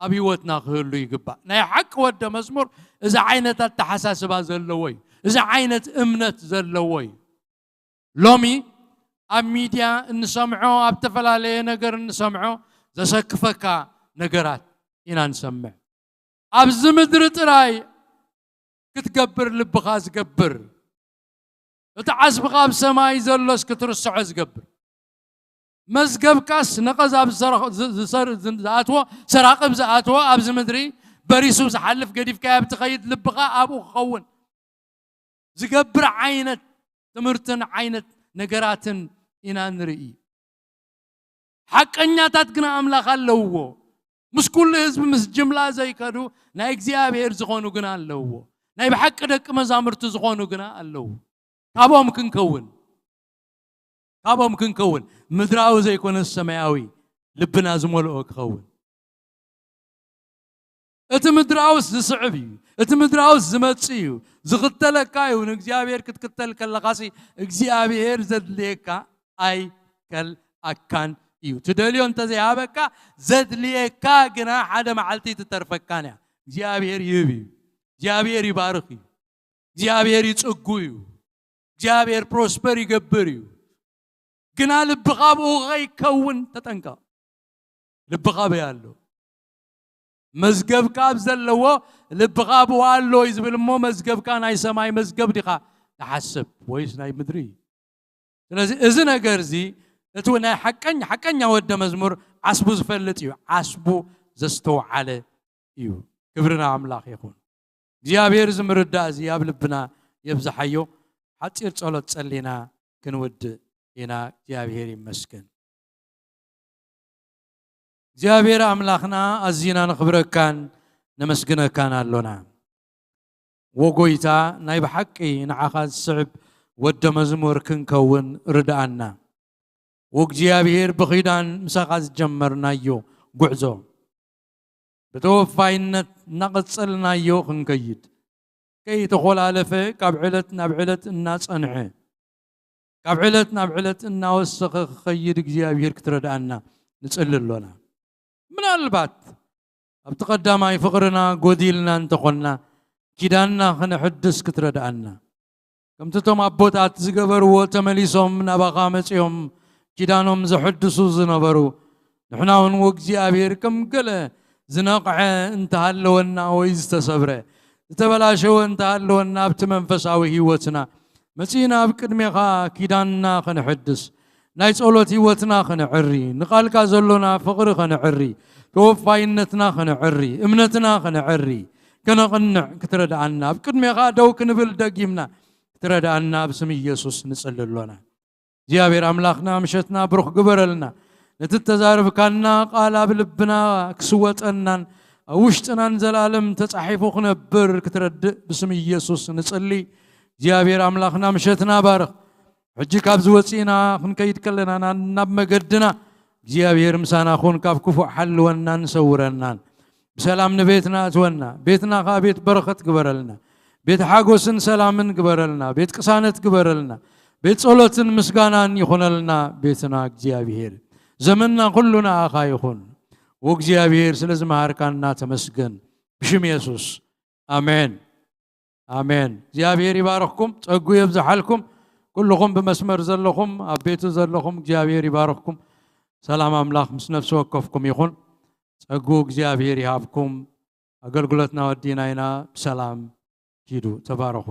ኣብ ህይወትና ክህሉ ይግባእ። ናይ ሓቂ ወደ መዝሙር እዚ ዓይነት ኣተሓሳስባ ዘለዎ እዩ። እዚ ዓይነት እምነት ዘለዎ እዩ። ሎሚ ኣብ ሚድያ እንሰምዖ ኣብ ዝተፈላለየ ነገር እንሰምዖ ዘሰክፈካ ነገራት ኢና ንሰምዕ። ኣብዚ ምድሪ ጥራይ ክትገብር ልብኻ ዝገብር እቲ ዓስብኻ ኣብ ሰማይ ዘሎስ ክትርስዖ ዝገብር መዝገብካስ ነቐዝ ኣብ ዝሰረ- ዝ- ዝሰር- ዝ- ዝኣትዎ ሰራቕብ ዝኣትዎ ኣብዚ ምድሪ በሪሱ ዝሓልፍ ገዲፍካዮ ኣብ ትኸይድ ልብኻ ኣብኡ ክኸውን ዝገብር ዓይነት ትምህርትን ዓይነት ነገራትን ኢና ንርኢ። ሓቀኛታት ግና ኣምላኽ ኣለውዎ። ምስ ኩሉ ህዝቢ ምስ ጅምላ ዘይከዱ ናይ እግዚኣብሔር ዝኾኑ ግና ኣለውዎ። ናይ ብሓቂ ደቂ መዛሙርቲ ዝኾኑ ግና ኣለዉ። ካብኦም ክንከውን ካብኦም ክንከውን ምድራዊ ዘይኮነ ሰማያዊ ልብና ዝመልኦ ክኸውን እቲ ምድራውስ ዝስዕብ እዩ። እቲ ምድራውስ ዝመጽእ እዩ። ዝኽተለካ እዩ። ንእግዚኣብሔር ክትክተል ከለኻሲ እግዚኣብሔር ዘድልየካ ኣይከልኣካን እዩ። ትደልዮ እንተዘይሃበካ ዘድልየካ ግና ሓደ መዓልቲ ትተርፈካን እያ። እግዚኣብሔር ይህብ እዩ። እግዚኣብሔር ይባርኽ እዩ። እግዚኣብሔር ይጽጉ እዩ። እግዚኣብሔር ፕሮስፐር ይገብር እዩ። ግና ልብኻ ብኡ ከይከውን ተጠንቀቕ። ልብኻ በይ ኣሎ። መዝገብካ ኣብ ዘለዎ ልብኻ ብኡ ኣሎ እዩ ዝብል እሞ መዝገብካ ናይ ሰማይ መዝገብ ዲኻ ትሓስብ ወይስ ናይ ምድሪ እዩ? ስለዚ እዚ ነገር እዚ እቲ ናይ ሓቀኛ ሓቀኛ ወደ መዝሙር ዓስቡ ዝፈልጥ እዩ። ዓስቡ ዘስተውዓለ እዩ። ክብሪ ንኣምላኽ ይኹን። እግዚኣብሔር እዚ ምርዳእ እዚ ኣብ ልብና የብዝሓዮ። ሓፂር ጸሎት ጸሊና ክንውድእ ኢና። እግዚኣብሔር ይመስገን። እግዚኣብሔር ኣምላኽና ኣዚና ንኽብረካን ነመስግነካን ኣሎና። ወጎይታ ናይ ብሓቂ ንዓኻ ዝስዕብ ወደ መዝሙር ክንከውን ርድኣና። ወእግዚኣብሔር ብኺዳን ምሳኻ ዝጀመርናዮ ጉዕዞ ብተወፋይነት እናቐጸልናዮ ክንከይድ ከይተኾላለፈ ካብ ዕለት ናብ ዕለት እናጸንዐ ካብ ዕለት ናብ ዕለት እናወሰኸ ክኸይድ እግዚኣብሔር ክትረድኣና ንጽሊ ኣሎና። ምናልባት ኣብቲ ቀዳማይ ፍቕርና ጎዲልና እንተኾንና ኪዳንና ክነሕድስ ክትረድኣና ከምቲ እቶም ኣቦታት ዝገበርዎ ተመሊሶም ናባኻ መጺኦም ኪዳኖም ዘሐድሱ ዝነበሩ ንሕና እውን ወእግዚኣብሔር ከም ገለ ዝነቕዐ እንተሃለወና ወይ ዝተሰብረ ዝተበላሸወ እንተሃለወና ኣብቲ መንፈሳዊ ህይወትና መጺእና ኣብ ቅድሜኻ ኪዳንና ከነሐድስ ናይ ጸሎት ህይወትና ከነዕሪ ንቓልካ ዘሎና ፍቕሪ ከነዕሪ ተወፋይነትና ከነዕሪ እምነትና ከነዕሪ ከነቕንዕ ክትረድኣና ኣብ ቅድሜኻ ደው ክንብል ደጊምና ክትረድኣና ኣብ ስም ኢየሱስ ንጽሊ ኣሎና። እግዚኣብሔር ኣምላኽና ምሸትና ብሩኽ ግበረልና። ነቲ እተዛረብካና ቃል ኣብ ልብና ክስወጠናን ኣብ ውሽጥናን ዘላለም ተጻሒፉ ክነብር ክትረድእ ብስም ኢየሱስ ንጽሊ። እግዚኣብሔር ኣምላኽና ምሸትና ባርኽ። ሕጂ ካብዚ ወጺእና ክንከይድ ከለና ናብ መገድና እግዚኣብሔር ምሳና ኹን ካብ ክፉእ ሓልወናን ሰውረናን። ብሰላም ንቤትና እትወና። ቤትና ኸዓ ቤት በረኸት ግበረልና። ቤት ሓጎስን ሰላምን ግበረልና። ቤት ቅሳነት ግበረልና። ቤት ጸሎትን ምስጋናን ይኹነልና ቤትና እግዚኣብሔር። ዘመንና ኩሉ ንኣኻ ይኹን። ወእግዚኣብሔር ስለ ዝመሃርካና ተመስገን። ብሽም የሱስ ኣሜን። ኣሜን። እግዚኣብሔር ይባርኽኩም፣ ጸጉ የብዝሓልኩም። ኩልኹም ብመስመር ዘለኹም ኣብ ቤቱ ዘለኹም እግዚኣብሔር ይባርኽኩም። ሰላም ኣምላኽ ምስ ነፍሲ ወከፍኩም ይኹን። ጸጉ እግዚኣብሔር ይሃብኩም። ኣገልግሎትና ወዲና ኢና። ብሰላም ኪዱ። ተባረኹ።